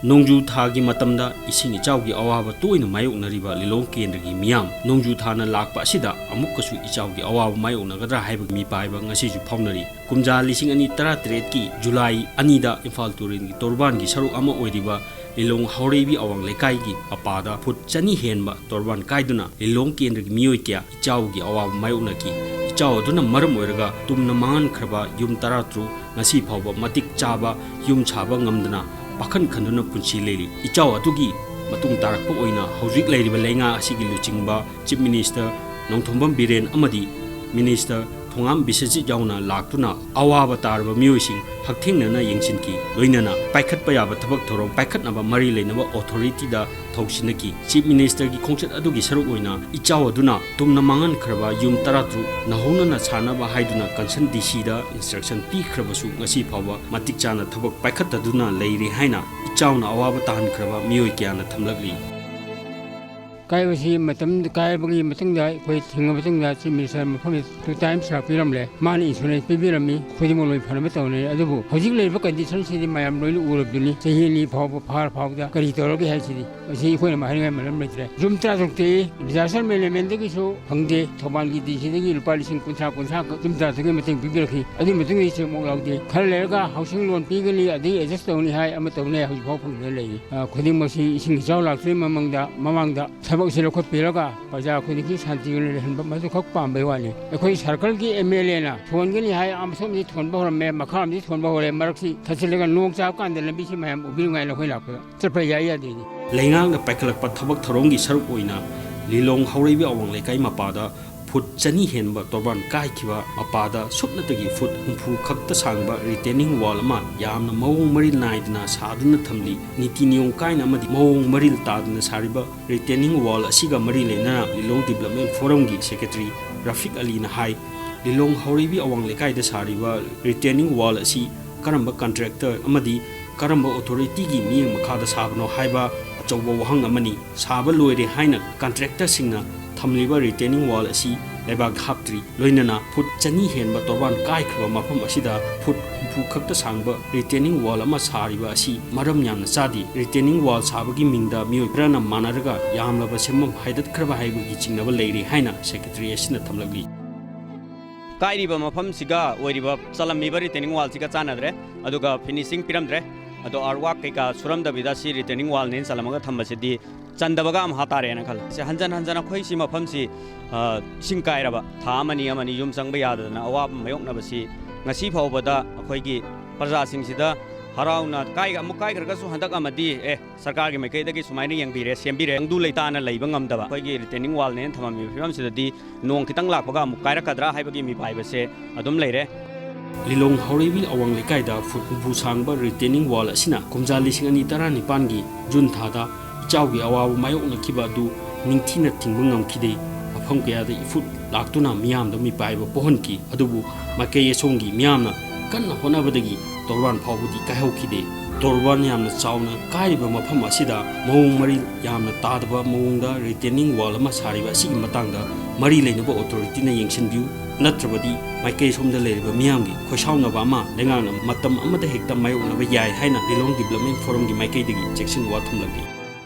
ꯅꯣꯡꯖꯨ ꯊꯥꯒꯤ ꯃꯇꯝꯗ ꯏꯁꯤꯡ ꯏꯆꯥꯎꯒꯤ ꯑꯋꯥꯕ ꯇꯣꯏꯅ ꯃꯥꯌꯣꯛꯅꯔꯤꯕ ꯂꯤꯂꯣꯡ ꯀꯦꯟꯗ꯭ꯔꯒꯤ ꯃꯤꯌꯥꯝ, ꯅꯣꯡꯖꯨ ꯊꯥꯅ ꯂꯥꯛꯄ ꯑꯁꯤꯗ ꯑꯃꯨꯛꯀꯁꯨ ꯏꯆꯥꯎꯒꯤ ꯑꯋꯥꯕ ꯃꯥꯌꯣꯛꯅꯒꯗ꯭ꯔꯥ ꯍꯥꯏꯕꯒꯤ ꯃꯤꯄꯥꯏꯕ ꯉꯁꯤꯁꯨ ꯐꯥꯎꯅꯔꯤ꯫ ꯀꯨꯝꯖꯥ ꯂꯤꯁꯤꯡ ꯑꯅꯤ ꯇꯔꯥꯇꯔꯦꯠꯀꯤ ꯖꯨꯂꯥꯏ ꯑꯅꯤꯗ ꯏꯝꯐꯥꯜ ꯇꯨꯔꯦꯜꯒꯤ ꯇꯣꯔꯕꯥꯟꯒꯤ ꯁꯔꯨꯛ ꯑꯃ ꯑꯣꯏꯔꯤꯕ ꯂꯤꯂꯣꯡ ꯍꯥꯎꯔꯩꯕꯤ ꯑꯋꯥꯡ ꯂꯩꯀꯥꯏꯒꯤ ꯃꯄꯥꯗ ꯐꯨꯠ ꯆꯅꯤ ꯍꯦꯟꯕ ꯇꯣꯔꯕꯥꯟ ꯀꯥꯏꯗꯨꯅ ꯂꯤꯂꯣꯡ ꯀꯦꯟꯗ꯭ꯔꯒꯤ ꯃꯤꯑꯣꯏ ꯀꯌꯥ ꯏꯆꯥꯎꯒꯤ ꯑꯋꯥꯕ ꯃꯥꯌꯣꯛꯅꯈꯤ꯫ ꯏꯆꯥꯎ ꯑꯗꯨꯅ ꯃꯔꯝ ꯑꯣꯏꯔꯒ ꯇꯨꯝꯅ ꯃꯥꯡꯍꯟꯈ꯭ꯔꯕ ꯌꯨꯝ ꯇꯔꯥꯇꯔꯨꯛ ꯉꯁꯤ ꯐꯥꯎꯕ ꯃꯇꯤꯛ ꯆꯥꯕ ꯌꯨꯝ ꯁꯥꯕ ꯉꯝꯗꯅ ꯄꯥꯈꯟ ꯈꯟꯗꯨꯅ ꯄꯨꯟꯁꯤ ꯂꯦꯜꯂꯤ꯫ ꯏꯆꯥꯎ ꯑꯗꯨꯒꯤ ꯃꯇꯨꯡ ꯇꯥꯔꯛꯄ ꯑꯣꯏꯅ ꯍꯧꯖꯤꯛ ꯂꯩꯔꯤꯕ ꯂꯩꯉꯥꯛ ꯑꯁꯤꯒꯤ ꯂꯨꯆꯤꯡꯕ ꯆꯤꯐ ꯃꯤꯅꯤꯁꯇꯔ ꯅꯣꯡꯊꯣꯝꯕꯝ ꯕꯤꯔꯦꯟ ꯑꯃꯗꯤ ꯃꯤꯅꯤꯁꯇꯔ ꯊꯣꯉꯥꯝ ꯕꯤꯁ꯭ꯋꯖꯤꯠ ꯌꯥꯎꯅ ꯂꯥꯛꯇꯨꯅ ꯑꯋꯥꯕ ꯇꯥꯔꯕ ꯃꯤꯑꯣꯏꯁꯤꯡ ꯍꯛꯊꯦꯡꯅꯅ ꯌꯦꯡꯁꯤꯟꯈꯤ꯫ ꯂꯣꯏꯅꯅ ꯄꯥꯏꯈꯠꯄ ꯌꯥꯕ ꯊꯕꯛ ꯊꯧꯔꯝ ꯄꯥꯏꯈꯠꯅꯕ ꯃꯔꯤ ꯂꯩꯅꯕ ꯑꯣꯊꯣꯔꯤꯇꯤꯗ ꯊꯧꯁꯤꯟꯅꯈꯤ꯫ ꯆꯤꯐ ꯃꯤꯅꯤꯁꯇꯔꯒꯤ ꯈꯣꯡꯆꯠ ꯑꯗꯨꯒꯤ ꯁꯔꯨꯛ ꯑꯣꯏꯅ ꯏꯆꯥꯎ ꯑꯗꯨꯅ ꯇꯨꯝꯅ ꯃꯥꯡꯍꯟꯈ꯭ꯔꯕ ꯌꯨꯝ ꯇꯔꯥꯇꯔꯨꯛ ꯅꯧꯍꯧꯅꯅ ꯁꯥꯅꯕ ꯍꯥꯏꯗꯨꯅ ꯀꯟꯁꯔꯟ ꯗꯤ ꯁꯤꯗ ꯏꯟꯁꯇ꯭ꯔꯛꯁꯟ ꯄꯤꯈ꯭ꯔꯕꯁꯨ ꯉꯁꯤ ꯐꯥꯎꯕ ꯃꯇꯤꯛ ꯆꯥꯅ ꯊꯕꯛ ꯄꯥꯏꯈꯠꯇꯗꯨꯅ ꯂꯩꯔꯤ ꯍꯥꯏꯅ ꯏꯆꯥꯎꯅ ꯑꯋꯥꯕ ꯇꯥꯍꯟꯈ꯭ꯔꯕ ꯃꯤꯑꯣꯏ ꯀꯌꯥꯅ ꯊꯝꯂꯛꯂꯤ꯫ ꯀꯥꯏꯕꯁꯤ ꯃꯇꯝ ꯀꯥꯏꯕꯒꯤ ꯃꯇꯨꯡꯗ ꯑꯩꯈꯣꯏ ꯊꯤꯡꯉ ꯃꯇꯨꯡꯗ ꯆꯤꯐ ꯃꯤꯅꯤꯁꯇꯔ ꯃꯐꯝꯗ ꯇꯨ ꯇꯥꯏꯝꯁ ꯂꯥꯛꯄꯤꯔꯝꯂꯦ꯫ ꯃꯥꯅ ꯏꯟꯁꯨꯔꯦꯟꯁ ꯄꯤꯕꯤꯔꯝꯃꯤ, ꯈꯨꯗꯤꯡꯃꯛ ꯂꯣꯏ ꯐꯅꯕ ꯇꯧꯅꯩ꯫ ꯑꯗꯨꯕꯨ ꯍꯧꯖꯤꯛ ꯂꯩꯔꯤꯕ ꯀꯟꯗꯤꯁꯟꯁꯤꯗꯤ ꯃꯌꯥꯝ ꯂꯣꯏꯅ ꯎꯔꯕꯗꯨꯅꯤ꯫ ꯆꯍꯤ ꯑꯅꯤ ꯐꯥꯎꯕ ꯐꯥꯔ ꯐꯥꯎꯕꯗ ꯀꯔꯤ ꯇꯧꯔꯒꯦ ꯍꯥꯏꯁꯤꯗꯤ ꯃꯁꯤ ꯑꯩꯈꯣꯏꯅ ꯍꯥꯏꯅꯤꯡꯉꯥꯏ ꯃꯔꯝ ꯂꯩꯇ꯭ꯔꯦ꯫ ꯌꯨꯝ ꯇꯔꯥ ꯇꯔꯨꯛꯇꯤ ꯗꯤꯖꯥꯁꯇꯔ ꯃꯦꯅꯦꯖꯃꯦꯟꯗꯒꯤꯁꯨ ꯐꯪꯗꯦ꯫ ꯊꯧꯕꯥꯜꯒꯤ ꯗꯤ ꯁꯤꯗꯒꯤ ꯂꯨꯄꯥ ꯂꯤꯁꯤꯡ ꯀꯨꯟꯊ꯭ꯔꯥ ꯀꯨꯟꯊ꯭ꯔꯥ ꯌꯨꯝ ꯇꯔꯥ ꯇꯔꯨꯛꯀꯤ ꯃꯇꯦꯡ ꯄꯤꯕꯤꯔꯛꯈꯤ꯫ ꯑꯗꯨꯒꯤ ꯃꯇꯨꯡꯗ ꯏꯆꯦ ꯑꯃꯨꯛ ꯌꯥꯎꯗꯦ꯫ ꯈꯔ ꯂꯩꯔꯒ ꯍꯥꯎꯁꯤꯡ ꯂꯣꯟ ꯄꯤꯒꯅꯤ, ꯑꯗꯩ ꯑꯦꯗꯖꯁ ꯇꯧꯅꯤ ꯍꯥꯏ, ꯑꯃ ꯇꯧꯅꯤ ꯍꯥꯏ, ꯍꯧꯖꯤꯛ ꯐꯥꯎ ꯐꯪꯗꯅ ꯂꯩꯔꯤ꯫ ꯑ, ꯈꯨꯗꯤꯡꯃꯛꯁꯤ ꯏꯁꯤꯡ ꯏꯆꯥꯎ ꯂꯥꯛꯇ꯭ꯔꯤꯉꯩ ꯃꯃꯥꯡꯗ, ꯃꯃꯥꯡꯗ ꯊꯕꯛꯁꯤ ꯂꯧꯈꯠꯄꯤꯔꯒ ꯄ꯭ꯔꯖꯥ ꯑꯩꯈꯣꯏꯗꯒꯤ ꯁꯥꯟꯇꯤ ꯑꯣꯏꯅ ꯂꯩꯍꯟꯕ ꯃꯗꯨꯈꯛ ꯄꯥꯝꯕꯩ ꯋꯥꯅꯤ꯫ ꯑꯩꯈꯣꯏ ꯁꯔꯀꯜꯒꯤ ꯑꯦꯝ ꯑꯦꯜ ꯑꯦꯅ ꯊꯣꯟꯒꯅꯤ ꯍꯥꯏ, ꯑꯃꯁꯣꯝꯗꯤ ꯊꯣꯟꯕ ꯍꯧꯔꯝꯃꯦ, ꯃꯈꯥꯔꯣꯝꯗꯤ ꯊꯣꯟꯕ ꯍꯧꯔꯦ, ꯃꯔꯛꯁꯤ ꯊꯠꯆꯤꯜꯂꯒ ꯅꯣꯡ ꯆꯥꯕ ꯀꯥꯟꯗ ꯂꯝꯕꯤꯁꯤ ꯃꯌꯥꯝ ꯎꯕꯤꯔꯨꯉꯥꯏꯅ ꯑꯩꯈꯣꯏ ꯂꯥꯛꯄꯗ ꯆꯠꯄ ꯌꯥꯏ ꯌꯥꯗꯦ꯫ ꯂꯩꯉꯥꯛꯅ ꯄꯥꯏꯈꯠꯂꯛꯄ ꯊꯕꯛ ꯊꯧꯔꯝꯒꯤ ꯁꯔꯨꯛ ꯑꯣꯏꯅ ꯂꯤꯂꯣꯡ ꯍꯥꯎꯔꯩꯕꯤ ꯑꯋꯥꯡ ꯂꯩꯀꯥꯏ ꯃꯄꯥꯗ ꯐꯨꯠ ꯆꯅꯤ ꯍꯦꯟꯕ ꯇꯣꯔꯕꯥꯟ ꯀꯥꯏꯈꯤꯕ ꯃꯄꯥꯗ ꯁꯨꯞꯅꯇꯒꯤ ꯐꯨꯠ ꯍꯨꯝꯐꯨ ꯈꯛꯇ ꯁꯥꯡꯕ ꯔꯤꯇꯦꯅꯤꯡ ꯋꯥꯜ ꯑꯃ ꯌꯥꯝꯅ ꯃꯑꯣꯡ ꯃꯔꯤꯜ ꯅꯥꯏꯗꯅ ꯁꯥꯗꯨꯅ ꯊꯝꯂꯤ꯫ ꯅꯤꯇꯤ ꯅꯤꯌꯣꯝ ꯀꯥꯏꯅ ꯑꯃꯗꯤ ꯃꯑꯣꯡ ꯃꯔꯤꯜ ꯇꯥꯗꯅ ꯁꯥꯔꯤꯕ ꯔꯤꯇꯦꯅꯤꯡ ꯋꯥꯜ ꯑꯁꯤꯒ ꯃꯔꯤ ꯂꯩꯅꯅ ꯂꯤꯂꯣꯡ ꯗꯤꯕꯂꯞꯃꯦꯟ ꯐꯣꯔꯝꯒꯤ ꯁꯦꯀ꯭ꯔꯦꯇꯔꯤ ꯔꯐꯤꯛ ꯑꯂꯤꯅ ꯍꯥꯏ, ꯂꯤꯂꯣꯡ ꯍꯥꯎꯔꯩꯕꯤ ꯑꯋꯥꯡ ꯂꯩꯀꯥꯏꯗ ꯁꯥꯔꯤꯕ ꯔꯤꯇꯦꯅꯤꯡ ꯋꯥꯜ ꯑꯁꯤ ꯀꯔꯝꯕ ꯀꯟꯇ꯭ꯔꯦꯛꯇꯔ ꯑꯃꯗꯤ ꯀꯔꯝꯕ ꯑꯣꯊꯣꯔꯤꯇꯤꯒꯤ ꯃꯤꯠꯌꯦꯡ ꯃꯈꯥꯗ ꯁꯥꯕꯅꯣ ꯍꯥꯏꯕ ꯑꯆꯧꯕ ꯋꯥꯍꯪ ꯑꯃꯅꯤ꯫ ꯁꯥꯕ ꯂꯣꯏꯔꯦ ꯍꯥꯏꯅ ꯀꯟꯇ꯭ꯔꯦꯛꯇꯔꯁꯤꯡꯅ ꯊꯝꯂꯤꯕ ꯔꯤꯇꯦꯅꯤꯡ ꯋꯥꯜ ꯑꯁꯤ ꯂꯩꯕꯥꯛ ꯍꯥꯞꯇ꯭ꯔꯤ꯫ ꯂꯣꯏꯅꯅ ꯐꯨꯠ ꯆꯅꯤ ꯍꯦꯟꯕ ꯇꯣꯔꯕꯥꯟ ꯀꯥꯏꯈ꯭ꯔꯕ ꯃꯐꯝ ꯑꯁꯤꯗ ꯐꯨꯠ ꯍꯨꯝꯐꯨ ꯈꯛꯇ ꯁꯥꯡꯕ ꯔꯤꯇꯦꯅꯤꯡ ꯋꯥꯜ ꯑꯃ ꯁꯥꯔꯤꯕ ꯑꯁꯤ ꯃꯔꯝ ꯌꯥꯝꯅ ꯆꯥꯗꯦ꯫ ꯔꯤꯇꯦꯅꯤꯡ ꯋꯥꯜ ꯁꯥꯕꯒꯤ ꯃꯤꯡꯗ ꯃꯤꯑꯣꯏ ꯈꯔꯅ ꯃꯥꯟꯅꯔꯒ ꯌꯥꯝꯂꯕ ꯁꯦꯟꯐꯝ ꯍꯥꯏꯗꯠꯈ꯭ꯔꯕ ꯍꯥꯏꯕꯒꯤ ꯆꯤꯡꯅꯕ ꯂꯩꯔꯤ ꯍꯥꯏꯅ ꯁꯦꯀ꯭ꯔꯦꯇꯔꯤ ꯑꯁꯤꯅ ꯊꯝꯂꯛꯂꯤ꯫ ꯀꯥꯏꯔꯤꯕ ꯃꯐꯝꯁꯤꯒ ꯑꯣꯏꯔꯤꯕ ꯆꯜꯂꯝꯃꯤꯕ ꯔꯤꯇꯦꯅꯤꯡ ꯋꯥꯜꯁꯤꯒ ꯆꯥꯟꯅꯗ꯭ꯔꯦ, ꯑꯗꯨꯒ ꯐꯤꯅꯤꯁꯤꯡ ꯄꯤꯔꯝꯗ꯭ꯔꯦ꯫ ꯑꯗꯣ ꯑꯥꯔꯠꯋꯥꯛ ꯀꯩꯀꯥ ꯁꯨꯔꯝꯗꯕꯤꯗ ꯁꯤ ꯔꯤꯇꯦꯅꯤꯡ ꯋꯥꯜꯅꯦꯅ ꯆꯜꯂꯝꯃꯒ ꯊꯝꯕꯁꯤꯗꯤ ꯆꯟꯗꯕꯒ ꯑꯃ ꯍꯥ ꯇꯥꯔꯦꯅ ꯈꯜꯂꯦ꯫ ꯁꯤ ꯍꯟꯖꯟ ꯍꯟꯖꯟ ꯑꯩꯈꯣꯏ ꯁꯤ ꯃꯐꯝꯁꯤ, ꯑ, ꯏꯁꯤꯡ ꯀꯥꯏꯔꯕ ꯊꯥ ꯑꯃꯅꯤ ꯑꯃꯅꯤ ꯌꯨꯝ ꯆꯪꯕ ꯌꯥꯗꯗꯅ ꯑꯋꯥꯕ ꯃꯥꯌꯣꯛꯅꯕꯁꯤ ꯉꯁꯤ ꯐꯥꯎꯕꯗ ꯑꯩꯈꯣꯏꯒꯤ ꯄ꯭ꯔꯖꯥꯁꯤꯡꯁꯤꯗ ꯍꯔꯥꯎꯅ ꯀꯥꯏ-, ꯑꯃꯨꯛ ꯀꯥꯏꯈ꯭ꯔꯒꯁꯨ ꯍꯟꯗꯛ ꯑꯃꯗꯤ, ꯑꯦ, ꯁꯔꯀꯥꯔꯒꯤ ꯃꯥꯏꯀꯩꯗꯒꯤ ꯁꯨꯃꯥꯏꯅ ꯌꯦꯡꯕꯤꯔꯦ, ꯁꯦꯝꯕꯤꯔꯦ, ꯇꯪꯗꯨ ꯂꯩꯇꯥꯅ ꯂꯩꯕ ꯉꯝꯗꯕ ꯑꯩꯈꯣꯏꯒꯤ ꯔꯤꯇꯦꯅꯤꯡ ꯋꯥꯜꯅꯦꯅ ꯊꯝꯃꯝꯃꯤꯕ ꯐꯤꯕꯝꯁꯤꯗꯗꯤ ꯅꯣꯡ ꯈꯤꯇꯪ ꯂꯥꯛꯄꯒ ꯑꯃꯨꯛ ꯀꯥꯏꯔꯛꯀꯗ꯭ꯔꯥ ꯍꯥꯏꯕꯒꯤ ꯃꯤꯄꯥꯏꯕꯁꯦ ꯑꯗꯨꯝ ꯂꯩꯔꯦ꯫ ꯂꯤꯂꯣꯡ ꯍꯥꯎꯔꯩꯕꯤ ꯑꯋꯥꯡ ꯂꯩꯀꯥꯏꯗ ꯐꯨꯠ ꯍꯨꯝꯐꯨ ꯁꯥꯡꯕ ꯔꯤꯇꯦꯅꯤꯡ ꯋꯥꯜ ꯑꯁꯤꯅ ꯀꯨꯝꯖꯥ ꯂꯤꯁꯤꯡ ꯑꯅꯤ ꯇꯔꯥꯅꯤꯄꯥꯟꯒꯤ ꯖꯨꯟ ꯊꯥꯗ ꯏꯆꯥꯎꯒꯤ ꯑꯋꯥꯕ ꯃꯥꯌꯣꯛꯅꯈꯤꯕ ꯑꯗꯨ ꯅꯤꯡꯊꯤꯅ ꯊꯤꯡꯕ ꯉꯝꯈꯤꯗꯦ꯫ ꯃꯐꯝ ꯀꯌꯥꯗ ꯏꯐꯨꯠ ꯂꯥꯛꯇꯨꯅ ꯃꯤꯌꯥꯝꯗ ꯃꯤꯄꯥꯏꯕ ꯄꯣꯛꯍꯟꯈꯤ꯫ ꯑꯗꯨꯕꯨ ꯃꯥꯏꯀꯩ ꯑꯁꯣꯝꯒꯤ ꯃꯤꯌꯥꯝꯅ ꯀꯟꯅ ꯍꯣꯠꯅꯕꯗꯒꯤ ꯇꯣꯔꯕꯥꯟ ꯐꯥꯎꯕꯗꯤ ꯀꯥꯏꯍꯧꯈꯤꯗꯦ꯫ ꯇꯣꯔꯕꯥꯟ ꯌꯥꯝꯅ ꯆꯥꯎꯅ ꯀꯥꯏꯔꯤꯕ ꯃꯐꯝ ꯑꯁꯤꯗ ꯃꯑꯣꯡ ꯃꯔꯤꯜ ꯌꯥꯝꯅ ꯇꯥꯗꯕ ꯃꯑꯣꯡꯗ retaining wall ꯑꯃ ꯁꯥꯔꯤꯕ ꯑꯁꯤꯒꯤ ꯃꯇꯥꯡꯗ ꯃꯔꯤ ꯂꯩꯅꯕ authority ꯅ ꯌꯦꯡꯁꯤꯟꯕꯤꯌꯨ, ꯅꯠꯇ꯭ꯔꯕꯗꯤ ꯃꯥꯏꯀꯩ ꯁꯣꯝꯗ ꯂꯩꯔꯤꯕ ꯃꯤꯌꯥꯝꯒꯤ ꯈꯣꯏꯁꯥꯎꯅꯕ ꯑꯃ ꯂꯩꯉꯥꯛꯅ ꯃꯇꯝ ꯑꯃꯗ ꯍꯦꯛꯇ ꯃꯥꯌꯣꯛꯅꯕ ꯌꯥꯏ ꯍꯥꯏꯅ Lilong Development Forum ꯒꯤ ꯃꯥꯏꯀꯩꯗꯒꯤ ꯆꯦꯛꯁꯤꯟ ꯋꯥ ꯊꯝꯂꯛꯂꯤ꯫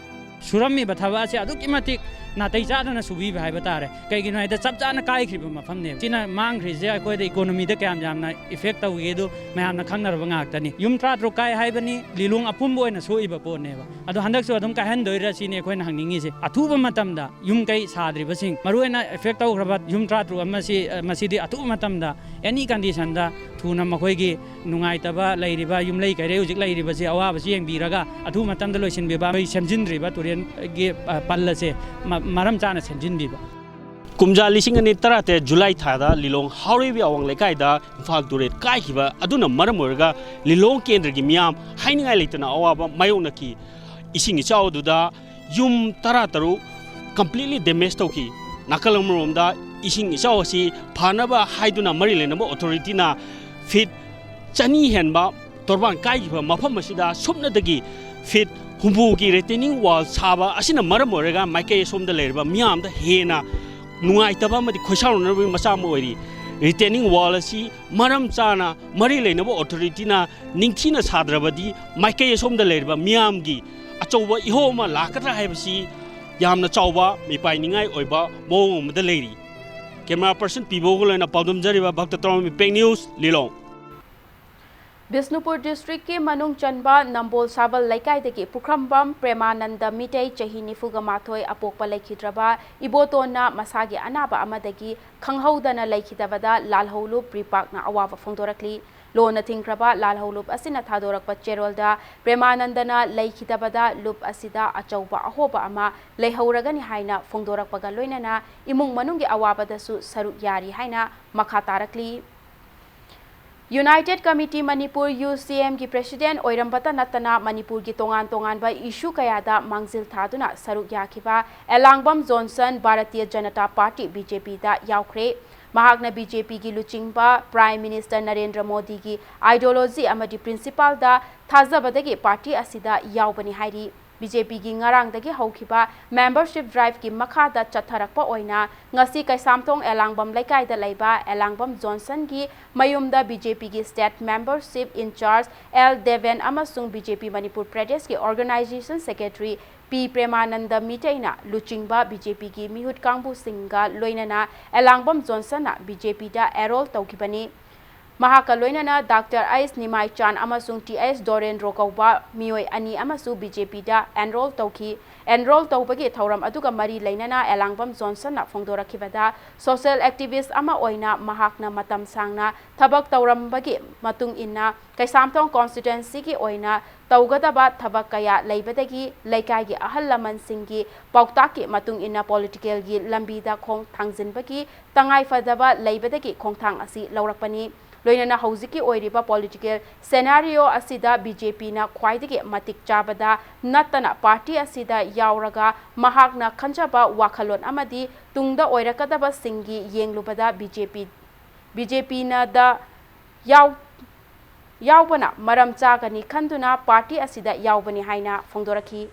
ꯁꯨꯔꯝꯃꯤꯕ ꯊꯕꯛ ꯑꯁꯤ ꯑꯗꯨꯛꯀꯤ ꯃꯇꯤꯛ ꯅꯥꯇꯩ ꯆꯥꯗꯅ ꯁꯨꯕꯤꯕ ꯍꯥꯏꯕ ꯇꯥꯔꯦ꯫ ꯀꯩꯒꯤꯅꯣ ꯍꯥꯏꯗ ꯆꯞ ꯆꯥꯅ ꯀꯥꯏꯈ꯭ꯔꯤꯕ ꯃꯐꯝꯅꯦꯕ꯫ ꯁꯤꯅ ꯃꯥꯡꯈ꯭ꯔꯤꯁꯦ ꯑꯩꯈꯣꯏꯗ economy ꯗ ꯀꯌꯥꯝ ꯌꯥꯝꯅ effect ꯇꯧꯒꯦ ꯑꯗꯨ ꯃꯌꯥꯝꯅ ꯈꯪꯅꯔꯕ ꯉꯥꯛꯇꯅꯤ꯫ ꯌꯨꯝ ꯇꯔꯥꯇꯔꯨꯛ ꯀꯥꯏ ꯍꯥꯏꯕꯅꯤ, ꯂꯤꯂꯣꯡ ꯑꯄꯨꯝꯕ ꯑꯣꯏꯅ ꯁꯣꯛꯏꯕ ꯄꯣꯠꯅꯦꯕ꯫ ꯑꯗꯣ ꯍꯟꯗꯛꯁꯨ ꯑꯗꯨꯝ ꯀꯥꯏꯍꯟꯗꯣꯏꯔꯥ ꯁꯤꯅꯤ ꯑꯩꯈꯣꯏꯅ ꯍꯪꯅꯤꯡꯉꯤꯁꯦ꯫ ꯑꯊꯨꯕ ꯃꯇꯝꯗ ꯌꯨꯝ ꯀꯩ ꯁꯥꯗ꯭ꯔꯤꯕꯁꯤꯡ, ꯃꯔꯨꯑꯣꯏꯅ effect ꯇꯧꯈ꯭ꯔꯕ ꯌꯨꯝ ꯇꯔꯥꯇꯔꯨꯛ ꯑꯃꯁꯤ, ꯑ, ꯃꯁꯤꯗꯤ ꯑꯊꯨꯕ ꯃꯇꯝꯗ any condition ꯗ ꯊꯨꯅ ꯃꯈꯣꯏꯒꯤ ꯅꯨꯡꯉꯥꯏꯇꯕ ꯂꯩꯔꯤꯕ ꯌꯨꯝꯂꯩ ꯀꯩꯔꯩ ꯍꯧꯖꯤꯛ ꯂꯩꯔꯤꯕꯁꯤ ꯑꯋꯥꯕꯁꯤ ꯌꯦꯡꯕꯤꯔꯒ ꯑꯊꯨꯕ ꯃꯇꯝꯗ ꯂꯣꯏꯁꯤꯟꯕꯤꯕ, ꯑꯩꯈꯣꯏ ꯁꯦꯝꯖꯤꯟꯗ꯭ꯔꯤꯕ ꯇꯨꯔꯦꯟꯒꯤ, ꯑ, ꯄꯜ ꯑꯁꯦ ꯃ-, ꯃꯔꯝ ꯆꯥꯅ ꯁꯦꯝꯖꯤꯟꯕꯤꯕ꯫ ꯀꯨꯝꯖꯥ ꯂꯤꯁꯤꯡ ꯑꯅꯤ ꯇꯔꯥꯇꯔꯦꯠ July ꯊꯥꯗ ꯂꯤꯂꯣꯡ ꯍꯥꯎꯔꯩꯕꯤ ꯑꯋꯥꯡ ꯂꯩꯀꯥꯏꯗ ꯏꯝꯐꯥꯜ ꯇꯨꯔꯦꯜ ꯀꯥꯏꯈꯤꯕ ꯑꯗꯨꯅ ꯃꯔꯝ ꯑꯣꯏꯔꯒ ꯂꯤꯂꯣꯡ ꯀꯦꯟꯗ꯭ꯔꯒꯤ ꯃꯤꯌꯥꯝ ꯍꯥꯏꯅꯤꯡꯉꯥꯏ ꯂꯩꯇꯅ ꯑꯋꯥꯕ ꯃꯥꯌꯣꯛꯅꯈꯤ꯫ ꯏꯁꯤꯡ ꯏꯆꯥꯎ ꯑꯗꯨꯗ ꯌꯨꯝ ꯇꯔꯥꯇꯔꯨꯛ completely damage ꯇꯧꯈꯤ꯫ ꯅꯥꯀꯜ ꯑꯃꯔꯣꯝꯗ ꯏꯁꯤꯡ ꯏꯆꯥꯎ ꯑꯁꯤ ꯐꯅꯕ ꯍꯥꯏꯗꯨꯅ ꯃꯔꯤ ꯂꯩꯅꯕ authority ꯅ feet ꯆꯅꯤ ꯍꯦꯟꯕ ꯇꯣꯔꯕꯥꯟ ꯀꯥꯏꯈꯤꯕ ꯃꯐꯝ ꯑꯁꯤꯗ ꯁꯨꯞꯅꯗꯒꯤ feet ꯍꯨꯝꯐꯨꯒꯤ retaining wall ꯁꯥꯕ ꯑꯁꯤꯅ ꯃꯔꯝ ꯑꯣꯏꯔꯒ ꯃꯥꯏꯀꯩ ꯑꯁꯣꯝꯗ ꯂꯩꯔꯤꯕ ꯃꯤꯌꯥꯝꯗ ꯍꯦꯟꯅ ꯅꯨꯡꯉꯥꯏꯇꯕ ꯑꯃꯗꯤ ꯈꯣꯏꯁꯥꯎꯅꯅꯕꯒꯤ ꯃꯆꯥꯛ ꯑꯃ ꯑꯣꯏꯔꯤ꯫ Retaining wall ꯑꯁꯤ ꯃꯔꯝ ꯆꯥꯅ ꯃꯔꯤ ꯂꯩꯅꯕ authority ꯅ ꯅꯤꯡꯊꯤꯅ ꯁꯥꯗ꯭ꯔꯕꯗꯤ ꯃꯥꯏꯀꯩ ꯑꯁꯣꯝꯗ ꯂꯩꯔꯤꯕ ꯃꯤꯌꯥꯝꯒꯤ ꯑꯆꯧꯕ ꯏꯍꯧ ꯑꯃ ꯂꯥꯛꯀꯗ꯭ꯔꯥ ꯍꯥꯏꯕꯁꯤ ꯌꯥꯝꯅ ꯆꯥꯎꯕ ꯃꯤꯄꯥꯏꯅꯤꯡꯉꯥꯏ ꯑꯣꯏꯕ ꯃꯑꯣꯡ ꯑꯃꯗ ꯂꯩꯔꯤ꯫ Camera person ꯄꯤꯕꯣꯒ ꯂꯣꯏꯅ ꯄꯥꯎꯗꯝꯖꯔꯤꯕ ꯚꯛꯇ ꯇꯔꯥꯃꯄꯥꯜ ꯏꯝꯄꯦꯛ ꯅ꯭ꯌꯨꯁ, ꯂꯤꯂꯣꯡ꯫ ꯕꯤꯁꯅꯨꯄꯨꯔ district ꯀꯤ ꯃꯅꯨꯡ ꯆꯟꯕ ꯅꯝꯕꯣꯜ ꯁꯥꯕꯜ ꯂꯩꯀꯥꯏꯗꯒꯤ ꯄꯨꯈ꯭ꯔꯝꯕꯝ ꯄ꯭ꯔꯦꯃꯥꯅꯟꯗ ꯃꯤꯇꯩ, ꯆꯍꯤ ꯅꯤꯐꯨꯒ ꯃꯥꯊꯣꯏ, ꯑꯄꯣꯛꯄ ꯂꯩꯈꯤꯗ꯭ꯔꯕ ꯏꯕꯣꯇꯣꯟꯅ ꯃꯁꯥꯒꯤ ꯑꯅꯥꯕ ꯑꯃꯗꯒꯤ ꯈꯪꯍꯧꯗꯅ ꯂꯩꯈꯤꯗꯕꯗ ꯂꯥꯜꯍꯧꯂꯨꯞ ꯔꯤꯄꯥꯛꯅ ꯑꯋꯥꯕ ꯐꯣꯡꯗꯣꯔꯛꯂꯤ꯫ ꯂꯣꯟꯅ ꯊꯤꯡꯈ꯭ꯔꯕ ꯂꯥꯜꯍꯧꯂꯨꯞ ꯑꯁꯤꯅ ꯊꯥꯗꯣꯔꯛꯄ ꯆꯦꯔꯣꯜꯗ ꯄ꯭ꯔꯦꯃꯥꯅꯟꯗꯅ ꯂꯩꯈꯤꯗꯕꯗ ꯂꯨꯞ ꯑꯁꯤꯗ ꯑꯆꯧꯕ ꯑꯍꯣꯕ ꯑꯃ ꯂꯩꯍꯧꯔꯒꯅꯤ ꯍꯥꯏꯅ ꯐꯣꯡꯗꯣꯔꯛꯄꯒ ꯂꯣꯏꯅꯅ ꯏꯃꯨꯡ ꯃꯅꯨꯡꯒꯤ ꯑꯋꯥꯕꯗꯁꯨ ꯁꯔꯨꯛ ꯌꯥꯔꯤ ꯍꯥꯏꯅ ꯃꯈꯥ ꯇꯥꯔꯛꯂꯤ꯫ United Committee Manipur, U C M ꯒꯤ president ꯑꯣꯏꯔꯝꯕꯇ ꯅꯠꯇꯅ ꯃꯅꯤꯄꯨꯔꯒꯤ ꯇꯣꯉꯥꯟ ꯇꯣꯉꯥꯟꯕ issue ꯀꯌꯥꯗ ꯃꯥꯡꯖꯤꯜ ꯊꯥꯗꯨꯅ ꯁꯔꯨꯛ ꯌꯥꯈꯤꯕ Elangbam Johnson Bharatiya Janata party, B J P ꯗ ꯌꯥꯎꯈ꯭ꯔꯦ꯫ ꯃꯍꯥꯛꯅ ꯕꯤ ꯖꯦ ꯄꯤꯒꯤ ꯂꯨꯆꯤꯡꯕ Prime Minister ꯅꯔꯦꯟꯗ꯭ꯔ ꯃꯣꯗꯤꯒꯤ ideology ꯑꯃꯗꯤ principleꯗ ꯊꯥꯖꯕꯗꯒꯤ party ꯑꯁꯤꯗ ꯌꯥꯎꯕꯅꯤ ꯍꯥꯏꯔꯤ꯫ ꯕꯤ ꯖꯦ ꯄꯤꯒꯤ ꯉꯔꯥꯡꯗꯒꯤ ꯍꯧꯈꯤꯕ membership driveꯀꯤ ꯃꯈꯥꯗ ꯆꯠꯊꯔꯛꯄ ꯑꯣꯏꯅ ꯉꯁꯤ ꯀꯩꯁꯥꯝꯊꯣꯡ ꯑꯦꯂꯥꯡꯕꯝ ꯂꯩꯀꯥꯏꯗ ꯂꯩꯕ ꯑꯦꯂꯥꯡꯕꯝ ꯖꯣꯟꯁꯟꯒꯤ ꯃꯌꯨꯝꯗ ꯕꯤ ꯖꯦ ꯄꯤꯒꯤ state membership in charge L Deben ꯑꯃꯁꯨꯡ ꯕꯤ ꯖꯦ ꯄꯤ ꯃꯅꯤꯄꯨꯔ ꯄ꯭ꯔꯗꯦꯁꯀꯤ organization secretary ꯄꯤ ꯄ꯭ꯔꯦꯃꯥꯅꯟꯗ ꯃꯤꯇꯩꯅ ꯂꯨꯆꯤꯡꯕ ꯕꯤ ꯖꯦ ꯄꯤꯒꯤ ꯃꯤꯍꯨꯠ ꯀꯥꯡꯕꯨꯁꯤꯡꯒ ꯂꯣꯏꯅꯅ ꯑꯦꯂꯥꯡꯕꯝ ꯖꯣꯟꯁꯟꯅ ꯕꯤ ꯖꯦ ꯄꯤꯗ enroll ꯇꯧꯈꯤꯕꯅꯤ꯫ ꯃꯍꯥꯛꯀ ꯂꯣꯏꯅꯅ ꯗꯥꯛꯇꯔ ꯑꯩꯁ ꯅꯤꯃꯥꯏꯆꯥꯟ ꯑꯃꯁꯨꯡ ꯇꯤ ꯑꯩꯁ ꯗꯣꯔꯦꯟꯗ꯭ꯔꯣ ꯀꯧꯕ ꯃꯤꯑꯣꯏ ꯑꯅꯤ ꯑꯃꯁꯨ ꯕꯤ ꯖꯦ ꯄꯤꯗ enroll ꯇꯧꯈꯤ꯫ Enroll ꯇꯧꯕꯒꯤ ꯊꯧꯔꯝ ꯑꯗꯨꯒ ꯃꯔꯤ ꯂꯩꯅꯅ ꯑꯦꯂꯥꯡꯕꯝ ꯖꯣꯟꯁꯟꯅ ꯐꯣꯡꯗꯣꯔꯛꯈꯤꯕꯗ, social activist ꯑꯃ ꯑꯣꯏꯅ ꯃꯍꯥꯛꯅ ꯃꯇꯝ ꯁꯥꯡꯅ ꯊꯕꯛ ꯇꯧꯔꯝꯕꯒꯤ ꯃꯇꯨꯡ ꯏꯟꯅ ꯀꯩꯁꯥꯝꯊꯣꯡ constituencyꯒꯤ ꯑꯣꯏꯅ ꯇꯧꯒꯗꯕ ꯊꯕꯛ ꯀꯌꯥ ꯂꯩꯕꯗꯒꯤ ꯂꯩꯀꯥꯏꯒꯤ ꯑꯍꯜ ꯂꯃꯟꯁꯤꯡꯒꯤ ꯄꯥꯎꯇꯥꯛꯀꯤ ꯃꯇꯨꯡ ꯏꯟꯅ politicalꯒꯤ ꯂꯝꯕꯤꯗ ꯈꯣꯡ ꯊꯥꯡꯖꯤꯟꯕꯒꯤ ꯇꯉꯥꯏꯐꯗꯕ ꯂꯩꯕꯗꯒꯤ ꯈꯣꯡꯊꯥꯡ ꯑꯁꯤ ꯂꯧꯔꯛꯄꯅꯤ꯫ ꯂꯣꯏꯅꯅ ꯍꯧꯖꯤꯛꯀꯤ ꯑꯣꯏꯔꯤꯕ political scenario ꯑꯁꯤꯗ ꯕꯤ ꯖꯦ ꯄꯤꯅ ꯈ꯭ꯋꯥꯏꯗꯒꯤ ꯃꯇꯤꯛ ꯆꯥꯕꯗ ꯅꯠꯇꯅ party ꯑꯁꯤꯗ ꯌꯥꯎꯔꯒ ꯃꯍꯥꯛꯅ ꯈꯟꯖꯕ ꯋꯥꯈꯜꯂꯣꯟ ꯑꯃꯗꯤ ꯇꯨꯡꯗ ꯑꯣꯏꯔꯛꯀꯗꯕꯁꯤꯡꯒꯤ ꯌꯦꯡꯂꯨꯕꯗ ꯕꯤ ꯖꯦ ꯄꯤ, ꯕꯤ ꯖꯦ ꯄꯤꯅꯗ ꯌꯥꯎ-, ꯌꯥꯎꯕꯅ ꯃꯔꯝ ꯆꯥꯒꯅꯤ ꯈꯟꯗꯨꯅ party ꯑꯁꯤꯗ ꯌꯥꯎꯕꯅꯤ ꯍꯥꯏꯅ ꯐꯣꯡꯗꯣꯔꯛꯈꯤ꯫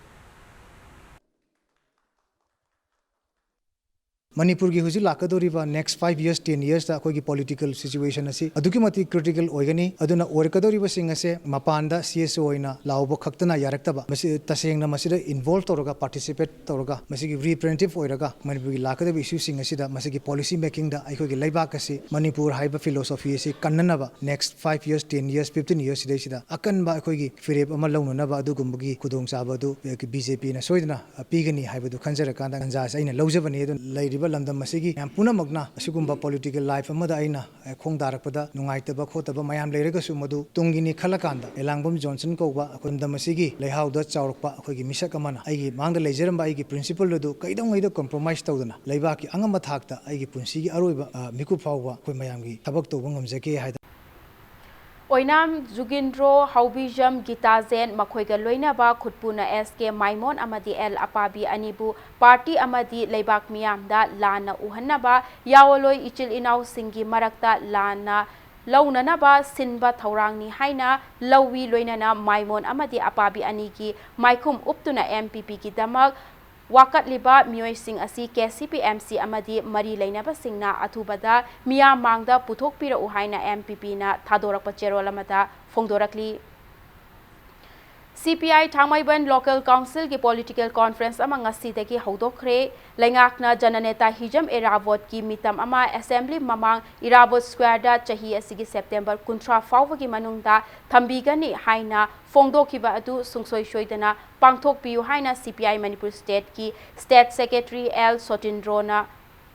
ꯃꯅꯤꯄꯨꯔꯒꯤ ꯍꯧꯖꯤꯛ ꯂꯥꯛꯀꯗꯧꯔꯤꯕ next five years, ten yearsꯇ ꯑꯩꯈꯣꯏꯒꯤ political situation ꯑꯁꯤ ꯑꯗꯨꯛꯀꯤ ꯃꯇꯤꯛ critical ꯑꯣꯏꯒꯅꯤ꯫ ꯑꯗꯨꯅ ꯑꯣꯏꯔꯛꯀꯗꯧꯔꯤꯕꯁꯤꯡ ꯑꯁꯦ ꯃꯄꯥꯟꯗ C S O ꯑꯣꯏꯅ ꯂꯥꯎꯕ ꯈꯛꯇꯅ ꯌꯥꯔꯛꯇꯕ, ꯃꯁꯤ ꯇꯁꯦꯡꯅ ꯃꯁꯤꯗ involve ꯇꯧꯔꯒ, participate ꯇꯧꯔꯒ, ꯃꯁꯤꯒꯤ representative ꯑꯣꯏꯔꯒ ꯃꯅꯤꯄꯨꯔꯒꯤ ꯂꯥꯛꯀꯗꯧꯔꯤꯕ issueꯁꯤꯡ ꯑꯁꯤꯗ ꯃꯁꯤꯒꯤ policy makingꯗ ꯑꯩꯈꯣꯏꯒꯤ ꯂꯩꯕꯥꯛ ꯑꯁꯤ, ꯃꯅꯤꯄꯨꯔ ꯍꯥꯏꯕ philosophy ꯑꯁꯤ ꯀꯟꯅꯅꯕ next five years, ten years, fifteen years ꯁꯤꯗꯩꯁꯤꯗ ꯑꯀꯟꯕ ꯑꯩꯈꯣꯏꯒꯤ ꯐꯤꯔꯦꯞ ꯑꯃ ꯂꯧꯅꯅꯕ ꯑꯗꯨꯒꯨꯝꯕꯒꯤ ꯈꯨꯗꯣꯡꯆꯥꯕ ꯑꯗꯨ ꯕꯤ ꯖꯦ ꯄꯤꯅ ꯁꯣꯏꯗꯅ ꯄꯤꯒꯅꯤ ꯍꯥꯏꯕꯗꯨ ꯈꯟꯖꯔꯀꯥꯟꯗ ꯇꯥꯟꯖꯥꯁꯦ ꯑꯩꯅ ꯂꯧꯖꯕꯅꯤ꯫ ꯑꯗꯨꯅ ꯂꯩꯔꯤꯕ ꯂꯝꯗꯝ ꯑꯁꯤꯒꯤ ꯃꯌꯥꯝ ꯄꯨꯝꯅꯃꯛꯅ ꯑꯁꯤꯒꯨꯝꯕ political life ꯑꯃꯗ ꯑꯩꯅ ꯈꯣꯡꯗꯥꯔꯛꯄꯗ ꯅꯨꯡꯉꯥꯏꯇꯕ ꯈꯣꯠꯇꯕ ꯃꯌꯥꯝ ꯂꯩꯔꯒꯁꯨ, ꯃꯗꯨ ꯇꯨꯡꯒꯤꯅꯤ ꯈꯜꯂꯀꯥꯟꯗ ꯑꯦꯂꯥꯡꯕꯝ ꯖꯣꯟꯁꯟ ꯀꯧꯕ ꯑꯩꯈꯣꯏ ꯂꯝꯗꯝ ꯑꯁꯤꯒꯤ ꯂꯩꯍꯥꯎꯗ ꯆꯥꯎꯔꯛꯄ ꯑꯩꯈꯣꯏꯒꯤ ꯃꯤꯁꯛ ꯑꯃꯅ ꯑꯩꯒꯤ ꯃꯥꯡꯗ ꯂꯩꯖꯔꯝꯕ ꯑꯩꯒꯤ principle ꯑꯗꯨ ꯀꯩꯗꯧꯉꯩꯗ compromise ꯇꯧꯗꯅ ꯂꯩꯕꯥꯛꯀꯤ ꯑꯉꯝꯕ ꯊꯥꯛꯇ ꯑꯩꯒꯤ ꯄꯨꯟꯁꯤꯒꯤ ꯑꯔꯣꯏꯕ, ꯑ, ꯃꯤꯀꯨꯞ ꯐꯥꯎꯕ ꯑꯩꯈꯣꯏ ꯃꯌꯥꯝꯒꯤ ꯊꯕꯛ ꯇꯧꯕ ꯉꯝꯖꯒꯦ ꯍꯥꯏꯗꯅ ꯑꯣꯏꯅꯥꯝ ꯖꯨꯒꯤꯟꯗ꯭ꯔꯣ, ꯍꯥꯎꯕꯤꯖꯝ ꯒꯤꯇꯥꯖꯦꯟ, ꯃꯈꯣꯏꯒ ꯂꯣꯏꯅꯕ ꯈꯨꯠꯄꯨꯅ ꯑꯦꯁ ꯀꯦ ꯃꯥꯏꯃꯣꯟ ꯑꯃꯗꯤ ꯑꯦꯜ ꯑꯄꯥꯕꯤ ꯑꯅꯤꯕꯨ ꯄꯥꯔꯇꯤ ꯑꯃꯗꯤ ꯂꯩꯕꯥꯛ ꯃꯤꯌꯥꯝꯗ ꯂꯥꯟꯅ ꯎꯍꯟꯅꯕ, ꯌꯥꯑꯣꯂꯣꯏ ꯏꯆꯤꯜ ꯏꯅꯥꯎꯁꯤꯡꯒꯤ ꯃꯔꯛꯇ ꯂꯥꯟꯅ ꯂꯧꯅꯅꯕ ꯁꯤꯟꯕ ꯊꯧꯔꯥꯡꯅꯤ ꯍꯥꯏꯅ ꯂꯧꯏ꯫ ꯂꯣꯏꯅꯅ ꯃꯥꯏꯃꯣꯟ ꯑꯃꯗꯤ ꯑꯄꯥꯕꯤ ꯑꯅꯤꯒꯤ ꯃꯥꯏꯈꯨꯝ ꯎꯞꯇꯨꯅ ꯑꯦꯝ ꯄꯤ ꯄꯤꯒꯤꯗꯃꯛ ꯋꯥꯀꯠꯂꯤꯕ ꯃꯤꯑꯣꯏꯁꯤꯡ ꯑꯁꯤ K C P M C ꯑꯃꯗꯤ ꯃꯔꯤ ꯂꯩꯅꯕꯁꯤꯡꯅ ꯑꯊꯨꯕꯗ ꯃꯤꯌꯥꯝ ꯃꯥꯡꯗ ꯄꯨꯊꯣꯛꯄꯤꯔꯛꯎ ꯍꯥꯏꯅ ꯑꯦꯝ ꯄꯤ ꯄꯤꯅ ꯊꯥꯗꯣꯔꯛꯄ ꯆꯦꯔꯣꯜ ꯑꯃꯗ ꯐꯣꯡꯗꯣꯔꯛꯂꯤ꯫ ꯁꯤ ꯄꯤ ꯑꯥꯏ ꯊꯥꯡꯃꯩꯕꯟ ꯂꯣꯀꯦꯜ ꯀꯥꯎꯟꯁꯤꯜꯒꯤ ꯄꯣꯂꯤꯇꯤꯀꯦꯜ ꯀꯣꯟꯐ꯭ꯔꯦꯟꯁ ꯑꯃ ꯉꯁꯤꯗꯒꯤ ꯍꯧꯗꯣꯛꯈ꯭ꯔꯦ꯫ ꯂꯩꯉꯥꯛꯅ ꯖꯅꯅꯦꯇꯥ ꯍꯤꯖꯝ ꯏꯔꯥꯕꯣꯠꯀꯤ ꯃꯤꯇꯝ ꯑꯃ ꯑꯦꯁꯦꯝꯕ꯭ꯂꯤ ꯃꯃꯥꯡ ꯏꯔꯥꯕꯣꯠ ꯁ꯭ꯀ꯭ꯋꯥꯔꯗ ꯆꯍꯤ ꯑꯁꯤꯒꯤ ꯁꯦꯞꯇꯦꯝꯕꯔ ꯀꯨꯟꯊ꯭ꯔꯥ ꯐꯥꯎꯕꯒꯤ ꯃꯅꯨꯡꯗ ꯊꯝꯕꯤꯒꯅꯤ ꯍꯥꯏꯅ ꯐꯣꯡꯗꯣꯛꯈꯤꯕ ꯑꯗꯨ ꯁꯨꯡꯁꯣꯏ ꯁꯣꯏꯗꯅ ꯄꯥꯡꯊꯣꯛꯄꯤꯌꯨ ꯍꯥꯏꯅ ꯁꯤ ꯄꯤ ꯑꯥꯏ ꯃꯅꯤꯄꯨꯔ ꯁ꯭ꯇꯦꯠꯀꯤ ꯁ꯭ꯇꯦꯠ ꯁꯦꯀ꯭ꯔꯦꯇꯔꯤ ꯑꯦꯜ ꯁꯣꯇꯤꯟꯗ꯭ꯔꯣꯅ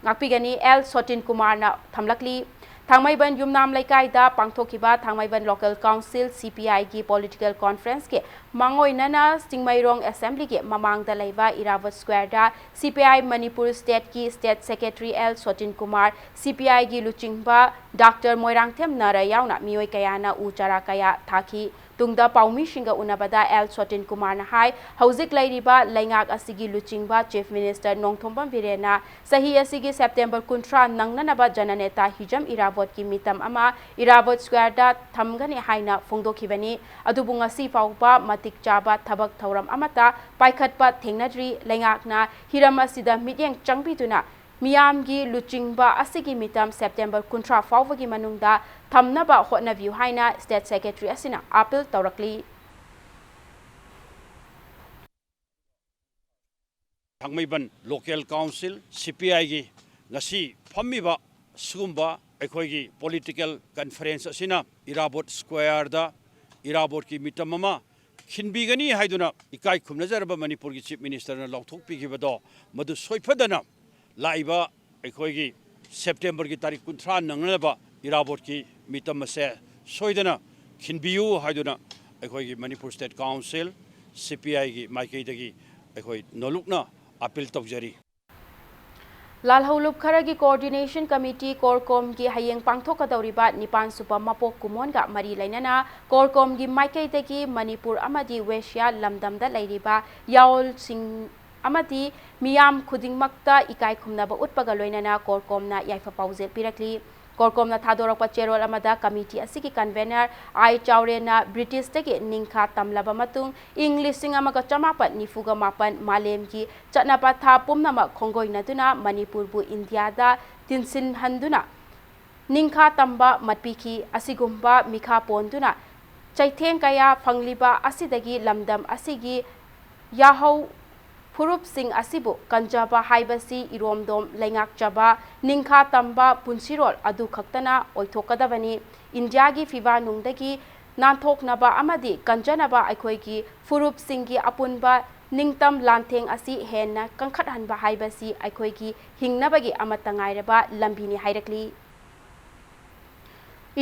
ꯉꯥꯛꯄꯤꯒꯅꯤ꯫ ꯑꯦꯜ ꯁꯣꯇꯤꯟ ꯀꯨꯃꯥꯔꯅ ꯊꯝꯂꯛꯂꯤ꯫ ꯊꯥꯡꯃꯩꯕꯟ ꯌꯨꯝꯅꯥꯝ ꯂꯩꯀꯥꯏꯗ ꯄꯥꯡꯊꯣꯛꯈꯤꯕ ꯊꯥꯡꯃꯩꯕꯟ ꯂꯣꯀꯦꯜ ꯀꯥꯎꯟꯁꯤꯜ ꯁꯤ ꯄꯤ ꯑꯥꯏꯒꯤ ꯄꯣꯂꯤꯇꯤꯀꯦꯜ ꯀꯣꯟꯐ꯭ꯔꯦꯟꯁꯀꯤ ꯃꯥꯡꯑꯣꯏꯅꯅ ꯆꯤꯡꯃꯩꯔꯣꯡ ꯑꯦꯁꯦꯝꯕ꯭ꯂꯤꯒꯤ ꯃꯃꯥꯡꯗ ꯂꯩꯕ ꯏꯔꯥꯕꯣꯠ ꯁ꯭ꯀ꯭ꯋꯥꯔꯗ ꯁꯤ ꯄꯤ ꯑꯥꯏ ꯃꯅꯤꯄꯨꯔ ꯁ꯭ꯇꯦꯠꯀꯤ ꯁ꯭ꯇꯦꯠ ꯁꯦꯀ꯭ꯔꯦꯇꯔꯤ ꯑꯦꯜ ꯁꯣꯇꯤꯟ ꯀꯨꯃꯥꯔ, ꯁꯤ ꯄꯤ ꯑꯥꯏꯒꯤ ꯂꯨꯆꯤꯡꯕ ꯗꯥꯛꯇꯔ ꯃꯣꯏꯔꯥꯡꯊꯦꯝ ꯅꯥꯔꯥ ꯌꯥꯎꯅ ꯃꯤꯑꯣꯏ ꯀꯌꯥꯅ ꯎ ꯆꯥꯔꯥ ꯀꯌꯥ ꯊꯥꯈꯤ꯫ ꯇꯨꯡꯗ ꯄꯥꯎꯃꯤꯁꯤꯡꯒ ꯎꯅꯕꯗ ꯑꯦꯜ ꯁꯣꯇꯤꯟ ꯀꯨꯃꯥꯔꯅ ꯍꯥꯏ, ꯍꯧꯖꯤꯛ ꯂꯩꯔꯤꯕ ꯂꯩꯉꯥꯛ ꯑꯁꯤꯒꯤ ꯂꯨꯆꯤꯡꯕ ꯆꯤꯐ ꯃꯤꯅꯤꯁꯇꯔ ꯅꯣꯡꯊꯣꯝꯕꯝ ꯕꯤꯔꯦꯟꯅ ꯆꯍꯤ ꯑꯁꯤꯒꯤ ꯁꯦꯞꯇꯦꯝꯕꯔ ꯀꯨꯟꯊ꯭ꯔꯥ ꯅꯪꯅꯅꯕ ꯖꯅꯅꯦꯇꯥ ꯍꯤꯖꯝ ꯏꯔꯥꯕꯣꯠꯀꯤ ꯃꯤꯇꯝ ꯑꯃ ꯏꯔꯥꯕꯣꯠ ꯁ꯭ꯀ꯭ꯋꯥꯔꯗ ꯊꯝꯒꯅꯤ ꯍꯥꯏꯅ ꯐꯣꯡꯗꯣꯛꯈꯤꯕꯅꯤ꯫ ꯑꯗꯨꯕꯨ ꯉꯁꯤ ꯐꯥꯎꯕ ꯃꯇꯤꯛ ꯆꯥꯕ ꯊꯕꯛ ꯊꯧꯔꯝ ꯑꯃꯠꯇ ꯄꯥꯏꯈꯠꯄ ꯊꯦꯡꯅꯗ꯭ꯔꯤ꯫ ꯂꯩꯉꯥꯛꯅ ꯍꯤꯔꯝ ꯑꯁꯤꯗ ꯃꯤꯠꯌꯦꯡ ꯆꯪꯕꯤꯗꯨꯅ ꯃꯤꯌꯥꯝꯒꯤ ꯂꯨꯆꯤꯡꯕ ꯑꯁꯤꯒꯤ ꯃꯤꯇꯝ ꯁꯦꯞꯇꯦꯝꯕꯔ ꯀꯨꯟꯊ꯭ꯔꯥ ꯐꯥꯎꯕꯒꯤ ꯃꯅꯨꯡꯗ ꯊꯝꯅꯕ ꯍꯣꯠꯅꯕꯤꯌꯨ ꯍꯥꯏꯅ ꯁ꯭ꯇꯦꯠ ꯁꯦꯀ꯭ꯔꯦꯇꯔꯤ ꯑꯁꯤꯅ ꯑꯥꯄꯤꯜ ꯇꯧꯔꯛꯂꯤ꯫ ꯊꯥꯡꯃꯩꯕꯟ ꯂꯣꯀꯦꯜ ꯀꯥꯎꯟꯁꯤꯜ ꯁꯤ ꯄꯤ ꯑꯥꯏꯒꯤ ꯉꯁꯤ ꯐꯝꯃꯤꯕ ꯁꯤꯒꯨꯝꯕ ꯑꯩꯈꯣꯏꯒꯤ ꯄꯣꯂꯤꯇꯤꯀꯦꯜ ꯀꯟꯐꯔꯦꯟꯁ ꯑꯁꯤꯅ ꯏꯔꯥꯕꯣꯠ ꯁ꯭ꯀ꯭ꯋꯥꯔꯗ ꯏꯔꯥꯕꯣꯠꯀꯤ ꯃꯤꯇꯝ ꯑꯃ ꯈꯤꯟꯕꯤꯒꯅꯤ ꯍꯥꯏꯗꯨꯅ ꯏꯀꯥꯏ ꯈꯨꯝꯅꯖꯔꯕ ꯃꯅꯤꯄꯨꯔꯒꯤ ꯆꯤꯐ ꯃꯤꯅꯤꯁꯇꯔꯅ ꯂꯥꯎꯊꯣꯛꯄꯤꯈꯤꯕꯗꯣ, ꯃꯗꯨ ꯁꯣꯏꯐꯗꯅ ꯂꯥꯛꯏꯕ ꯑꯩꯈꯣꯏꯒꯤ ꯁꯦꯞꯇꯦꯝꯕꯔꯒꯤ ꯇꯥꯔꯤꯛ ꯀꯨꯟꯊ꯭ꯔꯥ ꯅꯪꯅꯅꯕ ꯏꯔꯥꯕꯣꯠꯀꯤ ꯃꯤꯇꯝ ꯑꯁꯦ ꯁꯣꯏꯗꯅ ꯈꯤꯟꯕꯤꯌꯨ ꯍꯥꯏꯗꯨꯅ ꯑꯩꯈꯣꯏꯒꯤ ꯃꯅꯤꯄꯨꯔ ꯁ꯭ꯇꯦꯠ ꯀꯥꯎꯟꯁꯤꯜ, ꯁꯤ ꯄꯤ ꯑꯥꯏꯒꯤ ꯃꯥꯏꯀꯩꯗꯒꯤ ꯑꯩꯈꯣꯏ ꯅꯣꯂꯨꯛꯅ ꯑꯥꯄꯤꯜ ꯇꯧꯖꯔꯤ꯫ ꯂꯥꯜꯍꯧꯂꯨꯞ ꯈꯔꯒꯤ Coordination Committee, ꯀꯣꯔꯀꯣꯝꯒꯤ ꯍꯌꯦꯡ ꯄꯥꯡꯊꯣꯛꯀꯗꯧꯔꯤꯕ ꯅꯤꯄꯥꯟ ꯁꯨꯕ ꯃꯄꯣꯛ ꯀꯨꯝꯑꯣꯟꯒ ꯃꯔꯤ ꯂꯩꯅꯅ ꯀꯣꯔꯀꯣꯝꯒꯤ ꯃꯥꯏꯀꯩꯗꯒꯤ ꯃꯅꯤꯄꯨꯔ ꯑꯃꯗꯤ ꯋꯦꯁꯤꯌꯥ ꯂꯝꯗꯝꯗ ꯂꯩꯔꯤꯕ ꯌꯥꯑꯣꯜꯁꯤꯡ ꯑꯃꯗꯤ ꯃꯤꯌꯥꯝ ꯈꯨꯗꯤꯡꯃꯛꯇ ꯏꯀꯥꯏ ꯈꯨꯝꯅꯕ ꯎꯠꯄꯒ ꯂꯣꯏꯅꯅ ꯀꯣꯔꯀꯣꯝꯅ ꯌꯥꯏꯐ ꯄꯥꯎꯖꯦꯜ ꯄꯤꯔꯛꯂꯤ꯫ ꯀꯣꯔꯀꯣꯝꯅ ꯊꯥꯗꯣꯔꯛꯄ ꯆꯦꯔꯣꯜ ꯑꯃꯗ committee ꯑꯁꯤꯒꯤ convener ꯑꯥꯏ ꯆꯥꯎꯔꯦꯟꯅ ꯕ꯭ꯔꯤꯇꯤꯁꯇꯒꯤ ꯅꯤꯡꯈꯥ ꯇꯝꯂꯕ ꯃꯇꯨꯡ ꯏꯪ ꯂꯤꯁꯤꯡ ꯑꯃꯒ ꯆꯃꯥꯄꯟ ꯅꯤꯐꯨꯒ ꯃꯥꯄꯟ ꯃꯥꯂꯦꯝꯒꯤ ꯆꯠꯅ ꯄꯊꯥꯞ ꯄꯨꯝꯅꯃꯛ ꯈꯣꯡꯒꯣꯏꯅꯗꯨꯅ ꯃꯅꯤꯄꯨꯔꯕꯨ ꯏꯟꯗꯤꯌꯥꯗ ꯇꯤꯟꯁꯤꯟꯍꯟꯗꯨꯅ ꯅꯤꯡꯈꯥ ꯇꯝꯕ ꯃꯠꯄꯤꯈꯤ꯫ ꯑꯁꯤꯒꯨꯝꯕ ꯃꯤꯈꯥ ꯄꯣꯟꯗꯨꯅ ꯆꯩꯊꯦꯡ ꯀꯌꯥ ꯐꯪꯂꯤꯕ ꯑꯁꯤꯗꯒꯤ ꯂꯝꯗꯝ ꯑꯁꯤꯒꯤ ꯌꯥꯍꯧ ꯐꯨꯔꯨꯞꯁꯤꯡ ꯑꯁꯤꯕꯨ ꯀꯟꯖꯕ ꯍꯥꯏꯕꯁꯤ ꯏꯔꯣꯝꯗꯣꯝ ꯂꯩꯉꯥꯛꯆꯕ, ꯅꯤꯡꯈꯥ ꯇꯝꯕ ꯄꯨꯟꯁꯤꯔꯣꯜ ꯑꯗꯨ ꯈꯛꯇꯅ ꯑꯣꯏꯊꯣꯛꯀꯗꯕꯅꯤ꯫ ꯏꯟꯗꯤꯌꯥꯒꯤ ꯐꯤꯕꯥ ꯅꯨꯡꯗꯒꯤ ꯅꯥꯟꯊꯣꯛꯅꯕ ꯑꯃꯗꯤ ꯀꯟꯖꯅꯕ ꯑꯩꯈꯣꯏꯒꯤ ꯐꯨꯔꯨꯞꯁꯤꯡꯒꯤ ꯑꯄꯨꯟꯕ ꯅꯤꯡꯇꯝ ꯂꯥꯟꯊꯦꯡ ꯑꯁꯤ ꯍꯦꯟꯅ ꯀꯟꯈꯠꯍꯟꯕ ꯍꯥꯏꯕꯁꯤ ꯑꯩꯈꯣꯏꯒꯤ ꯍꯤꯡꯅꯕꯒꯤ ꯑꯃꯠꯇ ꯉꯥꯏꯔꯕ ꯂꯝꯕꯤꯅꯤ ꯍꯥꯏꯔꯛꯂꯤ꯫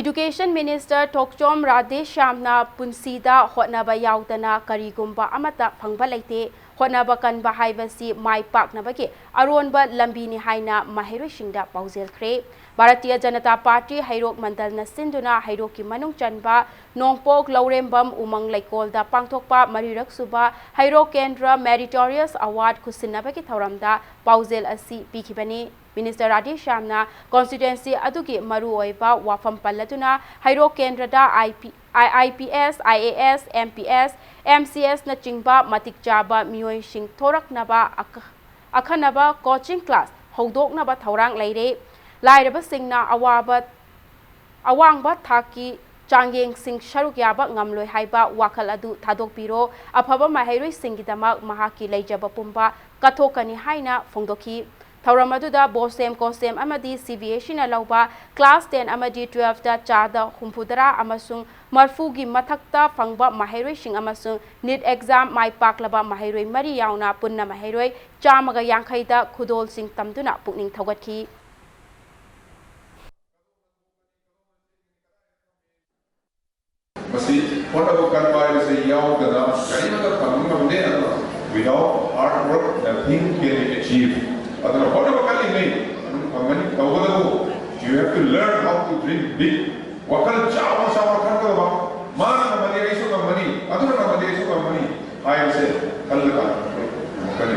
Education Minister ꯊꯣꯛꯆꯣꯝ ꯔꯥꯙꯦꯁ꯭ꯌꯥꯝꯅ ꯄꯨꯟꯁꯤꯗ ꯍꯣꯠꯅꯕ ꯌꯥꯎꯗꯅ ꯀꯔꯤꯒꯨꯝꯕ ꯑꯃꯠꯇ ꯐꯪꯕ ꯂꯩꯇꯦ꯫ ꯍꯣꯠꯅꯕ ꯀꯟꯕ ꯍꯥꯏꯕꯁꯤ ꯃꯥꯏ ꯄꯥꯛꯅꯕꯒꯤ ꯑꯔꯣꯟꯕ ꯂꯝꯕꯤꯅꯤ ꯍꯥꯏꯅ ꯃꯍꯩꯔꯣꯏꯁꯤꯡꯗ ꯄꯥꯎꯖꯦꯜꯈ꯭ꯔꯦ꯫ ꯚꯥꯔꯇꯤꯌ ꯖꯅꯇꯥ ꯄꯥꯔꯇꯤ ꯍꯩꯔꯣꯛ ꯃꯟꯗꯜꯅ ꯁꯤꯟꯗꯨꯅ ꯍꯩꯔꯣꯛꯀꯤ ꯃꯅꯨꯡ ꯆꯟꯕ ꯅꯣꯡꯄꯣꯛ ꯂꯧꯔꯦꯝꯕꯝ ꯎꯃꯪ ꯂꯩꯀꯣꯜꯗ ꯄꯥꯡꯊꯣꯛꯄ ꯃꯔꯤꯔꯛ ꯁꯨꯕ ꯍꯩꯔꯣꯛ ꯀꯦꯟꯗ꯭ꯔ Meritorious Award ꯈꯨꯠꯁꯤꯟꯅꯕꯒꯤ ꯊꯧꯔꯝꯗ ꯄꯥꯎꯖꯦꯜ ꯑꯁꯤ ꯄꯤꯈꯤꯕꯅꯤ꯫ Minister ꯔꯥꯙꯦꯁ꯭ꯌꯥꯝꯅ constituency ꯑꯗꯨꯒꯤ ꯃꯔꯨꯑꯣꯏꯕ ꯋꯥꯐꯝ ꯄꯜꯂꯗꯨꯅ ꯍꯩꯔꯣꯛ ꯀꯦꯟꯗ꯭ꯔꯗ I P, I, IPS, IAS, MPS, MCSꯅꯆꯤꯡꯕ ꯃꯇꯤꯛ ꯆꯥꯕ ꯃꯤꯑꯣꯏꯁꯤꯡ ꯊꯣꯔꯛꯅꯕ ꯑꯈ-, ꯑꯈꯟꯅꯕ coaching class ꯍꯧꯗꯣꯛꯅꯕ ꯊꯧꯔꯥꯡ ꯂꯩꯔꯦ꯫ ꯂꯥꯏꯔꯕꯁꯤꯡꯅ ꯑꯋꯥꯕ ꯑꯋꯥꯡꯕ ꯊꯥꯛꯀꯤ ꯆꯥꯡꯌꯦꯡꯁꯤꯡ ꯁꯔꯨꯛ ꯌꯥꯕ ꯉꯝꯂꯣꯏ ꯍꯥꯏꯕ ꯋꯥꯈꯜ ꯑꯗꯨ ꯊꯥꯗꯣꯛꯄꯤꯔꯣ꯫ ꯑꯐꯕ ꯃꯍꯩꯔꯣꯏꯁꯤꯡꯒꯤꯗꯃꯛ ꯃꯍꯥꯛꯀꯤ ꯂꯩꯖꯕ ꯄꯨꯝꯕ ꯀꯠꯊꯣꯛꯀꯅꯤ ꯍꯥꯏꯅ ꯐꯣꯡꯗꯣꯛꯈꯤ꯫ ꯊꯧꯔꯝ ꯑꯗꯨꯗ BOSEM, COSEM ꯑꯃꯗꯤ CBSEꯅ ꯂꯧꯕ class ten ꯑꯃꯗꯤ twelveꯇ ꯆꯥꯗ ꯍꯨꯝꯐꯨꯇꯔꯥ ꯑꯃꯁꯨꯡ ꯃꯔꯐꯨꯒꯤ ꯃꯊꯛꯇ ꯐꯪꯕ ꯃꯍꯩꯔꯣꯏꯁꯤꯡ ꯑꯃꯁꯨꯡ NEET exam ꯃꯥꯏ ꯄꯥꯛꯂꯕ ꯃꯍꯩꯔꯣꯏ ꯃꯔꯤ ꯌꯥꯎꯅ ꯄꯨꯟꯅ ꯃꯍꯩꯔꯣꯏ ꯆꯥꯝꯃꯒ ꯌꯥꯡꯈꯩꯗ ꯈꯨꯗꯣꯜꯁꯤꯡ ꯇꯝꯗꯨꯅ ꯄꯨꯛꯅꯤꯡ ꯊꯧꯒꯠꯈꯤ꯫ ꯃꯁꯤ ꯍꯣꯠꯅꯕ ꯀꯟꯕ ꯍꯥꯏꯕꯁꯤ ꯌꯥꯎꯗꯅ ꯀꯔꯤꯃꯠꯇ ꯐꯪꯕ ꯉꯝꯗꯦ꯫ ꯑꯗꯨꯅ without hard work, nothing can be achieved. ꯑꯗꯨꯅ ꯍꯣꯠꯅꯕ ꯀꯜꯂꯤꯉꯩ Learn how to dream big. ꯋꯥꯈꯜ ꯆꯥꯎꯅ ꯆꯥꯎꯅ ꯈꯟꯒꯗꯕ꯫ ꯃꯥꯅ ꯉꯝꯃꯗꯤ ꯑꯩꯁꯨ ꯉꯝꯒꯅꯤ, ꯑꯗꯨꯅ ꯉꯝꯃꯗꯤ ꯑꯩꯁꯨ ꯉꯝꯒꯅꯤ ꯍꯥꯏꯕꯁꯦ ꯈꯜꯂꯒ ꯉꯝꯒꯅꯤ꯫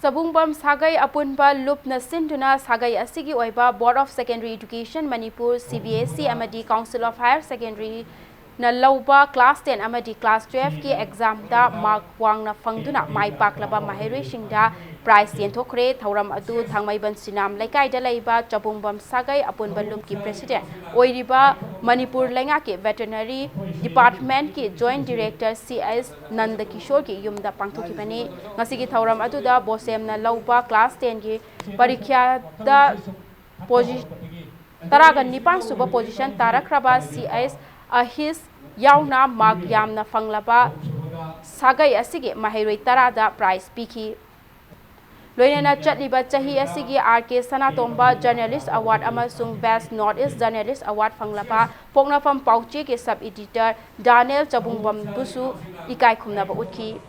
ꯆꯕꯨꯡꯕꯝ ꯁꯥꯒꯩ ꯑꯄꯨꯟꯕ ꯂꯨꯞꯅ ꯁꯤꯟꯗꯨꯅ ꯁꯥꯒꯩ ꯑꯁꯤꯒꯤ ꯑꯣꯏꯕ Board of Secondary Education Manipur, C B S E, ꯑꯃꯗꯤ Council of Higher Secondary ꯅ ꯂꯧꯕ class ten ꯑꯃꯗꯤ class twelve ꯀꯤ exam ꯗ mark ꯋꯥꯡꯅ ꯐꯪꯗꯨꯅ ꯃꯥꯏ ꯄꯥꯛꯂꯕ ꯃꯍꯩꯔꯣꯏꯁꯤꯡꯗ prize ꯌꯦꯟꯊꯣꯛꯈ꯭ꯔꯦ꯫ ꯊꯧꯔꯝ ꯑꯗꯨ ꯊꯥꯡꯃꯩꯕꯟ ꯁꯤꯅꯥꯝ ꯂꯩꯀꯥꯏꯗ ꯂꯩꯕ ꯆꯕꯨꯡꯕꯝ ꯁꯥꯒꯩ ꯑꯄꯨꯟꯕ ꯂꯨꯞꯀꯤ president ꯑꯣꯏꯔꯤꯕ ꯃꯅꯤꯄꯨꯔ ꯂꯩꯉꯥꯛꯀꯤ Veterinary Department ꯀꯤ Joint Director C S Nanda ꯀꯤꯁꯣꯔꯒꯤ ꯌꯨꯝꯗ ꯄꯥꯡꯊꯣꯛꯈꯤꯕꯅꯤ꯫ ꯉꯁꯤꯒꯤ ꯊꯧꯔꯝ ꯑꯗꯨꯗ ꯕꯣꯁꯦꯝꯅ ꯂꯧꯕ class ten ꯒꯤ ꯄꯔꯤꯈ꯭ꯌꯥꯗ ꯄꯣꯖꯤ-, ꯇꯔꯥꯒ ꯅꯤꯄꯥꯟ ꯁꯨꯕ position ꯇꯥꯔꯛꯈ꯭ꯔꯕ C S ꯑꯍꯤꯁ ꯌꯥꯎꯅ mark ꯌꯥꯝꯅ ꯐꯪꯂꯕ ꯁꯥꯒꯩ ꯑꯁꯤꯒꯤ ꯃꯍꯩꯔꯣꯏ ꯇꯔꯥꯗ prize ꯄꯤꯈꯤ꯫ ꯂꯣꯏꯅꯅ ꯆꯠꯂꯤꯕ ꯆꯍꯤ ꯑꯁꯤꯒꯤ R K ꯁꯅꯥꯇꯣꯝꯕ Journalist Award ꯑꯃꯁꯨꯡ Best North East Journalist Award ꯐꯪꯂꯕ ꯄꯣꯛꯅꯐꯝ ꯄꯥꯎꯆꯦꯒꯤ sub editor ꯗꯥꯅꯤꯌꯦꯜ ꯆꯕꯨꯡꯕꯝꯕꯨꯁꯨ ꯏꯀꯥꯏ ꯈꯨꯝꯅꯕ ꯎꯠꯈꯤ꯫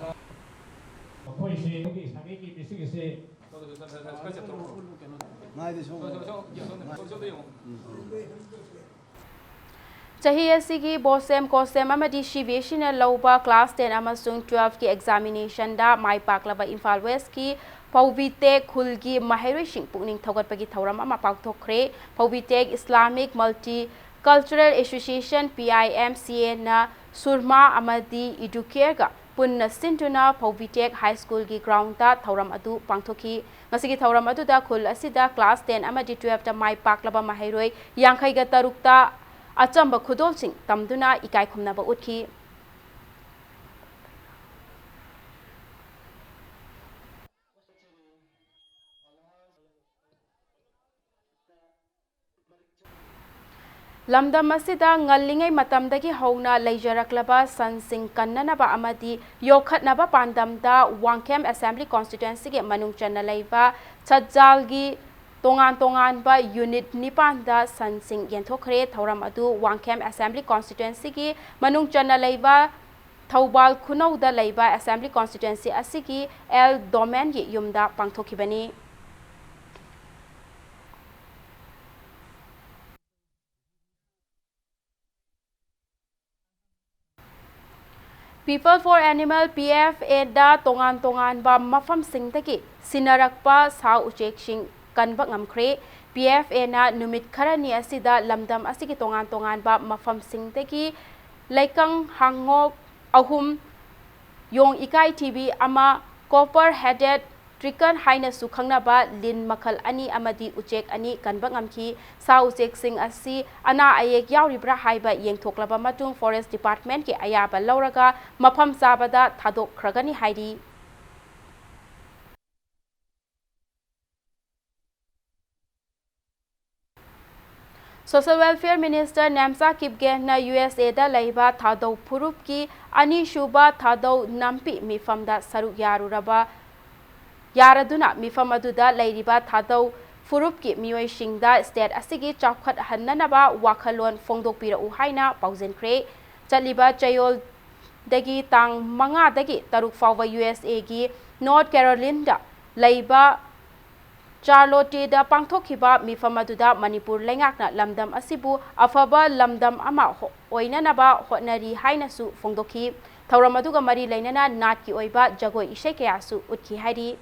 ꯆꯍꯤ ꯑꯁꯤꯒꯤ ꯕꯣꯁꯦꯝ ꯀꯣꯁꯦꯝ ꯑꯃꯗꯤ C B S E ꯅ ꯂꯧꯕ class ten ꯑꯃꯁꯨꯡ twelve ꯀꯤ examination ꯗ ꯃꯥꯏ ꯄꯥꯛꯂꯕ ꯏꯝꯐꯥꯜ West ꯀꯤ ꯄꯧꯕꯤꯇꯦꯛ ꯈꯨꯜꯒꯤ ꯃꯍꯩꯔꯣꯏꯁꯤꯡ ꯄꯨꯛꯅꯤꯡ ꯊꯧꯒꯠꯄꯒꯤ ꯊꯧꯔꯝ ꯑꯃ ꯄꯥꯡꯊꯣꯛꯈ꯭ꯔꯦ꯫ ꯄꯧꯕꯤꯇꯦꯛ Islamic Multicultural Association, P I M C A, ꯅ ꯁꯨꯔꯃꯥ ꯑꯃꯗꯤ Educare ꯒ ꯄꯨꯟꯅ ꯁꯤꯟꯗꯨꯅ ꯄꯧꯕꯤꯇꯦꯛ High School ꯒꯤ ground ꯗ ꯊꯧꯔꯝ ꯑꯗꯨ ꯄꯥꯡꯊꯣꯛꯈꯤ꯫ ꯉꯁꯤꯒꯤ ꯊꯧꯔꯝ ꯑꯗꯨꯗ ꯈꯨꯜ ꯑꯁꯤꯗ class ten ꯑꯃꯗꯤ twelve ꯇ ꯃꯥꯏ ꯄꯥꯛꯂꯕ ꯃꯍꯩꯔꯣꯏ ꯌꯥꯡꯈꯩꯒ ꯇꯔꯨꯛꯇ ꯑꯆꯝꯕ ꯈꯨꯗꯣꯜꯁꯤꯡ ꯇꯝꯗꯨꯅ ꯏꯀꯥꯏ ꯈꯨꯝꯅꯕ ꯎꯠꯈꯤ꯫ ꯂꯝꯗꯝ ꯑꯁꯤꯗ ꯉꯜꯂꯤꯉꯩ ꯃꯇꯝꯗꯒꯤ ꯍꯧꯅ ꯂꯩꯖꯔꯛꯂꯕ ꯁꯟꯁꯤꯡ ꯀꯟꯅꯅꯕ ꯑꯃꯗꯤ ꯌꯣꯛꯈꯠꯅꯕ ꯄꯥꯟꯗꯝꯗ ꯋꯥꯡꯈꯦꯝ Assembly Constituency ꯒꯤ ꯃꯅꯨꯡ ꯆꯟꯅ ꯂꯩꯕ ꯁꯠꯖꯥꯜꯒꯤ ꯇꯣꯉꯥꯟ ꯇꯣꯉꯥꯟꯕ unit ꯅꯤꯄꯥꯟꯗ ꯁꯟꯁꯤꯡ ꯌꯦꯟꯊꯣꯛꯈ꯭ꯔꯦ꯫ ꯊꯧꯔꯝ ꯑꯗꯨ ꯋꯥꯡꯈꯦꯝ Assembly Constituency ꯒꯤ ꯃꯅꯨꯡ ꯆꯟꯅ ꯂꯩꯕ ꯊꯧꯕꯥꯜ ꯈꯨꯅꯧꯗ ꯂꯩꯕ Assembly Constituency ꯑꯁꯤꯒꯤ ꯑꯦꯜ ꯗꯣꯃꯦꯟꯒꯤ ꯌꯨꯝꯗ ꯄꯥꯡꯊꯣꯛꯈꯤꯕꯅꯤ꯫ People for Animal, P F A ꯗ ꯇꯣꯉꯥꯟ ꯇꯣꯉꯥꯟꯕ ꯃꯐꯝꯁꯤꯡꯗꯒꯤ ꯁꯤꯟꯅꯔꯛꯄ ꯁꯥ ꯎꯆꯦꯛꯁꯤꯡ ꯀꯟꯕ ꯉꯝꯈ꯭ꯔꯦ꯫ P F A ꯅ ꯅꯨꯃꯤꯠ ꯈꯔꯅꯤ ꯑꯁꯤꯗ ꯂꯝꯗꯝ ꯑꯁꯤꯒꯤ ꯇꯣꯉꯥꯟ ꯇꯣꯉꯥꯟꯕ ꯃꯐꯝꯁꯤꯡꯗꯒꯤ ꯂꯩꯀꯪ ꯍꯥꯡꯉꯣꯛ ꯑꯍꯨꯝ, ꯌꯣꯡ ꯏꯀꯥꯏꯊꯤꯕꯤ ꯑꯃ, copper headed triton ꯍꯥꯏꯅꯁꯨ ꯈꯪꯅꯕ ꯂꯤꯟ ꯃꯈꯜ ꯑꯅꯤ ꯑꯃꯗꯤ ꯎꯆꯦꯛ ꯑꯅꯤ ꯀꯟꯕ ꯉꯝꯈꯤ꯫ ꯁꯥ ꯎꯆꯦꯛꯁꯤꯡ ꯑꯁꯤ ꯑꯅꯥ ꯑꯌꯦꯛ ꯌꯥꯎꯔꯤꯕ꯭ꯔꯥ ꯍꯥꯏꯕ ꯌꯦꯡꯊꯣꯛꯂꯕ ꯃꯇꯨꯡ Forest Department ꯀꯤ ꯑꯌꯥꯕ ꯂꯧꯔꯒ ꯃꯐꯝ ꯆꯥꯕꯗ ꯊꯥꯗꯣꯛꯈ꯭ꯔꯒꯅꯤ ꯍꯥꯏꯔꯤ꯫ Social Welfare Minister Nemcha ꯀꯤꯞꯒꯦꯟꯅ U S A ꯗ ꯂꯩꯕ ꯊꯥꯗꯧ ꯐꯨꯔꯨꯞꯀꯤ ꯑꯅꯤꯁꯨꯕ ꯊꯥꯗꯧ ꯅꯥꯝꯄꯤ ꯃꯤꯐꯝꯗ ꯁꯔꯨꯛ ꯌꯥꯔꯨꯔꯕ, ꯌꯥꯔꯗꯨꯅ ꯃꯤꯐꯝ ꯑꯗꯨꯗ ꯂꯩꯔꯤꯕ ꯊꯥꯗꯧ ꯐꯨꯔꯨꯞꯀꯤ ꯃꯤꯑꯣꯏꯁꯤꯡꯗ state ꯑꯁꯤꯒꯤ ꯆꯥꯎꯈꯠꯍꯟꯅꯅꯕ ꯋꯥꯈꯜꯂꯣꯟ ꯐꯣꯡꯗꯣꯛꯄꯤꯔꯛꯎ ꯍꯥꯏꯅ ꯄꯥꯎꯖꯦꯟꯈ꯭ꯔꯦ꯫ ꯆꯠꯂꯤꯕ ꯆꯌꯣꯜꯗꯒꯤ ꯇꯥꯡ ꯃꯉꯥꯗꯒꯤ ꯇꯔꯨꯛ ꯐꯥꯎꯕ U S A ꯒꯤ North Carolina ꯗ ꯂꯩꯕ ꯆꯥꯔꯂꯣꯇꯦꯗ ꯄꯥꯡꯊꯣꯛꯈꯤꯕ ꯃꯤꯐꯝ ꯑꯗꯨꯗ ꯃꯅꯤꯄꯨꯔ ꯂꯩꯉꯥꯛꯅ ꯂꯝꯗꯝ ꯑꯁꯤꯕꯨ ꯑꯐꯕ ꯂꯝꯗꯝ ꯑꯃ ꯍꯣ-, ꯑꯣꯏꯅꯅꯕ ꯍꯣꯠꯅꯔꯤ ꯍꯥꯏꯅꯁꯨ ꯐꯣꯡꯗꯣꯛꯈꯤ꯫ ꯊꯧꯔꯝ ꯑꯗꯨꯒ ꯃꯔꯤ ꯂꯩꯅꯅ ꯅꯥꯠꯀꯤ ꯑꯣꯏꯕ ꯖꯒꯣꯏ ꯏꯁꯩ ꯀꯌꯥꯁꯨ ꯎꯠꯈꯤ ꯍꯥꯏꯔꯤ꯫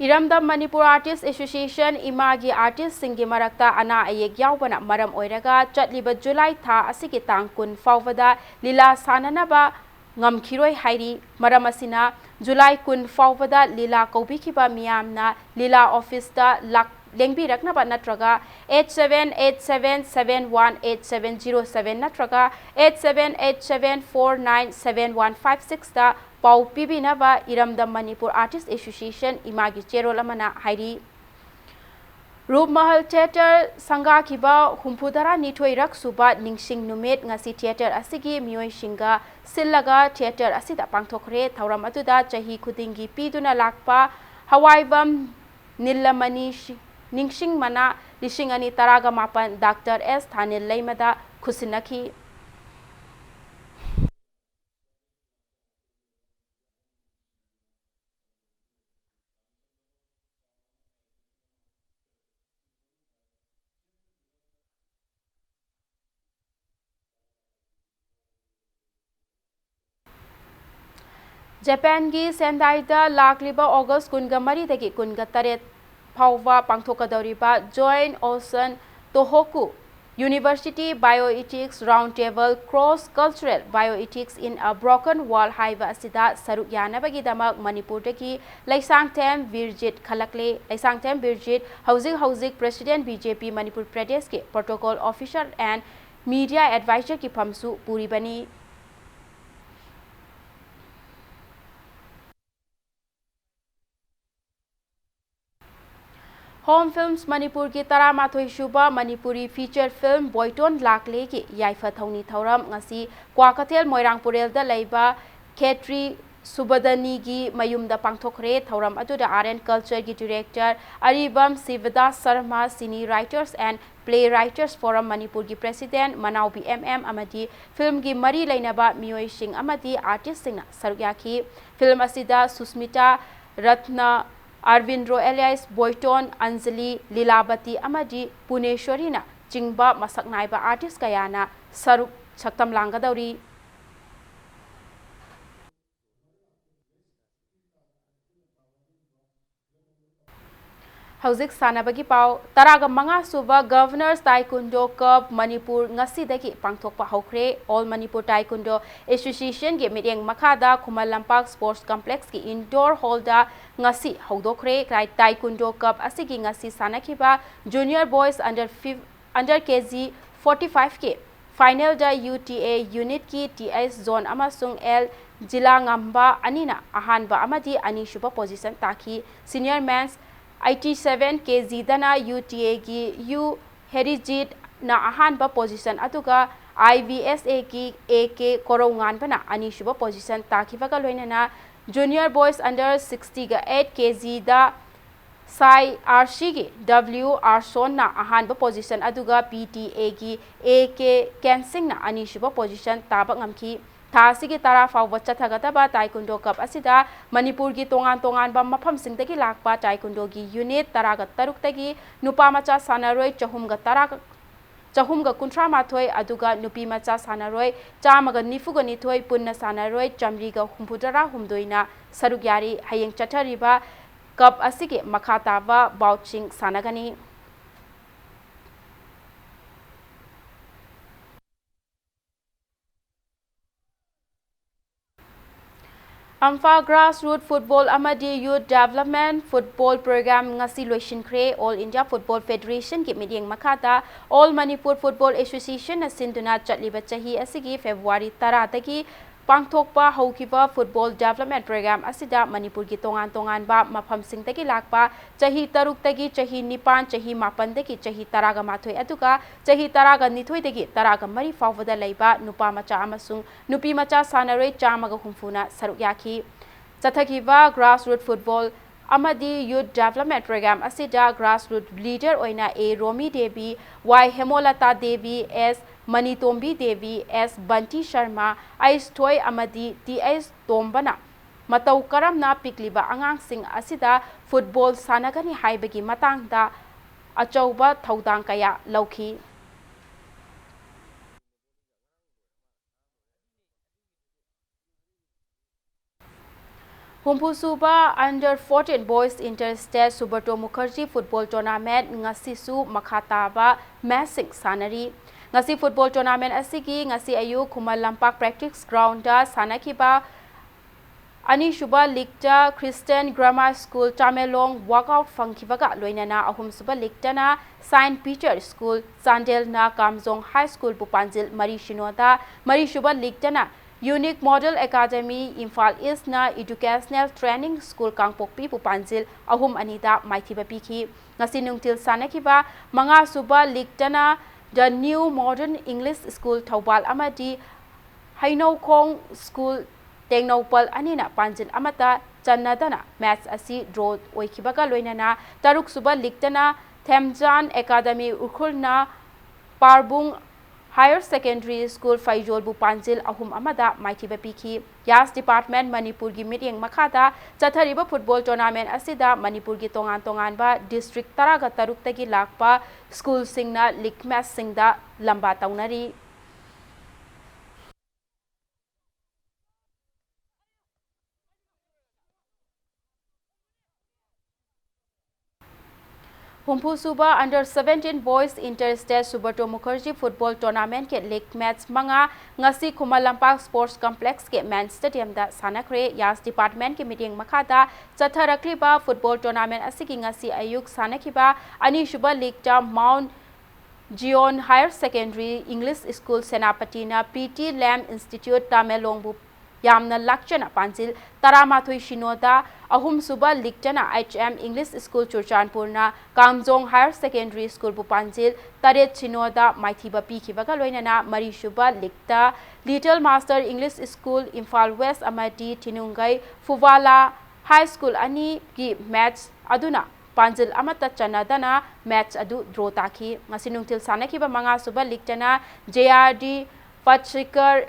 ꯏꯔꯝꯗꯝ ꯃꯅꯤꯄꯨꯔ Artist Association, ꯏꯃꯥꯒꯤ artist ꯁꯤꯡꯒꯤ ꯃꯔꯛꯇ ꯑꯅꯥ ꯑꯌꯦꯛ ꯌꯥꯎꯕꯅ ꯃꯔꯝ ꯑꯣꯏꯔꯒ ꯆꯠꯂꯤꯕ ꯖꯨꯂꯥꯏ ꯊꯥ ꯑꯁꯤꯒꯤ ꯇꯥꯡ ꯀꯨꯟ ꯐꯥꯎꯕꯗ ꯂꯤꯂꯥ ꯁꯥꯟꯅꯅꯕ ꯉꯝꯈꯤꯔꯣꯏ ꯍꯥꯏꯔꯤ꯫ ꯃꯔꯝ ꯑꯁꯤꯅ ꯖꯨꯂꯥꯏ ꯀꯨꯟ ꯐꯥꯎꯕꯗ ꯂꯤꯂꯥ ꯀꯧꯕꯤꯈꯤꯕ ꯃꯤꯌꯥꯝꯅ ꯂꯤꯂꯥ office ꯇ ꯂꯥꯛ-, ꯂꯦꯡꯕꯤꯔꯛꯅꯕ ꯅꯠꯇ꯭ꯔꯒ eight seven eight seven seven one eight seven zero seven ꯅꯠꯇ꯭ꯔꯒ eight seven eight seven four nine seven one five six ꯇ ꯄꯥꯎ ꯄꯤꯕꯤꯅꯕ ꯏꯔꯝꯗꯝ ꯃꯅꯤꯄꯨꯔ Artist Association, ꯏꯃꯥꯒꯤ ꯆꯦꯔꯣꯜ ꯑꯃꯅ ꯍꯥꯏꯔꯤ꯫ ꯔꯨꯞꯃꯍꯜ Theatre ꯁꯪꯒꯥꯈꯤꯕ ꯍꯨꯝꯐꯨꯇꯔꯥꯅꯤꯊꯣꯏꯔꯛ ꯁꯨꯕ ꯅꯤꯡꯁꯤꯡ ꯅꯨꯃꯤꯠ ꯉꯁꯤ theatre ꯑꯁꯤꯒꯤ ꯃꯤꯑꯣꯏꯁꯤꯡꯒ ꯁꯤꯜꯂꯒ theatre ꯑꯁꯤꯗ ꯄꯥꯡꯊꯣꯛꯈ꯭ꯔꯦ꯫ ꯊꯧꯔꯝ ꯑꯗꯨꯗ ꯆꯍꯤ ꯈꯨꯗꯤꯡꯒꯤ ꯄꯤꯗꯨꯅ ꯂꯥꯛꯄ ꯍꯋꯥꯏꯕꯝ ꯅꯤꯜꯂꯃꯅꯤ ꯅꯤꯡꯁꯤꯡ ꯃꯅꯥ ꯂꯤꯁꯤꯡ ꯑꯅꯤ ꯇꯔꯥꯒ ꯃꯥꯄꯟ Doctor S ꯊꯥꯅꯤꯜ ꯂꯩꯃꯗ ꯈꯨꯠꯁꯤꯟꯅꯈꯤ꯫ ꯖꯄꯥꯟꯒꯤ ꯁꯦꯟꯗꯥꯏꯗ ꯂꯥꯛꯂꯤꯕ ꯑꯣꯒꯁ ꯀꯨꯟꯒ ꯃꯔꯤꯗꯒꯤ ꯀꯨꯟꯒ ꯇꯔꯦꯠ ꯐꯥꯎꯕ ꯄꯥꯡꯊꯣꯛꯀꯗꯧꯔꯤꯕ Joint Osan Tohoku University Bioethics Roundtable Cross Cultural Bioethics in a Broken World ꯍꯥꯏꯕ ꯑꯁꯤꯗ ꯁꯔꯨꯛ ꯌꯥꯅꯕꯒꯤꯗꯃꯛ ꯃꯅꯤꯄꯨꯔꯗꯒꯤ ꯂꯩꯁꯥꯡꯊꯦꯝ ꯕꯤꯔꯖꯤꯠ ꯈꯜꯂꯛꯂꯦ꯫ ꯂꯩꯁꯥꯡꯊꯦꯝ ꯕꯤꯔꯖꯤꯠ ꯍꯧꯖꯤꯛ ꯍꯧꯖꯤꯛ President B J P Manipur Pradesh ꯀꯤ Protocol Officer and Media Advisor ꯒꯤ ꯐꯝꯁꯨ ꯄꯨꯔꯤꯕꯅꯤ꯫ Home Films ꯃꯅꯤꯄꯨꯔꯒꯤ ꯇꯔꯥꯃꯥꯊꯣꯏ ꯁꯨꯕ ꯃꯅꯤꯄꯨꯔꯤ feature film ꯕꯣꯏꯇꯣꯟ ꯂꯥꯛꯂꯦꯒꯤ ꯌꯥꯏꯐ ꯊꯧꯅꯤ ꯊꯧꯔꯝ ꯉꯁꯤ ꯀ꯭ꯋꯥꯀꯩꯊꯦꯜ ꯃꯣꯏꯔꯥꯡ ꯄꯨꯔꯦꯜꯗ ꯂꯩꯕ ꯈꯦꯇ꯭ꯔꯤ ꯁꯨꯕꯗꯅꯤꯒꯤ ꯃꯌꯨꯝꯗ ꯄꯥꯡꯊꯣꯛꯈ꯭ꯔꯦ꯫ ꯊꯧꯔꯝ ꯑꯗꯨꯗ Art and Culture ꯒꯤ Director Aribam ꯁꯤꯕꯗꯥꯁ Sharma, Cine Writers and Playwriters Forum ꯃꯅꯤꯄꯨꯔꯒꯤ President ꯃꯅꯥꯎꯕꯤ M M ꯑꯃꯗꯤ film ꯒꯤ ꯃꯔꯤ ꯂꯩꯅꯕ ꯃꯤꯑꯣꯏꯁꯤꯡ ꯑꯃꯗꯤ artist ꯁꯤꯡꯅ ꯁꯔꯨꯛ ꯌꯥꯈꯤ꯫ Film ꯑꯁꯤꯗ ꯁꯨꯁꯃꯤꯇꯥ ꯔꯠꯅ, ꯑꯔꯕꯤꯟꯗ꯭ꯔꯣ alias ꯕꯣꯏꯇꯣꯟ, ꯑꯟꯖꯂꯤ, ꯂꯤꯂꯥꯕꯇꯤ ꯑꯃꯗꯤ ꯄꯨꯅꯦꯁ꯭ꯋꯔꯤꯅ ꯆꯤꯡꯕ ꯃꯁꯛ ꯅꯥꯏꯕ artist ꯀꯌꯥꯅ ꯁꯔꯨꯛ ꯁꯛꯇꯝ ꯂꯥꯡꯒꯗꯧꯔꯤ꯫ ꯍꯧꯖꯤꯛ ꯁꯥꯟꯅꯕꯒꯤ ꯄꯥꯎ꯫ ꯇꯔꯥꯒ ꯃꯉꯥ ꯁꯨꯕ Governors Taekwondo Cup ꯃꯅꯤꯄꯨꯔ ꯉꯁꯤꯗꯒꯤ ꯄꯥꯡꯊꯣꯛꯄ ꯍꯧꯈ꯭ꯔꯦ꯫ All Manipur Taekwondo Association ꯒꯤ ꯃꯤꯠꯌꯦꯡ ꯃꯈꯥꯗ ꯈꯨꯃꯟ ꯂꯝꯄꯥꯛ Sports Complex ꯀꯤ indoor hall ꯗ ꯉꯁꯤ ꯍꯧꯗꯣꯛꯈ꯭ꯔꯦ꯫ Tai-, Taekwondo Cup ꯑꯁꯤꯒꯤ ꯉꯁꯤ ꯁꯥꯟꯅꯈꯤꯕ Junior Boys under fif-, under K G forty five ꯀꯤ final the U T A unit ꯀꯤ T S Zone ꯑꯃꯁꯨꯡ L ꯖꯤꯂꯥꯉꯝꯕ ꯑꯅꯤꯅ ꯑꯍꯥꯟꯕ ꯑꯃꯗꯤ ꯑꯅꯤꯁꯨꯕ position ꯇꯥꯈꯤ꯫ Senior Men's eighty seven K G ꯗꯅ U T A ꯒꯤ U ꯍꯦꯔꯤꯖꯤꯠꯅ ꯑꯍꯥꯟꯕ position ꯑꯗꯨꯒ I V S A ꯒꯤ A K ꯀꯣꯔꯧꯉꯥꯟꯕꯅ ꯑꯅꯤꯁꯨꯕ position ꯇꯥꯈꯤꯕꯒ ꯂꯣꯏꯅꯅ Junior Boys under sixty ꯒ eight K G ꯗ ꯁꯥꯏ R C ꯒꯤ W ꯑꯥꯔꯁꯣꯟꯅ ꯑꯍꯥꯟꯕ position ꯑꯗꯨꯒ P T A ꯒꯤ A K ꯀꯦꯟꯁꯤꯡꯅ ꯑꯅꯤꯁꯨꯕ position ꯇꯥꯕ ꯉꯝꯈꯤ꯫ ꯊꯥ ꯑꯁꯤꯒꯤ ꯇꯔꯥ ꯐꯥꯎꯕ ꯆꯠꯊꯒꯗꯕ Taekwondo Cup ꯑꯁꯤꯗ ꯃꯅꯤꯄꯨꯔꯒꯤ ꯇꯣꯉꯥꯟ ꯇꯣꯉꯥꯟꯕ ꯃꯐꯝꯁꯤꯡꯗꯒꯤ ꯂꯥꯛꯄ Taekwondo ꯒꯤ unit ꯇꯔꯥꯒ ꯇꯔꯨꯛꯇꯒꯤ ꯅꯨꯄꯥ ꯃꯆꯥ ꯁꯥꯟꯅꯔꯣꯏ ꯆꯍꯨꯝꯒ ꯇꯔꯥ ꯆꯍꯨꯝꯒ ꯀꯨꯟꯊ꯭ꯔꯥ ꯃꯥꯊꯣꯏ, ꯑꯗꯨꯒ ꯅꯨꯄꯤ ꯃꯆꯥ ꯁꯥꯟꯅꯔꯣꯏ ꯆꯥꯝꯃꯒ ꯅꯤꯐꯨꯒ ꯅꯤꯊꯣꯏ, ꯄꯨꯟꯅ ꯁꯥꯟꯅꯔꯣꯏ ꯆꯥꯃꯔꯤꯒ ꯍꯨꯝꯐꯨꯇꯔꯥ ꯍꯨꯝꯗꯣꯏꯅ ꯁꯔꯨꯛ ꯌꯥꯔꯤ꯫ ꯍꯌꯦꯡ ꯆꯠꯊꯔꯤꯕ ꯀꯞ ꯑꯁꯤꯒꯤ ꯃꯈꯥ ꯇꯥꯕ ꯕꯥꯎꯠꯁꯤꯡ ꯁꯥꯟꯅꯒꯅꯤ꯫ ꯑꯝꯐꯥ Grassroot Football ꯑꯃꯗꯤ Youth Development Football Program ꯉꯁꯤ ꯂꯣꯏꯁꯤꯟꯈ꯭ꯔꯦ꯫ All India Football Federation ꯒꯤ ꯃꯤꯠꯌꯦꯡ ꯃꯈꯥꯗ All Manipur Football Association ꯅ ꯁꯤꯟꯗꯨꯅ ꯆꯠꯂꯤꯕ ꯆꯍꯤ ꯑꯁꯤꯒꯤ February ꯇꯔꯥꯗꯒꯤ ꯄꯥꯡꯊꯣꯛꯄ ꯍꯧꯈꯤꯕ Football Development Program ꯑꯁꯤꯗ ꯃꯅꯤꯄꯨꯔꯒꯤ ꯇꯣꯉꯥꯟ ꯇꯣꯉꯥꯟꯕ ꯃꯐꯝꯁꯤꯡꯗꯒꯤ ꯂꯥꯛꯄ ꯆꯍꯤ ꯇꯔꯨꯛꯇꯒꯤ ꯆꯍꯤ ꯅꯤꯄꯥꯟ, ꯆꯍꯤ ꯃꯥꯄꯟꯗꯒꯤ ꯆꯍꯤ ꯇꯔꯥꯒ ꯃꯥꯊꯣꯏ, ꯑꯗꯨꯒ ꯆꯍꯤ ꯇꯔꯥꯒ ꯅꯤꯊꯣꯏꯗꯒꯤ ꯇꯔꯥꯒ ꯃꯔꯤ ꯐꯥꯎꯕꯗ ꯂꯩꯕ ꯅꯨꯄꯥ ꯃꯆꯥ ꯑꯃꯁꯨꯡ ꯅꯨꯄꯤ ꯃꯆꯥ ꯁꯥꯟꯅꯔꯣꯏ ꯆꯥꯝꯃꯒ ꯍꯨꯝꯐꯨꯅ ꯁꯔꯨꯛ ꯌꯥꯈꯤ꯫ ꯆꯠꯊꯈꯤꯕ Grassroot Football ꯑꯃꯗꯤ Youth Development Program ꯑꯁꯤꯗ Grassroot Leader ꯑꯣꯏꯅ ꯑꯦ ꯔꯣꯃꯤ ꯗꯦꯕꯤ, ꯋꯥꯏ ꯍꯦꯃꯣꯂꯇꯥ ꯗꯦꯕꯤ, ꯑꯦꯁ ꯃꯅꯤꯇꯣꯝꯕꯤ ꯗꯦꯕꯤ, ꯑꯦꯁ ꯕꯟꯇꯤ ꯁꯔꯃ, ꯑꯩꯁ ꯊꯣꯏ ꯑꯃꯗꯤ ꯇꯤ ꯑꯩꯁ ꯇꯣꯝꯕꯅ ꯃꯇꯧ ꯀꯔꯝꯅ ꯄꯤꯛꯂꯤꯕ ꯑꯉꯥꯡꯁꯤꯡ ꯑꯁꯤꯗ football ꯁꯥꯟꯅꯒꯅꯤ ꯍꯥꯏꯕꯒꯤ ꯃꯇꯥꯡꯗ ꯑꯆꯧꯕ ꯊꯧꯗꯥꯡ ꯀꯌꯥ ꯂꯧꯈꯤ꯫ ꯍꯨꯝꯐꯨꯁꯨꯕ Under fourteen Boys Inter State Subrata Mukherjee Football Tournament ꯉꯁꯤꯁꯨ ꯃꯈꯥ ꯇꯥꯕ ꯃꯦꯆꯁꯤꯡ ꯁꯥꯟꯅꯔꯤ꯫ ꯉꯁꯤ football tournament ꯑꯁꯤꯒꯤ ꯉꯁꯤ ꯑꯌꯨꯛ ꯈꯨꯃꯟ ꯂꯝꯄꯥꯛ practice groundꯗ ꯁꯥꯟꯅꯈꯤꯕ ꯑꯅꯤꯁꯨꯕ leagueꯇ Christian Grammar School Tamenglong walkout ꯐꯪꯈꯤꯕꯒ ꯂꯣꯏꯅꯅ ꯑꯍꯨꯝꯁꯨꯕ leagueꯇꯅ Saint Peter School ꯆꯥꯟꯗꯦꯜꯅ ꯀꯥꯝꯖꯣꯡ High Schoolꯕꯨ ꯄꯥꯟꯖꯤꯜ ꯃꯔꯤ ꯁꯤꯅꯣꯗ, ꯃꯔꯤꯁꯨꯕ leagueꯇꯅ Unique Model Academy Imphal Eastꯅ Educational Training School ꯀꯥꯡꯄꯣꯛꯄꯤꯕꯨ ꯄꯥꯟꯖꯤꯜ ꯑꯍꯨꯝ ꯑꯅꯤꯗ ꯃꯥꯏꯊꯤꯕ ꯄꯤꯈꯤ꯫ ꯉꯁꯤ ꯅꯨꯡꯊꯤꯜ ꯁꯥꯟꯅꯈꯤꯕ ꯃꯉꯥꯁꯨꯕ leagueꯇꯅ The New Modern English School Thoubal ꯑꯃꯗꯤ ꯍꯩꯅꯧꯈꯣꯡ School ꯇꯦꯡꯅꯧꯄꯜ ꯑꯅꯤꯅ ꯄꯥꯟꯖꯤꯜ ꯑꯃꯠꯇ ꯆꯟꯅꯗꯅ ꯃꯦꯆ ꯑꯁꯤ draw ꯑꯣꯏꯈꯤꯕꯒ ꯂꯣꯏꯅꯅ ꯇꯔꯨꯛꯁꯨꯕ leagueꯇꯅ ꯊꯦꯝꯖꯥꯟ Academy ꯎꯈ꯭ꯔꯨꯜꯅ ꯄꯥꯔꯕꯨꯡ Higher Secondary School ꯐꯩꯖꯣꯜꯕꯨ ꯄꯥꯟꯖꯤꯜ ꯑꯍꯨꯝ ꯑꯃꯗ ꯃꯥꯏꯊꯤꯕ ꯄꯤꯈꯤ꯫ ꯌꯥꯁ Department ꯃꯅꯤꯄꯨꯔꯒꯤ ꯃꯤꯠꯌꯦꯡ ꯃꯈꯥꯗ ꯆꯠꯊꯔꯤꯕ football tournament ꯑꯁꯤꯗ ꯃꯅꯤꯄꯨꯔꯒꯤ ꯇꯣꯉꯥꯟ ꯇꯣꯉꯥꯟꯕ district ꯇꯔꯥꯒ ꯇꯔꯨꯛꯇꯒꯤ ꯂꯥꯛꯄ schoolꯁꯤꯡꯅ league matchꯁꯤꯡꯗ ꯂꯝꯕꯥ ꯇꯧꯅꯔꯤ꯫ ꯍꯨꯝꯐꯨ ꯁꯨꯕ Under seventeen Boys Inter State Subroto Mukherjee Football Tournamentꯀꯤ league match ꯃꯉꯥ ꯉꯁꯤ ꯈꯨꯃꯟ ꯂꯝꯄꯥꯛ Sports Complexꯀꯤ main stadiumꯗ ꯁꯥꯟꯅꯈ꯭ꯔꯦ꯫ ꯌꯥꯁ Departmentꯀꯤ ꯃꯤꯠꯌꯦꯡ ꯃꯈꯥꯗ ꯆꯠꯊꯔꯛꯂꯤꯕ football tournament ꯑꯁꯤꯒꯤ ꯉꯁꯤ ꯑꯌꯨꯛ ꯁꯥꯟꯅꯈꯤꯕ ꯑꯅꯤꯁꯨꯕ leagueꯇ Mount Zion Higher Secondary English School ꯁꯦꯅꯥꯄꯇꯤꯅ P T Lam Institute ꯇꯃꯦꯡꯂꯣꯡꯕꯨ ꯌꯥꯝꯅ ꯂꯥꯛꯆꯅ ꯄꯥꯟꯖꯤꯜ ꯇꯔꯥꯃꯥꯊꯣꯏ ꯁꯤꯅꯣꯗ, ꯑꯍꯨꯝꯁꯨꯕ leagueꯇꯅ H M English School ꯆꯨꯔꯆꯥꯟꯄꯨꯔꯅ ꯀꯥꯝꯖꯣꯡ Higher Secondary Schoolꯕꯨ ꯄꯥꯟꯖꯤꯜ ꯇꯔꯦꯠ ꯁꯤꯅꯣꯗ ꯃꯥꯏꯊꯤꯕ ꯄꯤꯈꯤꯕꯒ ꯂꯣꯏꯅꯅ ꯃꯔꯤꯁꯨꯕ leagueꯇ Little Master English School Imphal West ꯑꯃꯗꯤ ꯊꯤꯅꯨꯡꯒꯩ ꯐꯨꯕꯥꯂꯥ High School ꯑꯅꯤꯒꯤ match ꯑꯗꯨꯅ ꯄꯥꯟꯖꯤꯜ ꯑꯃꯠꯇ ꯆꯟꯅꯗꯅ match ꯑꯗꯨ draw ꯇꯥꯈꯤ꯫ ꯉꯁꯤ ꯅꯨꯡꯊꯤꯜ ꯁꯥꯟꯅꯈꯤꯕ ꯃꯉꯥꯁꯨꯕ leagueꯇꯅ J R D Pachikar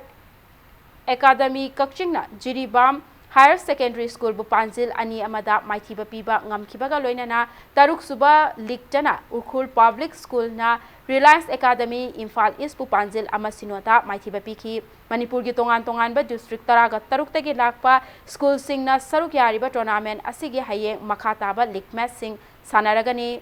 Academy ꯀꯛꯆꯤꯡꯅ Jiribam Higher Secondary Schoolꯕꯨ ꯄꯥꯟꯖꯤꯜ ꯑꯅꯤ ꯑꯃꯗ ꯃꯥꯏꯊꯤꯕ ꯄꯤꯕ ꯉꯝꯈꯤꯕꯒ ꯂꯣꯏꯅꯅ ꯇꯔꯨꯛꯁꯨꯕ leagueꯇꯅ Ukhrul Public Schoolꯅ Reliance Academy Imphal Eastꯄꯨ ꯄꯥꯟꯖꯤꯜ ꯑꯃ ꯁꯤꯅꯣꯗ ꯃꯥꯏꯊꯤꯕ ꯄꯤꯈꯤ꯫ ꯃꯅꯤꯄꯨꯔꯒꯤ ꯇꯣꯉꯥꯟ ꯇꯣꯉꯥꯟꯕ district ꯇꯔꯥꯒ ꯇꯔꯨꯛꯇꯒꯤ ꯂꯥꯛꯄ schoolꯁꯤꯡꯅ ꯁꯔꯨꯛ ꯌꯥꯔꯤꯕ tournament ꯑꯁꯤꯒꯤ ꯍꯌꯦꯡ ꯃꯈꯥ ꯇꯥꯕ league matchꯁꯤꯡ ꯁꯥꯟꯅꯔꯒꯅꯤ꯫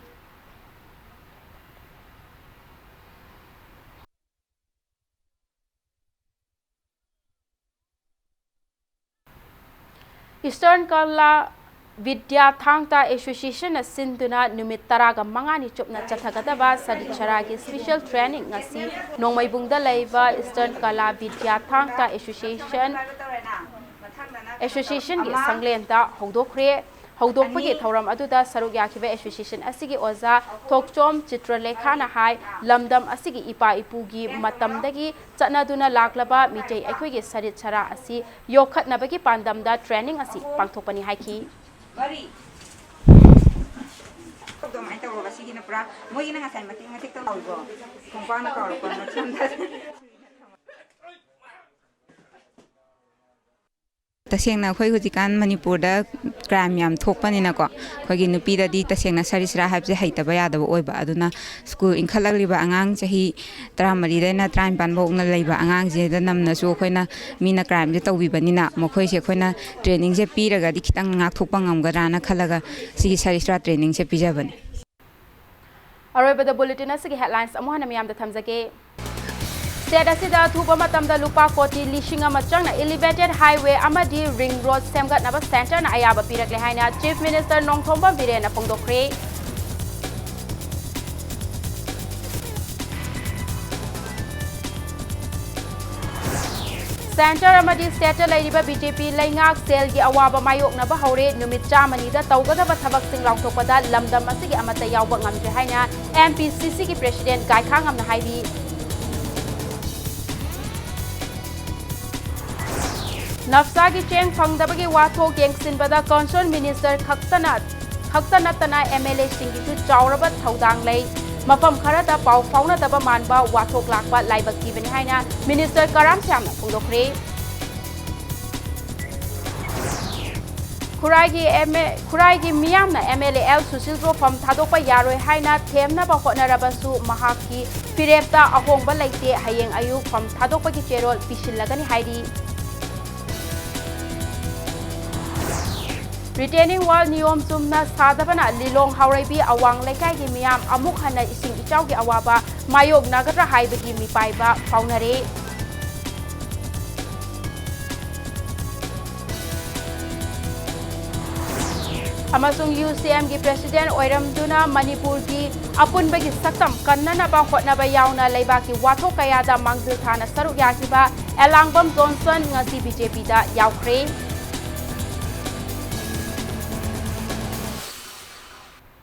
Eastern Kala Vidya Thangta Associationꯅ ꯁꯤꯟꯗꯨꯅ ꯅꯨꯃꯤꯠ ꯇꯔꯥꯒ ꯃꯉꯥꯅꯤ ꯆꯨꯞꯅ ꯆꯠꯊꯒꯗꯕ ꯁꯔꯤꯠ ꯁꯔꯥꯒꯤ special training ꯉꯁꯤ ꯅꯣꯡꯃꯩꯕꯨꯡꯗ ꯂꯩꯕ Eastern Kala Vidya Thangta Association, Associationꯒꯤ ꯁꯪꯂꯦꯟꯗ ꯍꯧꯗꯣꯛꯈ꯭ꯔꯦ꯫ ꯍꯧꯗꯣꯛꯄꯒꯤ ꯊꯧꯔꯝ ꯑꯗꯨꯗ ꯁꯔꯨꯛ ꯌꯥꯈꯤꯕ association ꯑꯁꯤꯒꯤ ꯑꯣꯖꯥ ꯊꯣꯛꯆꯣꯝ ꯆꯤꯇ꯭ꯔꯂꯦꯈꯥꯅ ꯍꯥꯏ, ꯂꯝꯗꯝ ꯑꯁꯤꯒꯤ ꯏꯄꯥ ꯏꯄꯨꯒꯤ ꯃꯇꯝꯗꯒꯤ ꯆꯠꯅꯗꯨꯅ ꯂꯥꯛꯂꯕ ꯃꯤꯇꯩ ꯑꯩꯈꯣꯏꯒꯤ ꯁꯔꯤꯠ ꯁꯔꯥ ꯑꯁꯤ ꯌꯣꯛꯈꯠꯅꯕꯒꯤ ꯄꯥꯟꯗꯝꯗ training ꯑꯁꯤ ꯄꯥꯡꯊꯣꯛꯄꯅꯤ ꯍꯥꯏꯈꯤ꯫ ꯀꯃꯥꯏꯅ ꯇꯧꯔꯒ ꯁꯤꯒꯤꯅ ꯄꯨꯔꯥ ꯃꯣꯏꯒꯤꯅ ꯉꯁꯥꯏ ꯃꯇꯦꯛ ꯃꯇꯦꯛ ꯇꯧꯍꯧꯕ ꯈꯣꯡꯄꯥꯛꯅ ꯀꯥꯎꯔꯛꯄ ꯃꯆꯨꯝꯗ꯫ ꯇꯁꯦꯡꯅ ꯑꯩꯈꯣꯏ ꯍꯧꯖꯤꯛꯀꯥꯟ ꯃꯅꯤꯄꯨꯔꯗ ꯀ꯭ꯔꯥꯏꯝ ꯌꯥꯝ ꯊꯣꯛꯄꯅꯤꯅꯀꯣ, ꯑꯩꯈꯣꯏꯒꯤ ꯅꯨꯄꯤꯗꯗꯤ ꯇꯁꯦꯡꯅ ꯁꯔꯤꯁ꯭ꯔꯥ ꯍꯥꯏꯕꯁꯦ ꯍꯩꯇꯕ ꯌꯥꯗꯕ ꯑꯣꯏꯕ꯫ ꯑꯗꯨꯅ ꯁ꯭ꯀꯨꯜ ꯏꯟꯈꯠꯂꯛꯂꯤꯕ ꯑꯉꯥꯡ ꯆꯍꯤ ꯇꯔꯥꯃꯔꯤꯗꯩꯅ ꯇꯔꯥꯅꯤꯄꯥꯟ ꯐꯥꯎꯅ ꯂꯩꯕ ꯑꯉꯥꯡꯁꯤꯗ ꯅꯝꯅꯁꯨ ꯑꯩꯈꯣꯏꯅ, ꯃꯤꯅ ꯀ꯭ꯔꯥꯏꯝꯁꯦ ꯇꯧꯕꯤꯕꯅꯤꯅ, ꯃꯈꯣꯏꯁꯦ ꯑꯩꯈꯣꯏꯅ ꯇ꯭ꯔꯦꯅꯤꯡꯁꯦ ꯄꯤꯔꯒꯗꯤ ꯈꯤꯇꯪ ꯉꯥꯛꯊꯣꯛꯄ ꯉꯝꯒꯗ꯭ꯔꯥꯅ ꯈꯜꯂꯒ ꯁꯤꯒꯤ ꯁꯔꯤꯁ꯭ꯔꯥ ꯇ꯭ꯔꯦꯅꯤꯡꯁꯦ ꯄꯤꯖꯕꯅꯦ꯫ ꯑꯔꯣꯏꯕꯗ ꯕꯨꯂꯦꯇꯤꯟ ꯑꯁꯤꯒꯤ ꯍꯦꯗꯂꯥꯏꯟꯁ ꯑꯃꯨꯛ ꯍꯟꯅ ꯃꯤꯌꯥꯝꯗ ꯊꯝꯖꯒꯦ꯫ ꯁ꯭ꯇꯦꯠ ꯑꯁꯤꯗ ꯑꯊꯨꯕ ꯃꯇꯝꯗ ꯂꯨꯄꯥ ꯀꯣꯇꯤ ꯂꯤꯁꯤꯡ ꯑꯃ ꯆꯪꯅ ꯏꯂꯤꯚꯦꯇꯦꯗ ꯍꯥꯏꯋꯦ ꯑꯃꯗꯤ ꯔꯤꯡ ꯔꯣꯗ ꯁꯦꯝꯒꯠꯅꯕ ꯁꯦꯟꯇꯔꯅ ꯑꯌꯥꯕ ꯄꯤꯔꯛꯂꯦ ꯍꯥꯏꯅ ꯆꯤꯐ ꯃꯤꯅꯤꯁꯇꯔ ꯅꯣꯡꯊꯣꯝꯕꯝ ꯕꯤꯔꯦꯟꯅ ꯐꯣꯡꯗꯣꯛꯈ꯭ꯔꯦ꯫ ꯁꯦꯟꯇꯔ ꯑꯃꯗꯤ ꯁ꯭ꯇꯦꯠꯇ ꯂꯩꯔꯤꯕ ꯕꯤ ꯖꯦ ꯄꯤ ꯂꯩꯉꯥꯛ ꯁꯦꯜꯒꯤ ꯑꯋꯥꯕ ꯃꯥꯌꯣꯛꯅꯕ ꯍꯧꯔꯦ꯫ ꯅꯨꯃꯤꯠ ꯆꯥꯝꯃꯅꯤꯗ ꯇꯧꯒꯗꯕ ꯊꯕꯛꯁꯤꯡ ꯂꯥꯎꯊꯣꯛꯄꯗ ꯂꯝꯗꯝ ꯑꯁꯤꯒꯤ ꯑꯃꯠꯇ ꯌꯥꯎꯕ ꯉꯝꯗ꯭ꯔꯦ ꯍꯥꯏꯅ ꯑꯦꯝ ꯄꯤ ꯁꯤ ꯁꯤꯒꯤ ꯄ꯭ꯔꯦꯁꯤꯗꯦꯟꯠ ꯒꯥꯏꯈꯥꯉꯝꯅ ꯍꯥꯏꯔꯤ꯫ ꯅꯞꯁꯥꯒꯤ ꯆꯦꯡ ꯐꯪꯗꯕꯒꯤ ꯋꯥꯊꯣꯛ ꯌꯦꯡꯁꯤꯟꯕꯗ ꯀꯟꯁꯔꯟ ꯃꯤꯅꯤꯁꯇꯔ ꯈꯛꯇꯅ, ꯈꯛꯇ ꯅꯠꯇꯅ ꯑꯦꯝ ꯑꯦꯜ ꯑꯦꯁꯤꯡꯒꯤꯁꯨ ꯆꯥꯎꯔꯕ ꯊꯧꯗꯥꯡ ꯂꯩ꯫ ꯃꯐꯝ ꯈꯔꯗ ꯄꯥꯎ ꯐꯥꯎꯅꯗꯕ ꯃꯥꯟꯕ ꯋꯥꯊꯣꯛ ꯂꯥꯛꯄ ꯂꯥꯏꯕꯛ ꯊꯤꯕꯅꯤ ꯍꯥꯏꯅ ꯃꯤꯅꯤꯁꯇꯔ ꯀꯔꯥꯝ ꯁ꯭ꯌꯥꯝꯅ ꯐꯣꯡꯗꯣꯛꯈ꯭ꯔꯦ꯫ ꯈꯨꯔꯥꯏꯒꯤ ꯑꯦꯝ ꯑꯦ, ꯈꯨꯔꯥꯏꯒꯤ ꯃꯤꯌꯥꯝꯅ M L A L Sushil ꯐꯝ ꯊꯥꯗꯣꯛꯄ ꯌꯥꯔꯣꯏ ꯍꯥꯏꯅ ꯊꯦꯝꯅꯕ ꯍꯣꯠꯅꯔꯕꯁꯨ ꯃꯍꯥꯛꯀꯤ ꯐꯤꯔꯦꯞꯇ ꯑꯍꯣꯡꯕ ꯂꯩꯇꯦ꯫ ꯍꯌꯦꯡ ꯑꯌꯨꯛ ꯐꯝ ꯊꯥꯗꯣꯛꯄꯒꯤ ꯆꯦꯔꯣꯜ ꯄꯤꯁꯤꯜꯂꯒꯅꯤ ꯍꯥꯏꯔꯤ꯫ ꯔꯤꯇꯦꯅꯤꯡ ꯋꯥꯜ ꯅꯤꯌꯣꯝ ꯆꯨꯝꯅ ꯁꯥꯗꯕꯅ ꯂꯤꯂꯣꯡ ꯍꯥꯎꯔꯩꯕꯤ ꯑꯋꯥꯡ ꯂꯩꯀꯥꯏꯒꯤ ꯃꯤꯌꯥꯝ ꯑꯃꯨꯛ ꯍꯟꯅ ꯏꯁꯤꯡ ꯏꯆꯥꯎꯒꯤ ꯑꯋꯥꯕ ꯃꯥꯌꯣꯛꯅꯒꯗ꯭ꯔꯥ ꯍꯥꯏꯕꯒꯤ ꯃꯤꯄꯥꯏꯕ ꯐꯥꯎꯅꯔꯦ꯫ ꯑꯃꯁꯨꯡ ꯌꯨ ꯁꯤ ꯑꯦꯝꯒꯤ ꯄ꯭ꯔꯦꯁꯤꯗꯦꯟꯠ ꯑꯣꯏꯔꯝꯗꯨꯅ ꯃꯅꯤꯄꯨꯔꯒꯤ ꯑꯄꯨꯟꯕꯒꯤ ꯁꯛꯇꯝ ꯀꯟꯅꯅꯕ ꯍꯣꯠꯅꯕ ꯌꯥꯎꯅ ꯂꯩꯕꯥꯛꯀꯤ ꯋꯥꯊꯣꯛ ꯀꯌꯥꯗ ꯃꯥꯡꯖꯤꯜ ꯊꯥꯅ ꯁꯔꯨꯛ ꯌꯥꯈꯤꯕ ꯑꯦꯂꯥꯡꯕꯝ ꯖꯣꯟꯁꯟ ꯉꯁꯤ ꯕꯤ ꯖꯦ ꯄꯤꯗ ꯌꯥꯎꯈ꯭ꯔꯦ꯫